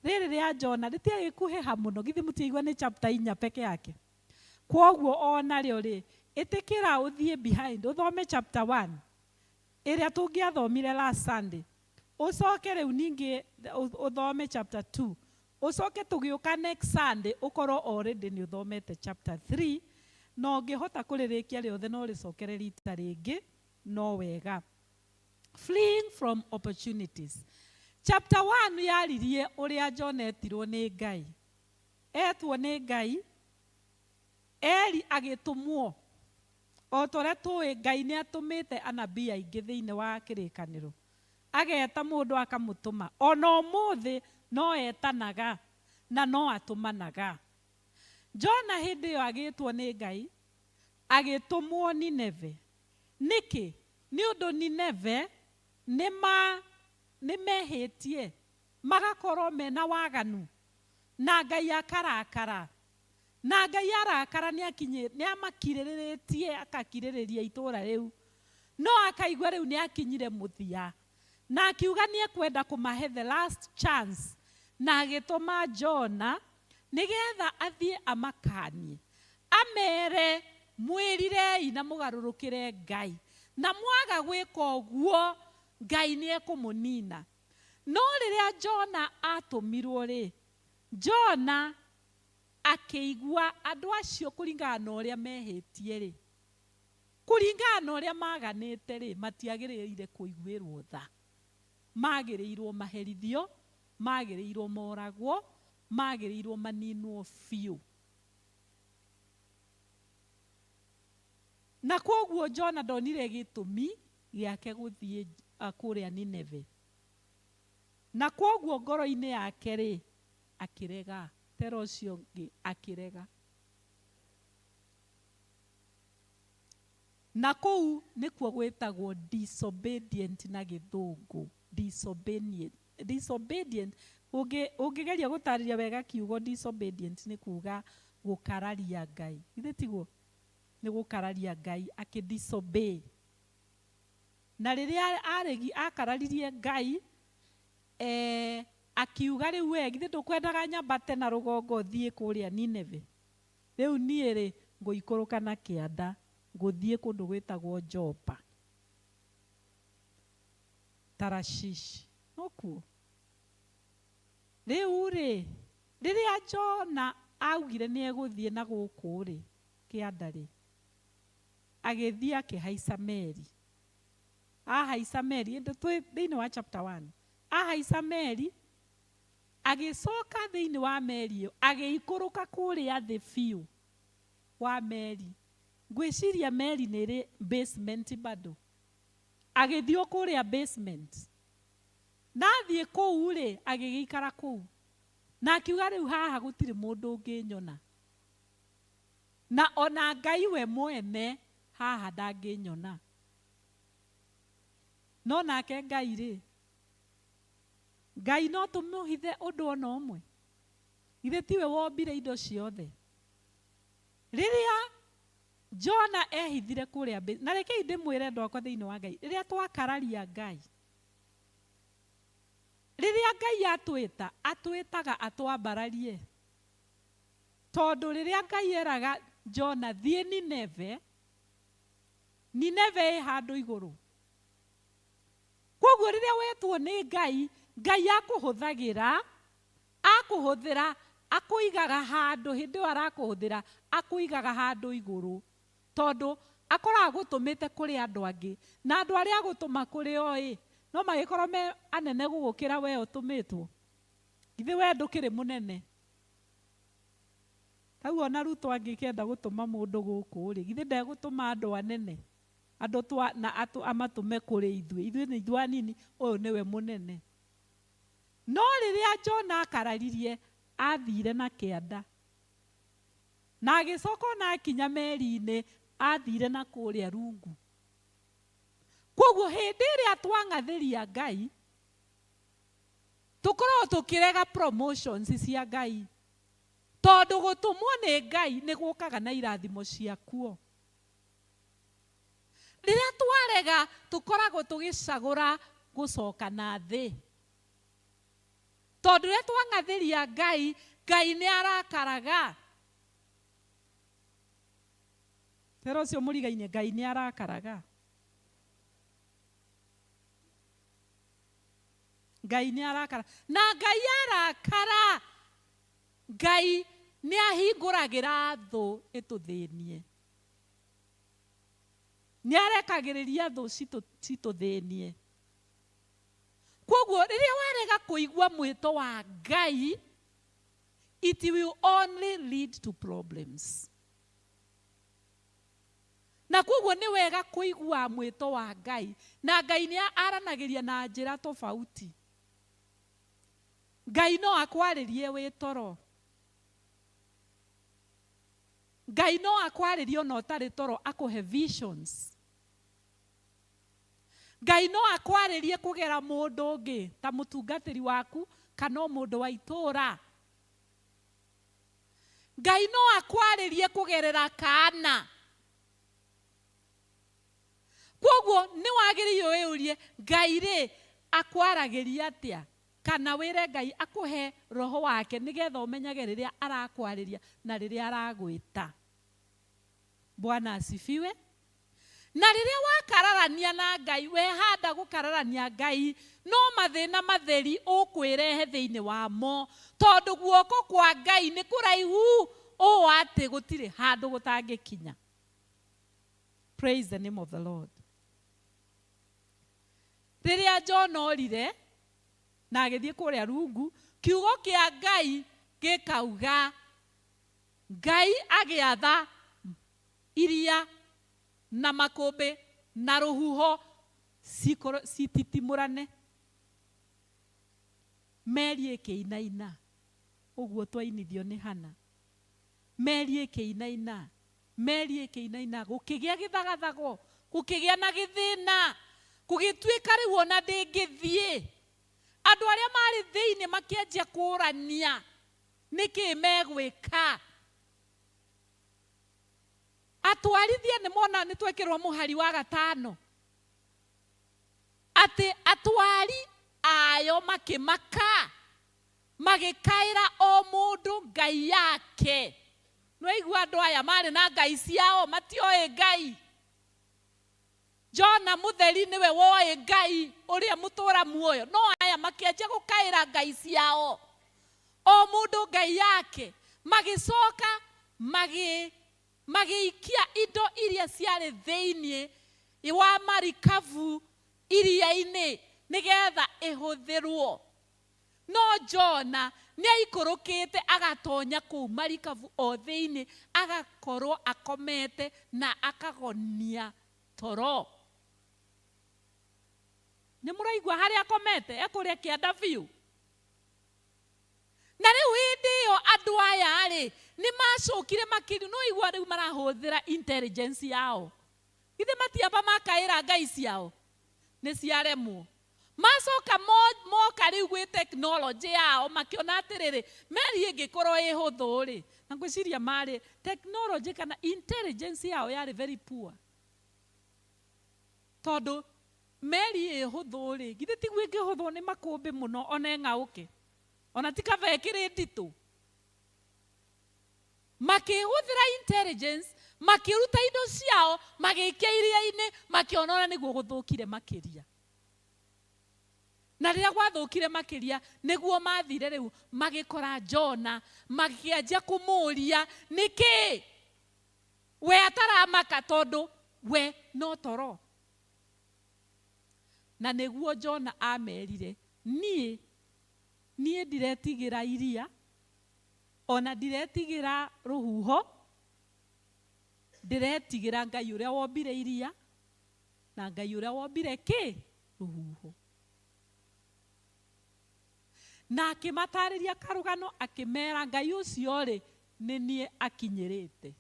Rĩrĩ rĩa Jona rĩtiagĩkuhĩha mũno, githĩ mũtiaigua nĩ chapter inya peke yake. Kwoguo onarĩo rĩ, ĩtĩkĩra ũthiĩ behind, ũthome chapter 1 ĩrĩa tũngĩathomire last Sunday. Ũcoke rĩu ningĩ ũthome chapter 2. Ũcoke tũgĩũka next Sunday ũkorwo already nĩ ũthomete chapter 3 na ũngĩhota kũrĩrĩkia rĩothe no ũrĩcokere rita rĩngĩ no wega. Fleeing from opportunities. Chapter 1 yaririe ũrĩa Jona etirwo nĩ Ngai. Etwo nĩ Ngai, Eli agĩtũmwo. O ta ũrĩa tũĩ Ngai nĩ atũmĩte anabii aingĩ thĩinĩ wa kĩrĩkanĩro. Ageta mũndũ akamũtũma. Ona ũmũthĩ no etanaga na no atũmanaga. Jona hĩndĩ ĩyo agĩtwo nĩ Ngai, agĩtũmwo Nineve. Nĩkĩ? Nĩ ũndũ Nineve nĩ ma nĩ mehĩtie, magakorwo mena waganu, na Ngai akarakara. Na Ngai arakara nĩ akinyĩ nĩ amakirĩrĩrĩtie akakirĩrĩria itũra rĩu. No akaigua rĩu nĩ akinyire mũthia. Na akiuga nĩ ekwenda kũmahe the last chance. Na agĩtũma Jona nĩgetha athiĩ amakanie. Amere mwĩrirei na mũgarũrũkĩre Ngai. Na mwaga gwĩka ũguo Ngai nĩ ekũmũnina. No rĩrĩa Jona atũmirwo rĩ, Jona akĩigua andũ acio kũringana na ũrĩa mehĩtie rĩ, kũringana na ũrĩa maganĩte rĩ, matiagĩrĩire kũiguĩrwo tha. Magĩrĩirwo maherithio, magĩrĩirwo moragwo, magĩrĩirwo maninwo biũ. Na kwoguo Jona ndonire gĩtũmi gĩake gũthiĩ kũrĩa Nineve. Na kwoguo ngoro-inĩ yake rĩ, akĩrega. Tera ũcio ũngĩ akĩrega. Na kũu nĩkuo gwĩtagwo disobedient na gĩthũngũ. Disobedient. Disobedient. Ũngĩgeria gũtarĩria wega kiugo disobedient nĩ kuga gũkararia Ngai. Githĩ tiguo? Nĩ gũkararia Ngai, akĩ disobey. Na rĩrĩa aregi akararirie Ngai, akiuga rĩu we githĩ ndũkwendaga nyambate na rũgongo thiĩ kũrĩa Nineve? Rĩu niĩ rĩ, ngũikũrũka na kĩanda, ngũthiĩ kũndũ gwĩtagwo Jopa. Tarashishi. Nokuo? Rĩu rĩ, rĩrĩa Jona augire nĩ egũthiĩ na gũkũ rĩ, kĩanda rĩ, agĩthiĩ akĩhaica meri. Ahaica meri, ĩndĩ twĩ thĩinĩ wa chapter 1. Ahaica meri, agĩcoka thĩinĩ wa meri ĩyo, agĩikũrũka kũrĩa thĩ biũ wa meri. Ngwĩciria meri nĩ ĩrĩ basement bado. Agĩthiĩ o kũrĩa basement. Na athiĩ kũu rĩ, agĩgĩikara kũu. Na akiuga rĩu haha gũtirĩ mũndũ ũngĩnyona. Na ona Ngai we mwene haha ndangĩnyona. No nake Ngai rĩ, Ngai no tũmũhithe ũndũ ona ũmwe? Githĩ tiwe wombire indo ciothe? Rĩrĩa Jona ehithire kũrĩa mbĩ-, na rekei ndĩmwĩre andũ akwa thĩinĩ wa Ngai, rĩrĩa twakararia Ngai, rĩrĩa Ngai atwĩta, atwĩtaga atwambararie. Tondũ rĩrĩa Ngai eraga Jona thiĩ Nineve, Nineve ĩ handũ igũrũ. Kwoguo rĩrĩa wetwo nĩ Ngai, Ngai akũhũthagĩra, akũhũthĩra, akũigaga handũ, hĩndĩ ĩyo arakũhũthĩra, akũigaga handũ igũrũ. Tondũ akoragwo agũtũmĩte kũrĩ andũ angĩ. Na andũ arĩa agũtũma kũrĩ o ĩ, no magĩkorwo me anene gũgũkĩra we ũtũmĩtwo. Githĩ we ndũkĩrĩ mũnene? Rĩu ona Ruto angĩkĩenda gũtũma mũndũ gũkũ rĩ, githĩ ndegũtũma andũ anene? Andũ twa, na atũ, amatũme kũrĩ ithuĩ. Ithuĩ nĩ ithuĩ anini, ũyũ nĩwe mũnene. No rĩrĩa Jona akararirie, athire na kĩanda. Na agĩcoka ona akinya meri-inĩ, athire na kũrĩa rungu. Kwoguo hĩndĩ ĩrĩa twang'athĩria Ngai, tũkoragwo tũkĩrega promotions cia Ngai. Tondũ gũtũmwo nĩ Ngai nĩ gũkaga na irathimo ciakuo. Rĩrĩa twarega tũkoragwo tũgĩcagũra gũcoka na thĩ. Tondũ rĩrĩa twang'athĩria Ngai, Ngai nĩ arakaraga. Tera ũcio mũrigaine, Ngai nĩ arakaraga. Ngai nĩ arakara. Na Ngai arakara, Ngai nĩ ahingũragĩra thũ ĩtũthĩnie. Nĩ arekagĩrĩria thũ citũthĩnie. Kwoguo rĩrĩa warega kũigua mwĩto wa Ngai, it will only lead to problems. Na kwoguo nĩ wega kũigua mwĩto wa Ngai. Na Ngai nĩ aranagĩria na njĩra tofauti. Ngai no akwarĩrie wĩ toro. Ngai no akwarĩrie ona ũtarĩ toro akũhe visions. Ngai no akwarĩrie kũgera mũndũ ũngĩ ta mũtungatĩri waku kana o mũndũ wa itũũra. Ngai no akwarĩrie kũgerera kaana. Kwoguo nĩ wagĩrĩirwo wĩyũrie, Ngai rĩ akwaragĩria atĩa? Kana wĩre Ngai akũhe roho wake nĩgetha ũmenyage rĩrĩa arakwarĩria na rĩrĩa aragwĩta. Bwana asifiwe. Na rĩrĩa wakararania na Ngai, wehanda gũkararania Ngai, no mathĩna matheri ũkwĩrehe thĩinĩ wamo, tondũ guoko kwa Ngai nĩ kũraihu ũũ atĩ gũtirĩ handũ gũtangĩkinya. Praise the name of the Lord. Rĩrĩa Jona orire na agĩthiĩ kũrĩa rungu, kiugo kĩa Ngai gĩkauga, Ngai agĩatha iria na makũmbĩ na rũhuho cititimũrane. Meri ĩkĩinaina, ũguo twainithio nĩ Hana. Meri ĩkĩinaina, meri ĩkĩinaina, gũkĩgĩa gĩthagathago, gũkĩgĩa na gĩthĩna, gũgĩtuĩka rĩu ona ndĩngĩthiĩ. Andũ arĩa marĩ thĩinĩ makĩanjia kũrania nĩkĩ megwĩka. Atwarithia nĩ mona nĩ twekĩrwo mũhari wa gatano atĩ atwari ayo makĩmaka magĩkaĩra o mũndũ ngai yake. Nĩwaigua andũ aya marĩ na ngai ciao, matioĩ Ngai. Jona mũtheri nĩwe woĩ Ngai ũrĩa mũtũra muoyo, no aya makĩanjia gũkaĩra ngai ciao, o mũndũ ngai yake. Magĩcoka magĩikia indo iria ciarĩ thĩinĩ wa marikabu iria-inĩ nĩgetha ĩhũthĩrwo. No Jona nĩaikũrũkĩte agatonya kũu marikabu o thĩinĩ, agakorwo akomete na akagonia toro. Nĩ mũraigua harĩa akomete? Ekũrĩa kĩanda biũ. Na rĩu hĩndĩ ĩyo andũ aya-rĩ, nĩ macokire makĩria, no igua rĩu marahũthĩra intelligence yao. Githĩ matiamba makaĩra ngai ciao? Nĩ ciaremwo. Macoka moka rĩu gwĩ technology yao, makĩona atĩrĩrĩ, meri ĩngĩkorwo ĩ hũthũ-rĩ, na ngwĩciria marĩ technology kana intelligence yao yarĩ very poor. Tondũ meri ĩ hũthũ-rĩ, githĩ tiguo ĩngĩhũthwo nĩ makũmbĩ mũno ona ĩng'aũke? Ona ti kaba ĩkĩrĩ nditũ. Makĩhũthĩra intelligence, makĩruta indo ciao, magĩikia iria-inĩ, makĩona ũrĩa nĩguo gũthũkire makĩria. Na rĩrĩa gwathũkire makĩria, nĩguo mathire rĩu magĩkora Jona, makĩanjia kũmũria nĩkĩ we ataramaka, tondũ we no toro. Na nĩguo Jona amerire, niĩ niĩ ndiretigĩra iria, ona ndiretigĩra rũhuho, ndĩretigĩra Ngai ũrĩa wombire iria na Ngai ũrĩa wombire kĩ? Rũhuho. Na akĩmatarĩria karũgano, akĩmera Ngai ũcio-rĩ, nĩ niĩ akinyĩrĩte,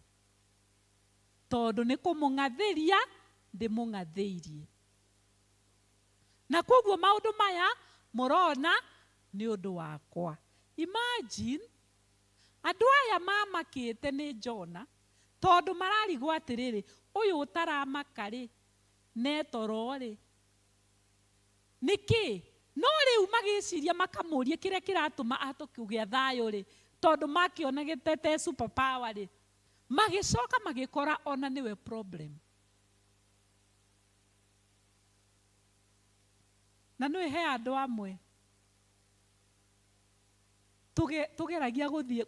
tondũ nĩ kũmũng'athĩria ndĩmũng'athĩirie. Na kwoguo maũndũ maya mũrona nĩ ũndũ wakwa. Imagine, andũ aya mamakĩte nĩ Jona, tondũ mararigwo atĩrĩrĩ, ũyũ ũtaramaka-rĩ, Ne toro rĩ nĩkĩ no rĩu magĩciria makamũria kĩrĩa kĩratũma ahote kũgĩa thayũ rĩ tondũ makĩonagĩte te super power rĩ magĩcoka magĩkora ona nĩwe problem na nĩ he andũ amwe tũgeragia gũthiĩ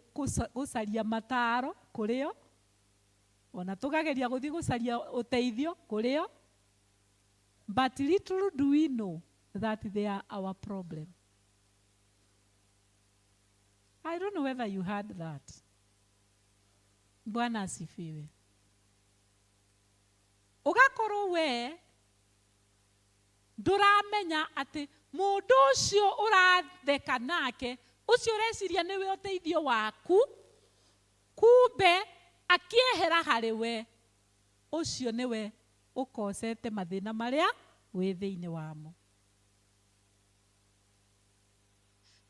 gũcaria mataro kũrĩo ona tũkageria gũthiĩ gũcaria ũteithio kũrĩo but little do we know that they are our problem. I don't know whether you heard that. Bwana asifiwe. Ũgakorwo we ndũramenya atĩ mũndũ ũcio ũratheka nake ũcio ũreciria nĩwe ũteithio waku kumbe akĩehera harĩ we ũcio nĩwe ũkocete mathĩna marĩa wĩ thĩinĩ wamo.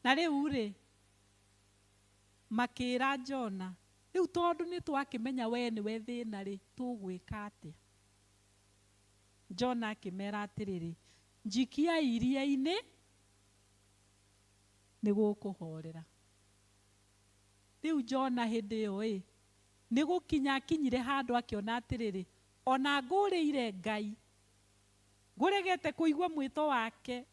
Na rĩu rĩ makĩra Jona rĩu tondũ nĩ twakĩmenya we nĩwe thĩna rĩ tũgwĩka atĩa? Jona akĩmera atĩrĩrĩ njikia iria-inĩ nĩ gũkũhorera. Rĩu Jona hĩndĩ ĩyo ĩ nĩ gũkinya akinyire handũ akĩona atĩrĩrĩ ona ngũrĩire Ngai ngũregete kũigua mwĩto wake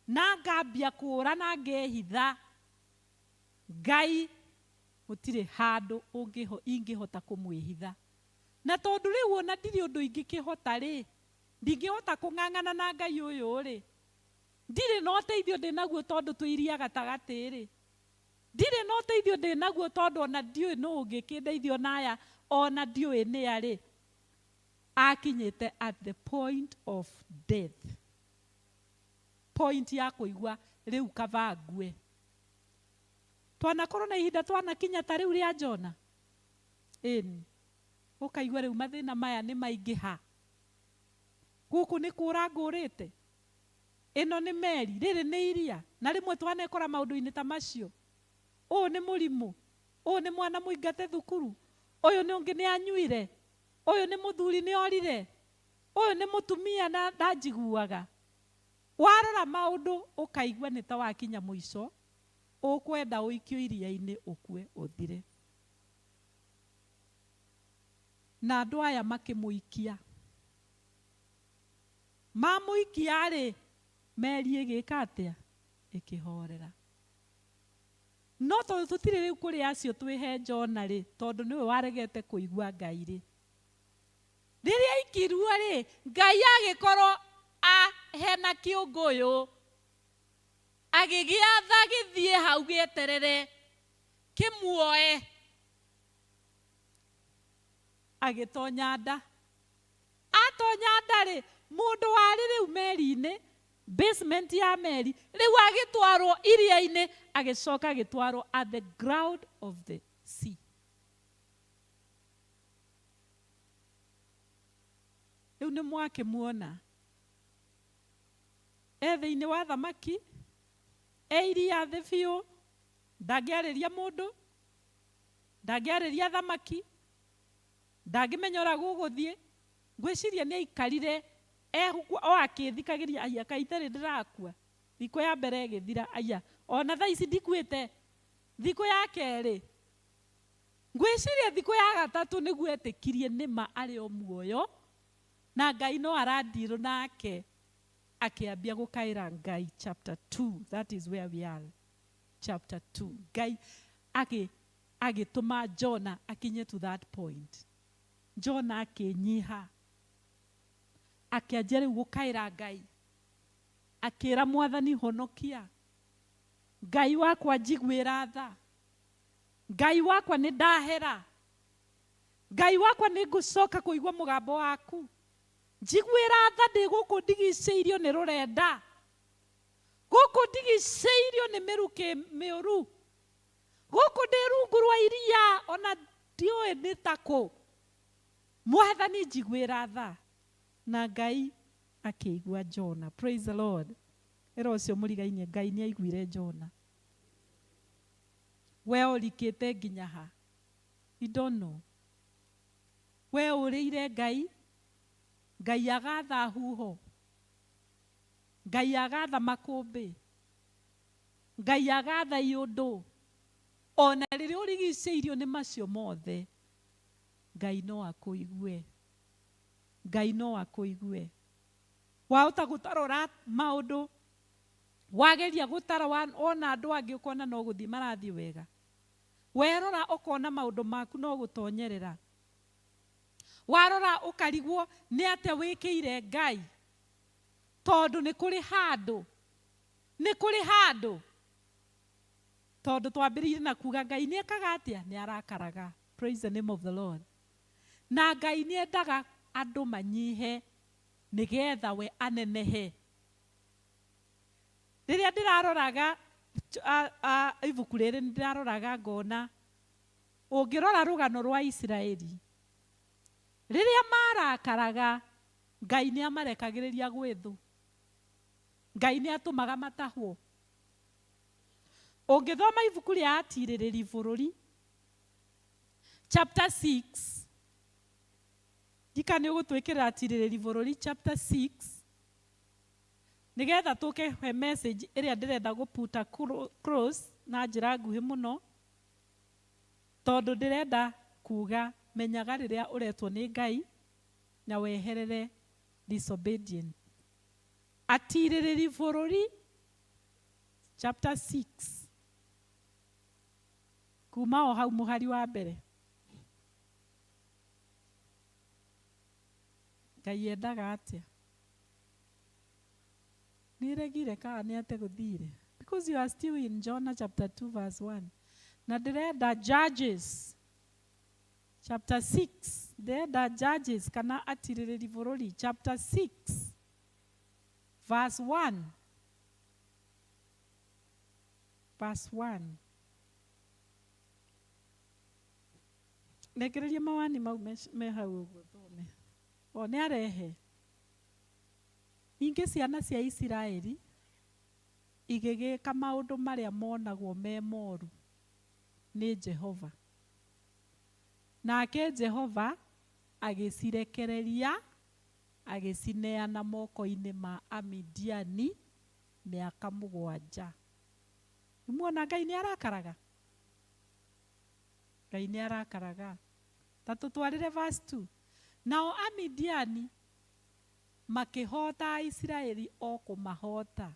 na ngambia kũũra na ngehitha Ngai gũtirĩ handũ ingĩhota kũmwĩhitha na tondũ rĩu ona ndirĩ ũndũ ingĩkĩhota rĩ ndingĩhota kũng'ang'ana na Ngai ũyũ rĩ ndirĩ na ũteithio ndĩ naguo tondũ twĩ iria gatagatĩ rĩ ndirĩ na ũteithio ndĩ naguo tondũ ona ndiũĩ nũ ũngĩkĩndeithio na aya ona ndiũĩ nĩ a rĩ akinyĩte at the point of death point ya kũigua rĩu kaba ngue. Twanakorwo na ihinda twanakinya ta rĩu rĩa Jona ĩni ũkaigua rĩu mathĩna maya nĩ maingĩha gũkũ nĩ kũra ngũrĩte ĩno nĩ meri rĩrĩ nĩ iria na rĩmwe twanekora maũndũ-inĩ ta macio ũyũ nĩ mũrimũ ũyũ nĩ mwana mũingate thukuru ũyũ nĩ ũngĩ nĩ anyuire ũyũ nĩ mũthuri nĩ orire ũyũ nĩ mũtumia na ndanjiguaga warora maũndũ ũkaigua nĩ ta wakinya mũico ũkwenda ũikio iria-inĩ ũkue ũthire. Na andũ aya makĩmũikia mamũikia rĩ meri ĩgĩka atĩa ĩkĩhorera. No tondũ tũtirĩ rĩu kũrĩ acio twĩhe Jona rĩ tondũ nĩwe waregete kũigua Ngai rĩ rĩrĩa aikirwo rĩ Ngai agĩkorwo ahena kĩũngũyũ agĩgĩatha gĩthiĩ hau gĩeterere kĩmuoe agĩtonya nda atonya nda rĩ mũndũ warĩ rĩu meri-inĩ basement ya meri rĩu agĩtwarwo iria-inĩ agĩcoka agĩtwarwo at the ground of the sea. Rĩu nĩ mwakĩmuona e thĩinĩ wa thamaki e iria thĩ biũ ndangĩarĩria mũndũ ndangĩarĩria thamaki ndangĩmenya ũrĩa gũgũthiĩ ngwĩciria nĩ aikarire o akĩthikagĩria aya kaĩ itarĩ ndĩrakua thikũ ya mbere ĩgĩthira aya ona thaa ici ndikuĩte thikũ ya kerĩ ngwĩciria thikũ ya gatatũ nĩguo etĩkirie nĩma arĩ o muoyo na Ngai no arandirũ nake akĩambia gũkaĩra Ngai. Chapter 2, that is where we are. Chapter 2 Ngai agĩtũma Jona akinye to that point. Jona akĩnyiha akĩanjia rĩu gũkaĩra Ngai akĩra Mwathani honokia Ngai wakwa njiguĩra tha Ngai wakwa nĩ ndahera Ngai wakwa nĩ ngũcoka kũigua mũgambo waku njiguĩra tha ndĩ gũkũ ndigicĩirio nĩ rũrenda gũkũ ndigicĩirio nĩ mĩrukĩ mĩũru gũkũ ndĩ rungu rwa iria ona ndiũĩ nĩ takũ Mwathani njiguĩra tha. Na Ngai akĩigua Jona. Praise the Lord. Ĩra ũcio mũrigainie Ngai nĩ aiguire Jona. We ũrikĩte nginya ha? You don't know. We ũrĩire Ngai Ngai agatha huho, Ngai agatha makũmbĩ, Ngai agatha iũndũ. Ona rĩrĩa ũrigicĩirio nĩ macio mothe, Ngai no akũigue. Ngai no akũigue. Wahota gũtarora maũndũ, wageria gũtara wona andũ angĩ ũkona no gũthiĩ marathiĩ wega. Werora ũkona maũndũ maku no gũtonyerera. Warora ũkarigwo nĩ atĩa wĩkĩire Ngai, tondũ nĩ kũrĩ handũ, nĩ kũrĩ handũ. Tondũ twambĩrĩirie na kuga Ngai nĩ ekaga atĩa? Nĩ arakaraga. Praise the name of the Lord. Na Ngai nĩ endaga andũ manyihe nĩgetha we anenehe. Rĩrĩa ndĩraroraga ibuku rĩrĩ, nĩ ndĩraroraga ngona ũngĩrora rũgano rwa Isiraeli, rĩrĩa marakaraga, Ngai nĩ amarekagĩrĩria gwĩ thũ. Ngai nĩ atũmaga matahwo. Ũngĩthoma ibuku rĩa Atirĩrĩri Bũrũri chapter 6, ndika nĩ ũgũtwĩkĩrĩra Atirĩrĩri Bũrũri chapter 6, nĩgetha tũke he message ĩrĩa ndĩrenda gũputa cross na njĩra nguhĩ mũno, tondũ ndĩrenda kuga menyaga rĩrĩa ũretwo nĩ Ngai na weherere disobedient. Atirĩrĩri Bũrũri chapter 6, kuma o hau mũhari wa mbere. Ngai endaga atĩa? Nĩregire kana nĩ ate gũthire? Because you are still in Jonah chapter 2 verse 1. Na ndĩrenda Judges chapter 6, ndĩrenda Judges kana Atirĩrĩri Bũrũri chapter 6 verse 1. Verse 1. Rekereria mawani mau me hau ũguo thome. O nĩ arehe. Ningĩ ciana cia Isiraeli igĩgĩka maũndũ marĩa monagwo me moru nĩ Jehova. Nake Jehova agĩcirekereria agĩcineana moko-inĩ ma Amidiani mĩaka mũgwanja. Nĩmuona Ngai nĩ arakaraga? Ngai nĩ arakaraga. Ta tũtwarĩre verse 2. Nao Amidiani makĩhoota Aisiraeli o kũmahoota.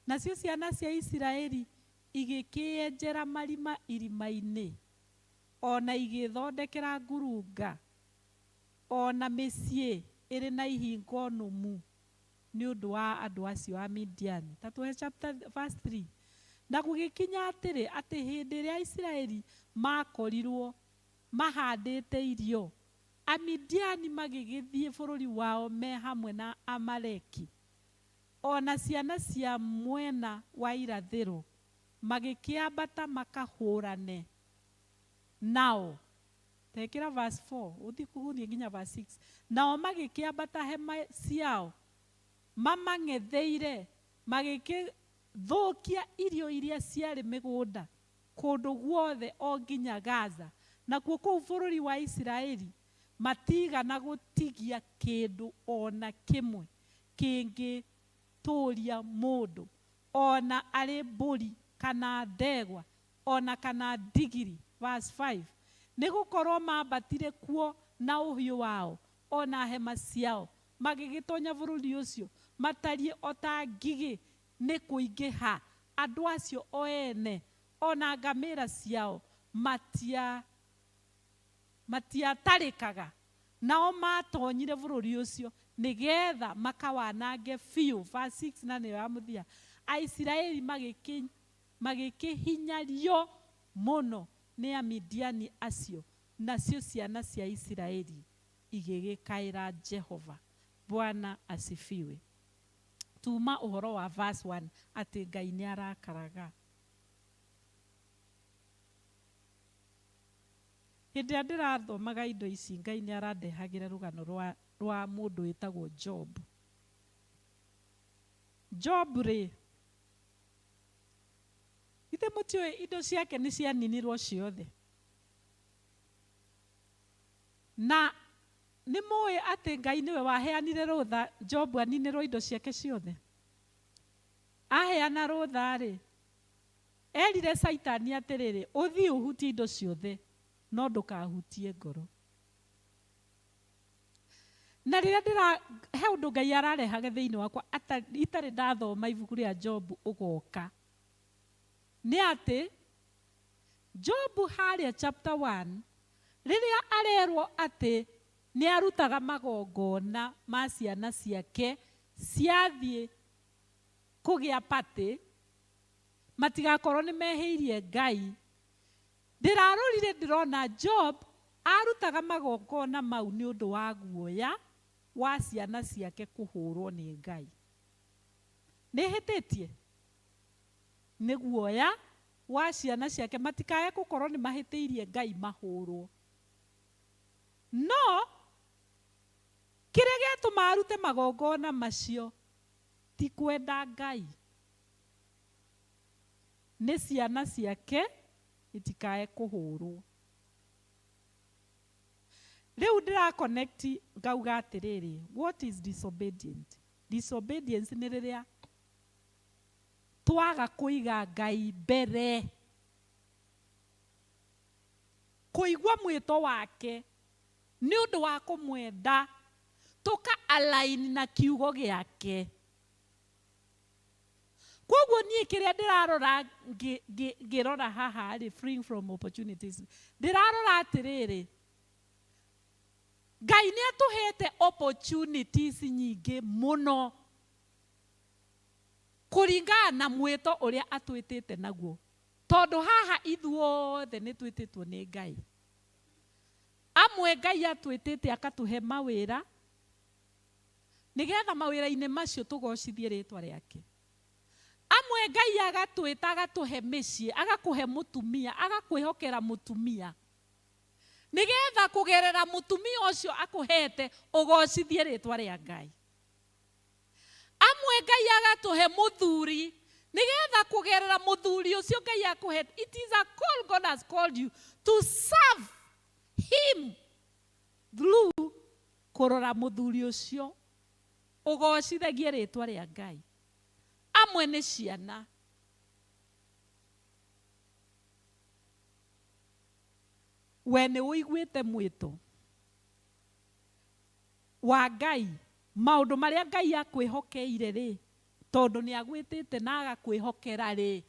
Nacio ciana cia Isiraeli igĩkĩĩenjera marima irima-inĩ, o na igĩĩthondekera ngurunga, o na mĩciĩ ĩrĩ na ihingo nũmu nĩ ũndũ wa andũ acio a Midiani. Ta tũhe chapter verse 3. Na gũgĩkinya atĩrĩ, atĩ hĩndĩ ĩrĩa Aisiraeli maakorirũo mahandĩte irio, Amidiani magĩgĩthiĩ bũrũri wao me hamwe na Amaleki, o na ciana cia mwena wa irathĩro, magĩkĩambata makahũrane nao. Ta ĩkĩra verse 4, ũthiĩ gũthiĩ nginya verse 6. Nao magĩkĩambata hema ciao mamang'etheire, magĩkĩthũkia irio iria ciarĩ mĩgũnda kũndũ guothe o nginya Gaza, nakuo kũu bũrũri wa Isiraeli matiigana gũtigia kĩndũ o na kĩmwe kĩngĩtũũria mũndũ, o na arĩ mbũri kana ndegwa, o na kana ndigiri. Verse 5, Nĩ gũkorũo maambatire kuo na ũhiũ wao, o na hema ciao, magĩgĩtonya bũrũri ũcio matariĩ o ta ngigĩ nĩ kũingĩha, andũ acio o ene, o na ngamĩra ciao, matiatarĩkaga. Nao maatonyire bũrũri ũcio nĩ getha makawanange biũ. Verse 6 na nĩyo ya mũthia. Aisiraeli magĩkĩhinyario mũno nĩ Amidiani acio, nacio ciana cia Isiraeli igĩgĩkaĩra Jehova. Bwana asifiwe. Tuma ũhoro wa verse 1 atĩ Ngai nĩ arakaraga. Hĩndĩ ĩrĩa ndĩrathomaga indo ici, Ngai nĩ arandehagĩra rũgano rwa mũndũ wĩtagwo Job. Job rĩ, githĩ mũtiũĩ indo ciake nĩ cianinirwo ciothe? Na Nĩ mũĩ atĩ Ngai nĩwe waheanire rũtha Jobu aninĩrwo indo ciake ciothe? Aheana rũtha-rĩ, erire Caitani atĩrĩrĩ, ũthiĩ ũhutie indo ciothe, no ndũkahutie ngoro. Na rĩrĩa ndĩra, he ũndũ Ngai ararehage thĩinĩ wakwa itarĩ ndathoma ibuku rĩa Jobu ũgoka, nĩ atĩ Jobu harĩa chapter 1, rĩrĩa arerwo atĩ nĩ arutaga magongona ma ciana ciake ciathiĩ kũgĩa party, matigakorwo nĩ mehĩirie Ngai, ndĩrarorire ndĩrona Job arutaga magongona mau nĩ ũndũ wa guoya wa ciana ciake kũhũrwo nĩ Ngai. Nĩ hĩtĩtie? Nĩ guoya wa ciana ciake matikae gũkorwo nĩ mahĩtĩirie Ngai mahũrwo. No kĩrĩa gĩatũma arute magongona macio ti kwenda Ngai, nĩ ciana ciake itikae kũhũrwo. Rĩu ndĩra connect ngauga atĩrĩrĩ, what is disobedient? Disobedience nĩ rĩrĩa twaga kũiga Ngai mbere, kũigua mwĩto wake nĩ ũndũ wa kũmwenda, tũka align na kiugo gĩake. Koguo niĩ kĩrĩa ndĩrarora ngĩrora haha rĩ, freeing from opportunities, ndĩrarora atĩrĩrĩ, Ngai nĩ atũhete opportunities nyingĩ mũno kũringana na mwĩto ũrĩa atwĩtĩte naguo, tondũ haha ithuothe nĩ twĩtĩtwo nĩ Ngai. Amwe Ngai atwĩtĩte akatũhe mawĩra nĩgetha mawĩra-inĩ macio tũgocithie rĩtwa rĩake. Amwe Ngai agatwĩta agatũhe mĩciĩ, agakũhe mũtumia, agakwĩhokera mũtumia, nĩgetha kũgerera mũtumia ũcio akũhete ũgocithie rĩtwa rĩa Ngai. Amwe Ngai agatũhe mũthuri, nĩgetha kũgerera mũthuri ũcio Ngai akũhete, it is a call God has called you to serve him through kũrora mũthuri ũcio, ũgocithagie rĩtwa rĩa Ngai. Amwe nĩ ciana. We nĩ ũiguĩte mwĩto wa Ngai, maũndũ marĩa Ngai akwĩhokeire rĩ, tondũ nĩ agwĩtĩte na agakwĩhokera rĩ,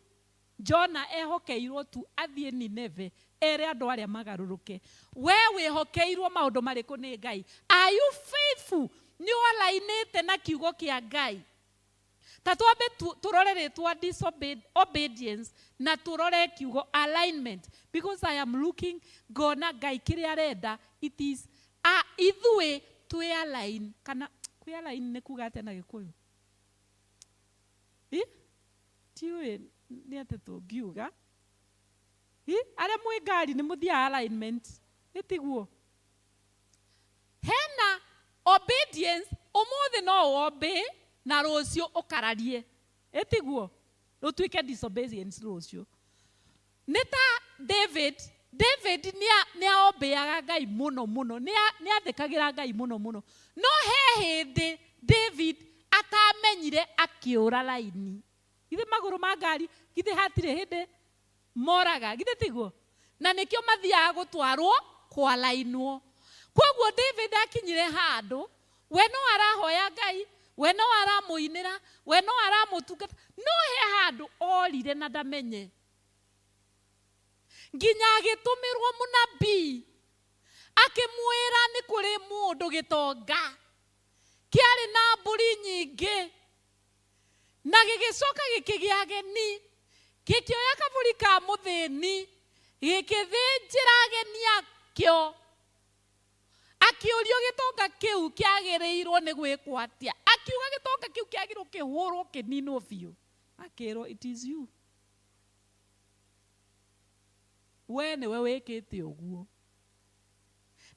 Jona ehokeirwo tu athiĩ Nineve ere andũ arĩa magarũrũke. We wĩhokeirwo maũndũ marĩkũ nĩ Ngai? Are you faithful? Nĩ ũalainĩte na kiugo kĩa Ngai? Ta twambe tũrore rĩtwa obedience na tũrore kiugo alignment, because I am looking ngona Ngai kĩrĩa arenda, it is a ithuĩ twĩ align, kana kwĩ align nĩ kuga atĩa na Gĩkũyũ? Ĩ? Ndiũĩ nĩ atĩa tũngiuga. Ĩ? Arĩa mwĩ ngari nĩ mũthiaga alignment, ĩ tiguo? Hena obedience, ũmũthĩ no ũobey na rũciũ ũkararie, ĩ tiguo? Rũtuĩke disobedience rũciũ. Nĩ ta David, David nĩ aobeyaga Ngai mũno mũno, nĩ athĩkagĩra Ngai mũno mũno, no he hĩndĩ David atamenyire akĩũra raini. Githĩ magũrũ ma ngari, githĩ hatirĩ hĩndĩ moraga, githĩ tiguo? Na nĩkĩo mathiaga gũtwarwo kwalainwo. Koguo David akinyire handũ, we no arahoya Ngai, we no aramũinĩra, we no aramũtungata, no he handũ orire na ndamenye. Nginya agĩtũmĩrwo mũnabii, akĩmwĩra nĩ kũrĩ mũndũ gĩtonga kĩarĩ na mbũri nyingĩ, na gĩgĩcoka gĩkĩgĩa ageni, gĩkĩoya kabũri ka mũthĩni, gĩkĩthĩnjĩra ageni akĩo. Akĩũrio gĩtonga kĩu kĩagĩrĩirwo nĩ gwĩkwo atĩa, akiuga gĩtonga kĩu kĩagĩrĩirwo kĩhũrwo kĩninwo biũ. Akĩrwo it is you, we nĩwe wĩkĩte ũguo.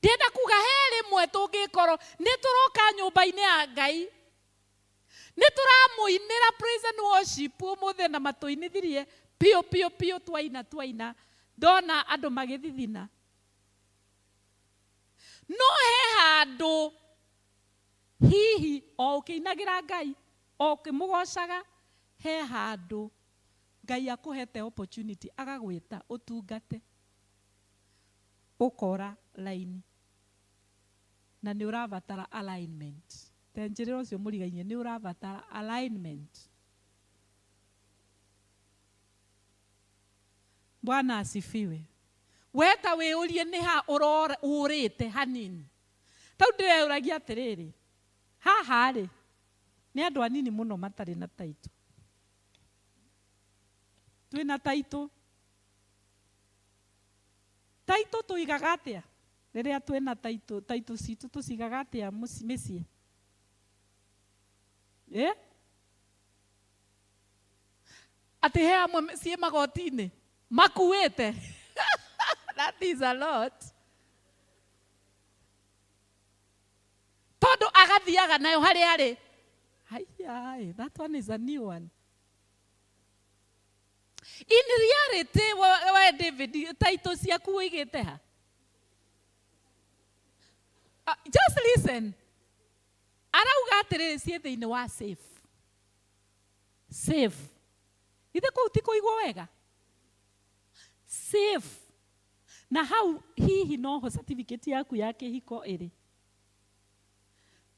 Ndĩrenda kuga he rĩmwe tũngĩkorwo nĩ tũroka nyũmba-inĩ ya Ngai, nĩ tũramũinĩra praise and worship ũmũthĩ na matũinithirie piũ piũ piũ, twaina twaina, ndona andũ magĩthithina, no he handũ Handũ hihi o ũkĩinagĩra Ngai, o ũkĩmũgocaga, he handũ Ngai akũhete opportunity agagwĩta ũtungate, ũkora laini na nĩ ũrabatara alignment. Tenjĩrĩra ũcio mũrigainie, nĩ ũrabatara alignment. Bwana asifiwe. We ta wĩyũrie nĩ ha ũrĩte hanini. Tau ndĩreyũragia atĩrĩrĩ, haha rĩ nĩ andũ anini mũno matarĩ na taitũ. Twĩna taitũ. Taitũ tũigaga atĩa? Rĩrĩa twĩna taitũ, taitũ citũ tũcigaga atĩa mĩciĩ? Eh? Atĩ he amwe ciĩ magoti-inĩ makuĩte. That is a lot. Tondũ agathiaga nayo harĩa arĩ. Haiya, that one is a new one. In reality, we David, taitũ ciaku ũigĩte ha? Just listen. Arauga atĩrĩrĩ, ciĩ thĩinĩ wa safe. Safe. Ithe kũu ti kũigwo wega? Safe. Na hau hihi noho certificate yaku ya kĩhiko ĩrĩ.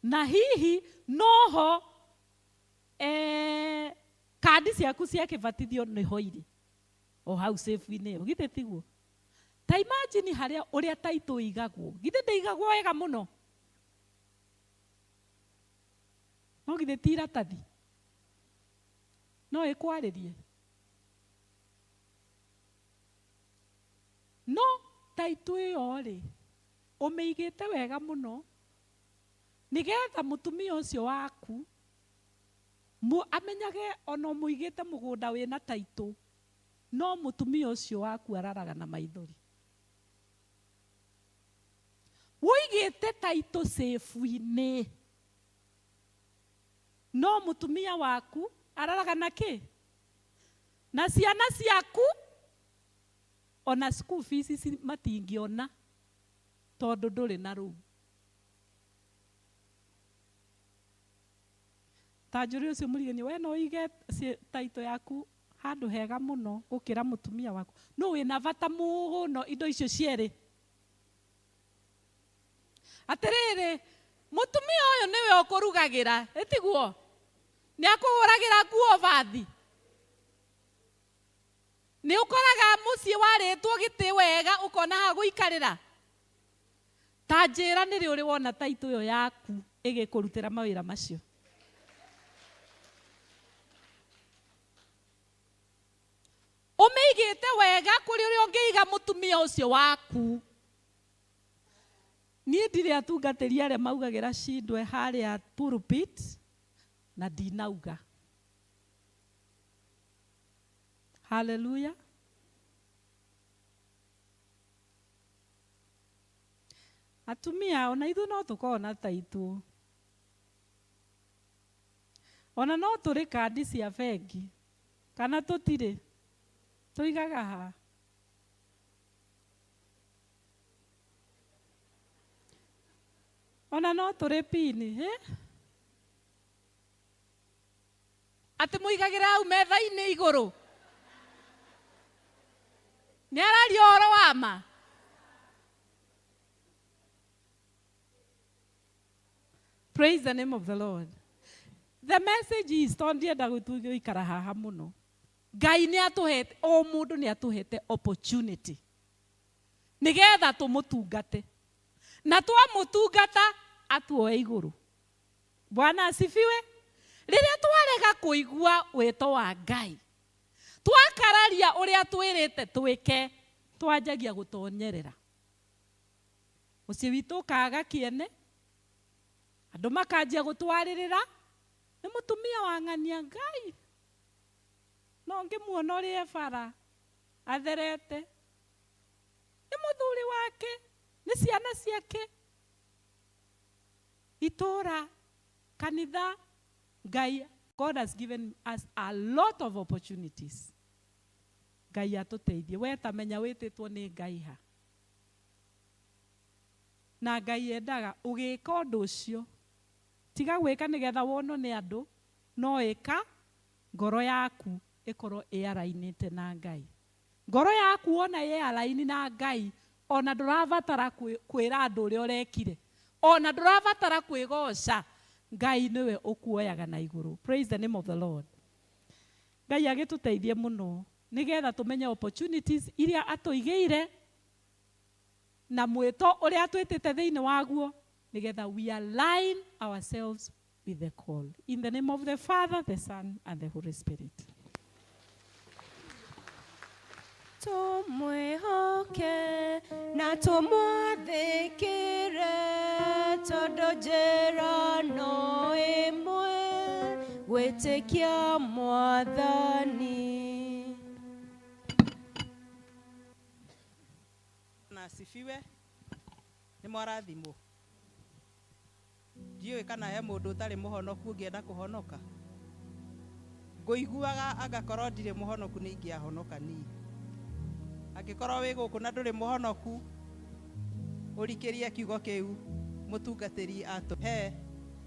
Na hihi noho kandi ciaku cia kĩbatithio nĩho irĩ. O hau safe-inĩ ĩyo. Githĩ tiguo? Ta imagine harĩa ũrĩa taitũ ĩigagwo. Githĩ ndĩigagwo wega mũno? No githĩ ti iratathi? No ĩkwarĩrie. No taitũ ĩyo rĩ, ũmĩigĩte wega mũno nĩgetha mũtumia ũcio waku amenyage ona ũmũigĩte mũgũnda wĩna taitũ, no mũtumia ũcio waku araraga na maithori. Ũigĩte taitũ safe-inĩ, no mũtumia waku araraga na kĩ? Na ciana ciaku ona school fees ici matingĩona tondũ ndũrĩ na rũu. Ta njũrie ũcio mũrigani, we no ũige taitũ yaku handũ hega mũno gũkĩra mũtumia waku? No wĩna bata mũno indo icio cierĩ. Atĩrĩrĩ, mũtumia ũyũ nĩwe ũkũrugagĩra, ĩtiguo? Nĩ akũhũragĩra nguo bathi. Nĩ ũkoraga mũciĩ warĩtwo gĩtĩ wega ũkona ha gũikarĩra. Ta njĩra nĩ rĩ ũrĩ wona taitũ ĩyo yaku ĩgĩkũrutĩra mawĩra macio? Ũmĩigĩte wega kũrĩ ũrĩa ũngĩiga mũtumia ũcio waku. Niĩ ndirĩ atungatĩri arĩa maugagĩra cindwe harĩa pulpit na ndinauga. Hallelujah. Atumia ona ithuĩ no tũkorwo na taitũ. Ona no tũrĩ kandi cia bengi kana tũtirĩ, tũigaga ha? Ona no tũrĩ pini, eh? Atĩ mũigagĩra hau metha-inĩ igũrũ. Nĩ araria ũhoro wa ma? Praise the name of the Lord. The message is, tondũ ndienda gũikara haha mũno. Ngai nĩ atũhete, o mũndũ nĩ atũhete opportunity nĩgetha tũmũtungate. Na twamũtungata atuoe igũrũ. Bwana asifiwe. Rĩrĩa twarega kũigua wĩto wa Ngai, twakararia ũrĩa twĩrĩte twĩke, twanjagia gũtonyerera. Mũciĩ witũ ũkaga kĩene, andũ makanjia gũtwarĩrĩra, nĩ mũtumia wa ng'ania Ngai. No ngĩmuona ũrĩa e bara atherete, nĩ mũthuri wake, nĩ ciana ciake. Itũra, kanitha, Ngai, God has given us a lot of opportunities. Ngai atũteithie. We ta menya wĩtĩtwo nĩ Ngai ha. Na Ngai endaga ũgĩka ũndũ ũcio, tiga gwĩka nĩgetha wonwo nĩ andũ, no ĩka ngoro yaku ĩkorwo ĩarainĩte na Ngai. Ngoro yaku wona ĩ na Ngai, ona ndũrabatara kwĩra andũ ũrĩa ũrekire, ona ndũrabatara kwĩgoca, Ngai nĩwe ũkuoyaga na igũrũ. Praise the name of the Lord. Ngai agĩtũteithie mũno nĩgetha tũmenye opportunities iria atũigĩire na mwĩto ũrĩa atwĩtĩte thĩinĩ waguo, nĩgetha we align ourselves with the call. In the name of the Father, the Son, and the Holy Spirit. Tumwihoke na tumwathĩkĩre, tondũ njĩra no ĩmwe, gwĩtĩkia Mwathani. Na asifiwe. Nĩ mwarathimwo. Ndiũĩ kana he mũndũ ũtarĩ mũhonoku ũngĩenda kũhonoka. Ngũiguaga angakorwo ndirĩ mũhonoku nĩ ingĩahonoka niĩ. Angĩkorwo wĩ gũkũ na ndũrĩ mũhonoku, ũrikĩrie kiugo kĩu mũtungatĩri atũhe,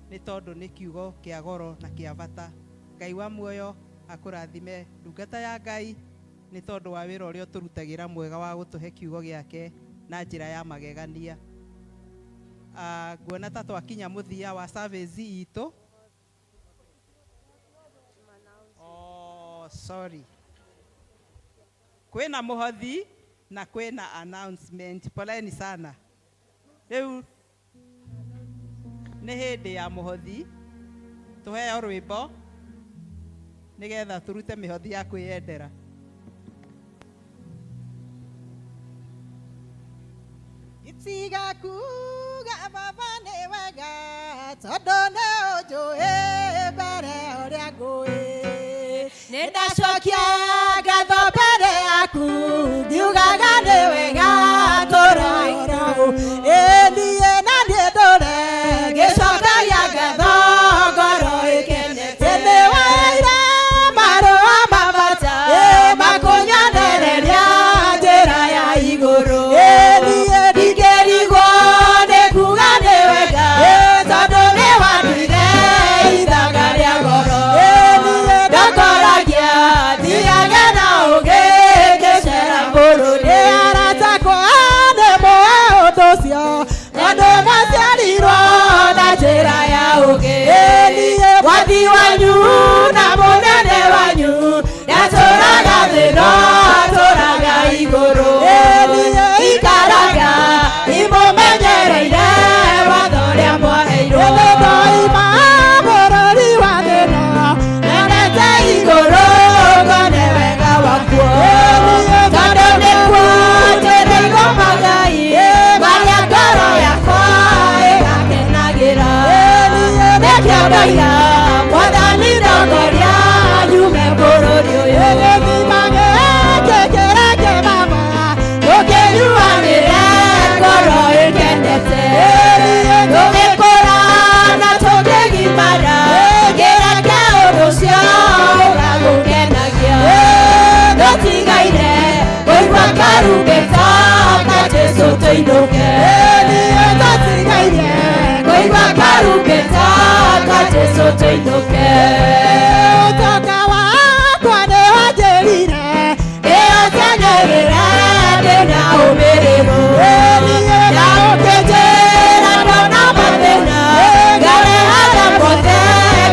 nĩ tondũ nĩ kiugo kĩa goro na kĩa bata. Ngai wa muoyo akũrathime ndungata ya Ngai, nĩ tondũ wa wĩra ũrĩa ũtũrutagĩra mwega wa gũtũhe kiugo gĩake na njĩra ya magegania. Nguona ta twakinya mũthia wa service itũ. Oh, sorry. Kwĩna mũhothi na kwĩna announcement. Poleni sana. Rĩu nĩ hĩndĩ ya mũhothi, tũheo rwĩmbo nĩgetha tũrute mĩhothi ya kwĩyendera. Gĩtiga kuga baba nĩ wega, tondũ nĩ ũnjũĩ mbere ũrĩa ngũĩ. Nĩ ndacokia ngatho mbere yaku, ngiugaga nĩ wega tũraira ũ. Ĩ niĩ na niĩ ndũre ngĩcokagia ngatho ngoro ĩkenete. Nĩ waheire marũa ma bata, ĩ makũnyonereria njĩra ya igũrũ. Ĩ niĩ ndingĩrigwo nĩ kuga nĩ wega, ĩ tondũ nĩ wanduire ithaga rĩa goro. Ĩ niĩ ndakoragia thiage na ũgĩ ngĩcera bũrũri. Arata akwa nĩ moĩ ũndũ ũcio, tondũ maciarirwo na njĩra ya ũgĩ. Ĩ niĩ mwathi wanyu na mũnene wanyu, ndatũraga thĩ no atũraga igũrũ. Ĩ niĩ ikaraga imũmenyereire watho ũrĩa mwaheirwo. Nĩ ndoima bũrũri wa thĩna, nyonete igũrũ ngone wega wakuo. Tondũ nĩkuo njĩrĩirwo magai, marĩa ngoro yakwa ĩgakenagĩra. Nĩkĩo ndoiga Mwathani ndongoria nyume bũrũri ũyũ. Gĩthima gĩkĩ kĩreke baba, tũkĩnyuanĩre ngoro ĩkenete. Tũgĩkũra na tũkĩgimara, kĩreke ũndũ ũcio ũgagũkenagia. Tũtigaire kũigua karumbeta ka Jesũ tũinũke. Tũtigaire kũigua karumbeta ka Jesũ tũinũke. Ũtonga wakwa nĩ wanjĩrire, ndĩũkenerere ndĩna ũmĩrĩru. Na ũkĩnjĩra ndona mathĩna, ngarehaga mothe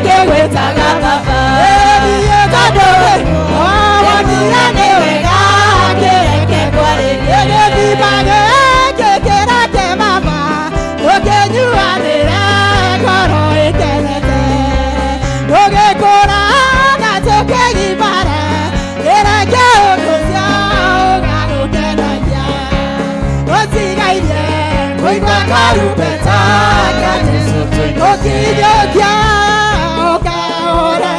ngĩgwĩtaga baba. Tondũ wonire nĩ wega kĩreke ngwarĩrie. Gĩthima gĩkĩ kĩreke baba, tũkĩnyuanĩre ngoro ĩkenete. Tũgĩkũra na tũkĩgimara, kĩreke ũndũ ũcio ũgagũkenagia. Tũtigairie kũigua karumbeta ka Jesũ tũinũke. Ũkinyũkia ũkahora,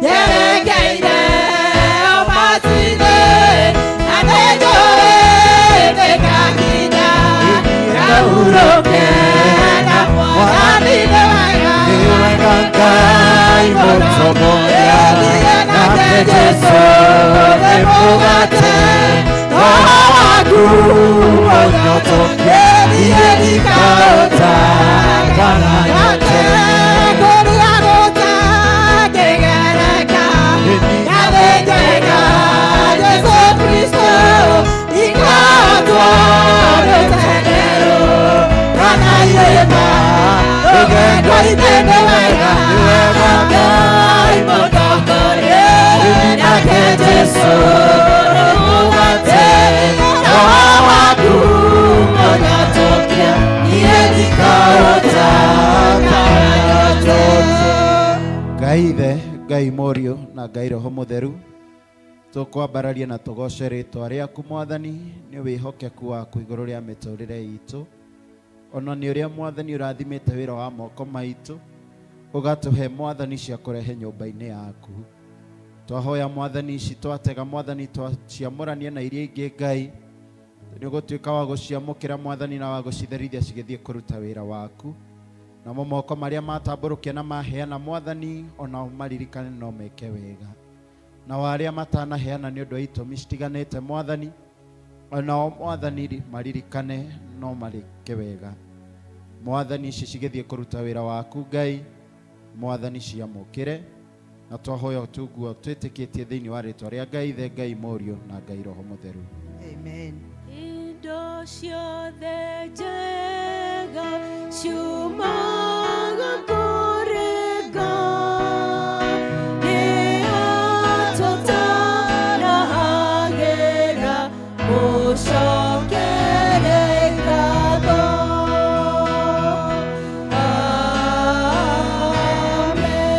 nyerekeire ũmatu-inĩ, na nĩnjũĩ nĩngakinya ngahurũke na Mwathani nĩ wega. Ngai mũtongoria, nake Jesũ nĩ mũgate, roho waku ũnyotokie. Niĩ ndikahota kana nyote kũrĩa gũtangĩgereka na thĩ njega Jesũ Kristo ikahotwo rũtende kana irĩma rũgendo-inĩ nĩ wega Ngai mũtongorie nake Jesũ rũgate roho waku mũnyatũkia niĩ ndikahota kana nyote. Ngai ithe Ngai mũriũ na Ngai roho mũtheru tũkwambararia na tũgoce rĩtwa rĩaku mwathani nĩ wĩhokeku waku igũrũ rĩa mĩtũrĩre itũ ona nĩ ũrĩa mwathani ũrathimĩte wĩra wa moko maitũ ũgatũhe mwathani cia kũrehe nyũmba-inĩ yaku twahoya mwathani ici twatega mwathani twaciamũrania na iria ingĩ Ngai nĩ ũgũtuĩka wa gũciamũkĩra mwathani na wa gũcitherithia cigĩthiĩ kũruta wĩra waku namo moko marĩa matambũrũkia na maheana mwathani onao maririkane no meke wega nao arĩa matanaheana nĩ ũndũ wa itũmi citiganĩte mwathani onao mwathani maririkane no marĩke wega mwathani ici cigĩthiĩ kũruta wĩra waku Ngai mwathani ciamũkĩre na twahoya ũtunguo twĩtĩkĩtie thĩinĩ wa rĩtwa rĩa Ngai Ithe Ngai Mũriũ na Ngai Roho Mũtheru. Amen. Indo ciothe njega ciumaga kũrĩ Ngai, nĩ atũtanahagĩra mũcokere ngatho. Amen.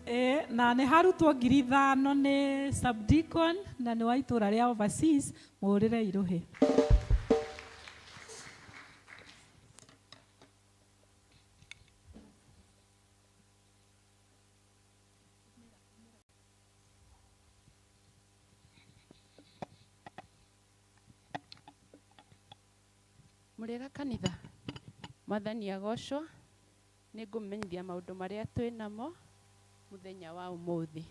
Ĩ, na nĩ harutwo 5,000 nĩ subdeacon na nĩ wa itũra rĩa overseas mũhũrĩre irũhĩ. Mũrĩega kanitha mwathani agocwo nĩ ngũmũmenyithia maũndũ marĩa twĩ namo mũthenya wa ũmũthĩ.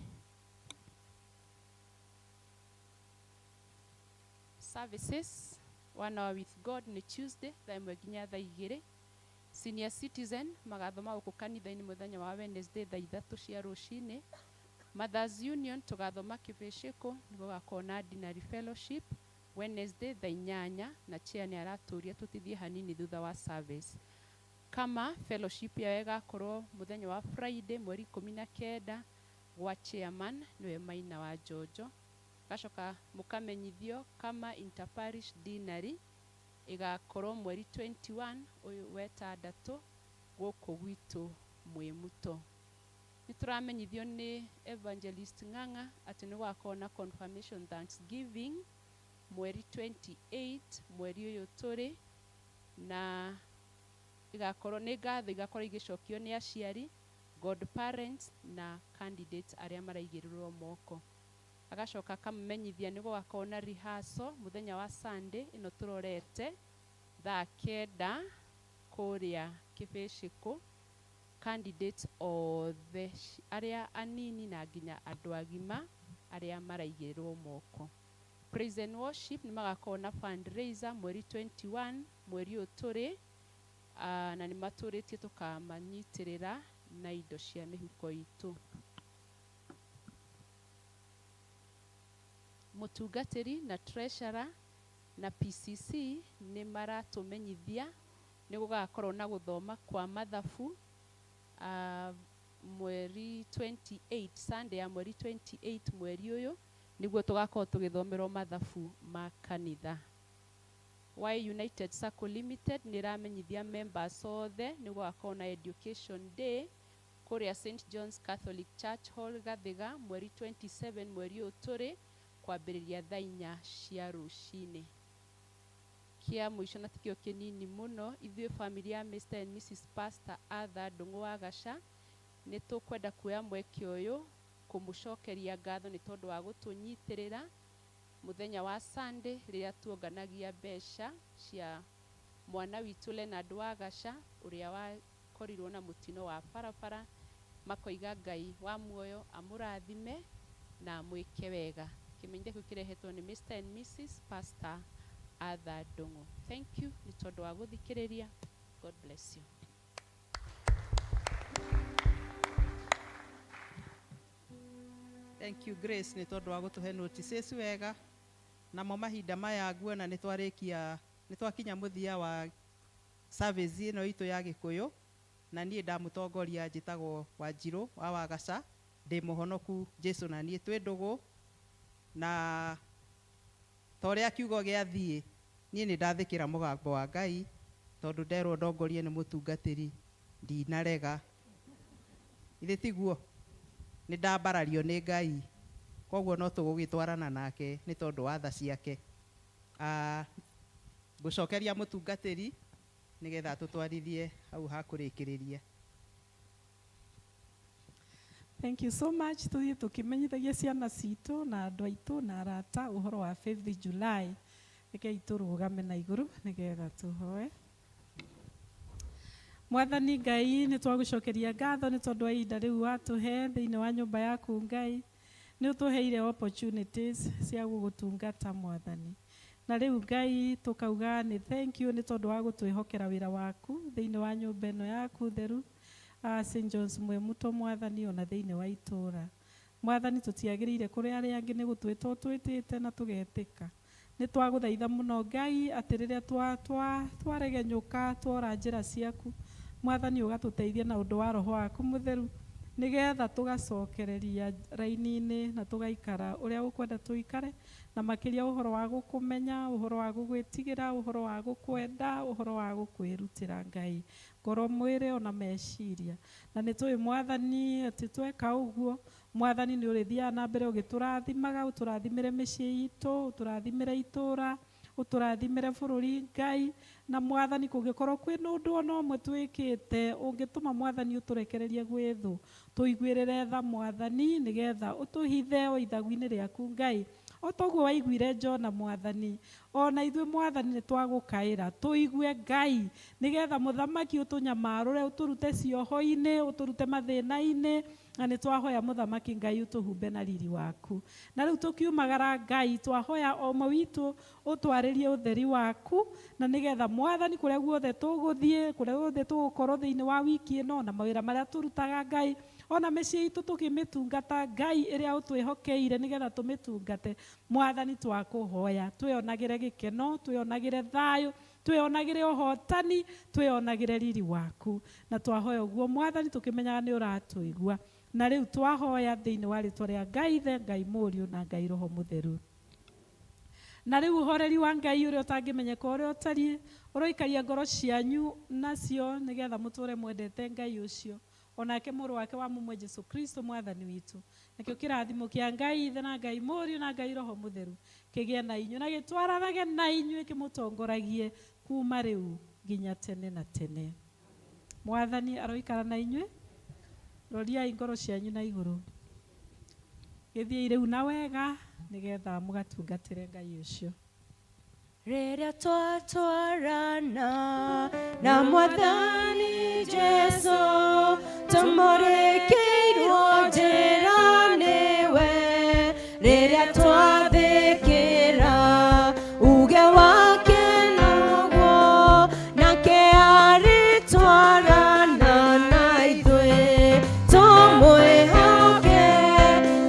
Services one hour with God nĩ Tuesday thaa 1 nginya thaa 2. Senior citizen magathoma gũkũ kanitha-inĩ mũthenya wa Wednesday thaa 3 cia rũcinĩ. Mothers Union tũgathoma kĩbĩcĩkũ nĩ gũgakorwo na dinner fellowship Wednesday thaa 8 na chair nĩ aratũria tũtithie hanini thutha wa service. Kama fellowship yao ĩgakorwo mũthenya wa Friday mweri 19 gwa chairman nĩwe Maina wa Njonjo. Gacoka mũkamenyithio kama interparish dinner ĩgakorwo mweri 21 ũyũ wetandatũ gũkũ gwitũ Mwĩmuto. Nĩ tũramenyithio nĩ Evangelist Ng'ang'a atĩ nĩ gũgakorwo na confirmation thanksgiving mweri 28 mweri ũyũ tũrĩ na igakorwo nĩ ngatho igakorwo igĩcokio nĩ aciari, godparents na candidates arĩa maraigĩrĩrwo moko. Agacoka akamũmenyithia nĩ gũgakorwo na rehearsal mũthenya wa Sunday ĩno tũrorete thaa 9 kũrĩa kĩbĩcĩkũ candidates othe arĩa anini na nginya andũ agima arĩa maraigĩrĩrwo moko. Praise and worship nĩ magakorwo na fundraiser mweri 21 mweri ũyũ tũrĩ na nĩ matũrĩtie tũkamanyitĩrĩra na indo cia mĩhuko itũ. Mũtungatĩri na treasurer na PCC nĩ maratũmenyithia nĩ gũgakorwo na gũthoma kwa mathabu mweri 28 Sunday ya mweri 28 mweri ũyũ nĩguo tũgakorwo tũgĩthomerwo mathabu ma kanitha. Y United Sacco Limited nĩ ĩramenyithia members othe nĩ gũgakorwo na education day kũrĩa St John's Catholic Church Hall Gathiga mweri 27 mweri ũyũ tũrĩ kwambĩrĩria thaa 4 cia rũcinĩ. Kĩa mũico na tikĩo kĩnini mũno ithuĩ family ya Mr and Mrs Pastor Arthur Ndung'u wa Gaca nĩ tũkwenda kuoya mweke ũyũ kũmũcokeria ngatho nĩ tondũ wa gũtũnyitĩrĩra mũthenya wa Sunday rĩrĩa tuonganagia mbeca cia mwana witũ Leonard Wagaca ũrĩa wakorirwo na mũtino wa barabara makoiga Ngai wa muoyo amũrathime na amwĩke wega. Kĩmenyithia kĩu kĩrehetwo nĩ Mr and Mrs Pastor Arthur Ndung'u. Thank you nĩ tondũ wa gũthikĩrĩria. God bless you. Thank you Grace nĩ tondũ wa gũtũhe notices wega. Namo mahinda maya nguona nĩ twarĩkia, nĩ twakinya mũthia wa service ĩno itũ ya Gĩkũyũ, na niĩ ndamũtongoria njĩtagwo Wanjirũ wa Wagaca, ndĩ mũhonoku Jesu na niĩ twĩ ndũgũ, na ta ũrĩa kiugo gĩathiĩ niĩ nĩ ndathĩkĩra mũgambo wa Ngai, tondũ nderwo ndongorie nĩ mũtungatĩri ndinarega. Githĩ tiguo? Nĩ ndambarario nĩ Ngai, koguo no tũgũgĩtwarana nake nĩ tondũ wa tha ciake. Ngũcokeria mũtungatĩri nĩgetha tũtwarithie hau ha kũrĩkĩrĩria. Thank you so much. Tuthiĩ tũkĩmenyithagia ciana citũ na andũ aitũ na arata ũhoro wa 5th July. Rekei tũrũgame na igũrũ nĩgetha tũhoe. Mwathani Ngai, nĩ twagũcokeria ngatho nĩ tondũ wa ihinda rĩu watũhe thĩinĩ wa nyũmba yaku Ngai. Nĩ ũtũheire opportunities cia gũgũtungata Mwathani. Na rĩu Ngai tũkauga nĩ thank you nĩ tondũ wa gũtwĩhokera wĩra waku thĩinĩ wa nyũmba ĩno yaku theru, St John's Mwemuto Mwathani, ona thĩinĩ wa itũũra. Mwathani, tũtiagĩrĩire kũrĩ arĩa angĩ nĩ gũtwĩta ũtwĩtĩte na tũgetĩka. Nĩ twagũthaitha mũno Ngai atĩ rĩrĩa twaregenyũka twora njĩra ciaku, Mwathani ũgatũteithia na ũndũ wa Roho waku mũtheru nĩgetha tũgacokereria raini-inĩ na tũgaikara ũrĩa ũkwenda tũikare, na makĩria ũhoro wa gũkũmenya, ũhoro wa gũgwĩtigĩra, ũhoro wa gũkwenda, ũhoro wa gũkwĩrutĩra Ngai ngoro, mwĩrĩ ona meciria. Na nĩ tũĩ Mwathani atĩ tweka ũguo, Mwathani nĩ ũrĩthiaga na mbere ũgĩtũrathimaga, ũtũrathimĩre mĩciĩ itũ, ũtũrathimĩre itũũra, ũtũrathimĩre bũrũri Ngai. Na Mwathani kũngĩkorwo kwĩna ũndũ ona ũmwe twĩkĩte ũngĩtũma Mwathani ũtũrekererie gwĩ thũ, tũiguĩrĩre tha Mwathani nĩgetha ũtũhithe o ithagu-inĩ rĩaku Ngai. O toguo waiguire Jona Mwathani, ona ithuĩ Mwathani nĩ twagũkaĩra tũigue Ngai nĩgetha mũthamaki ũtũnyamarũre, ũtũrute cioho-inĩ, ũtũrute mathĩna-inĩ, na nĩ twahoya mũthamaki Ngai ũtũhumbe na riri waku. Na rĩu tũkiumagara Ngai, twahoya o ũmwe witũ ũtwarĩrie ũtheri waku, na nĩgetha Mwathani kũrĩa guothe tũgũthiĩ, kũrĩa guothe tũgũkorwo thĩinĩ wa wiki ĩno, na mawĩra marĩa tũrutaga Ngai, ona mĩciĩ itũ tũkĩmĩtungata Ngai ĩrĩa ũtwĩhokeire nĩgetha tũmĩtungate, Mwathani twakũhoya twĩonagĩre gĩkeno, twĩonagĩre thayũ, twĩonagĩre ũhotani, twĩonagĩre riri waku. Na twahoya ũguo Mwathani tũkĩmenyaga nĩ ũratũigua. Na rĩu twahoya thĩinĩ wa rĩtwa rĩa Ngai Ithe, Ngai Mũriũ na Ngai Roho Mũtheru. Na rĩu ũhoreri wa Ngai ũrĩa ũtangĩmenyeka ũrĩa ũtariĩ, ũroikaria ngoro cianyu nacio nĩgetha mũtũre mwendete Ngai ũcio, onake mũrũ wake wa mũmwe Jesu Kristo Mwathani witũ. Nakĩo kĩrathimo kĩa Ngai Ithe na Ngai Mũriũ na Ngai Roho Mũtheru kĩgĩe na inyuĩ na gĩtwaranage na inyuĩ kĩmũtongoragie kuma rĩu nginya tene na tene. Mwathani aroikara na inyuĩ. Roriai ngoro cianyu na igũrũ. Gĩthiĩi rĩu na wega nĩgetha mũgatungatĩre Ngai ũcio. Rĩrĩa twatwarana na Mwathani Jesu, tũmũrĩkĩirwo njĩra nĩwe. Rĩrĩa twathĩkĩra uge wake noguo, nake arĩtwarana na ithuĩ. Tũmwĩhoke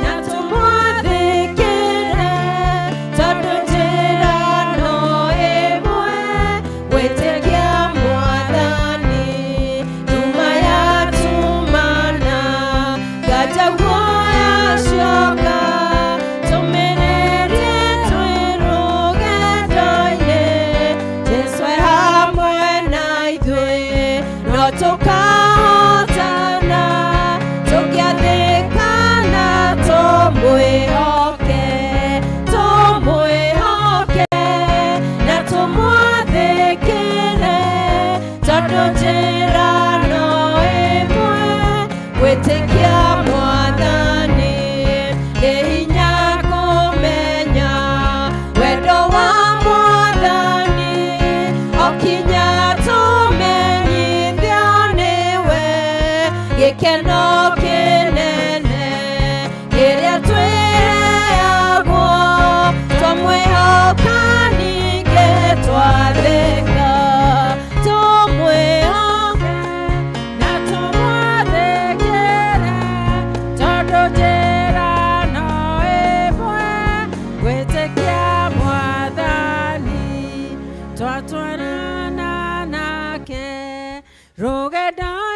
na tũmwathĩkĩre, tondũ njĩra no ĩmwe, gwĩtĩkia Mwathani. Nduma yatumana Twatwarana nake rũgendo.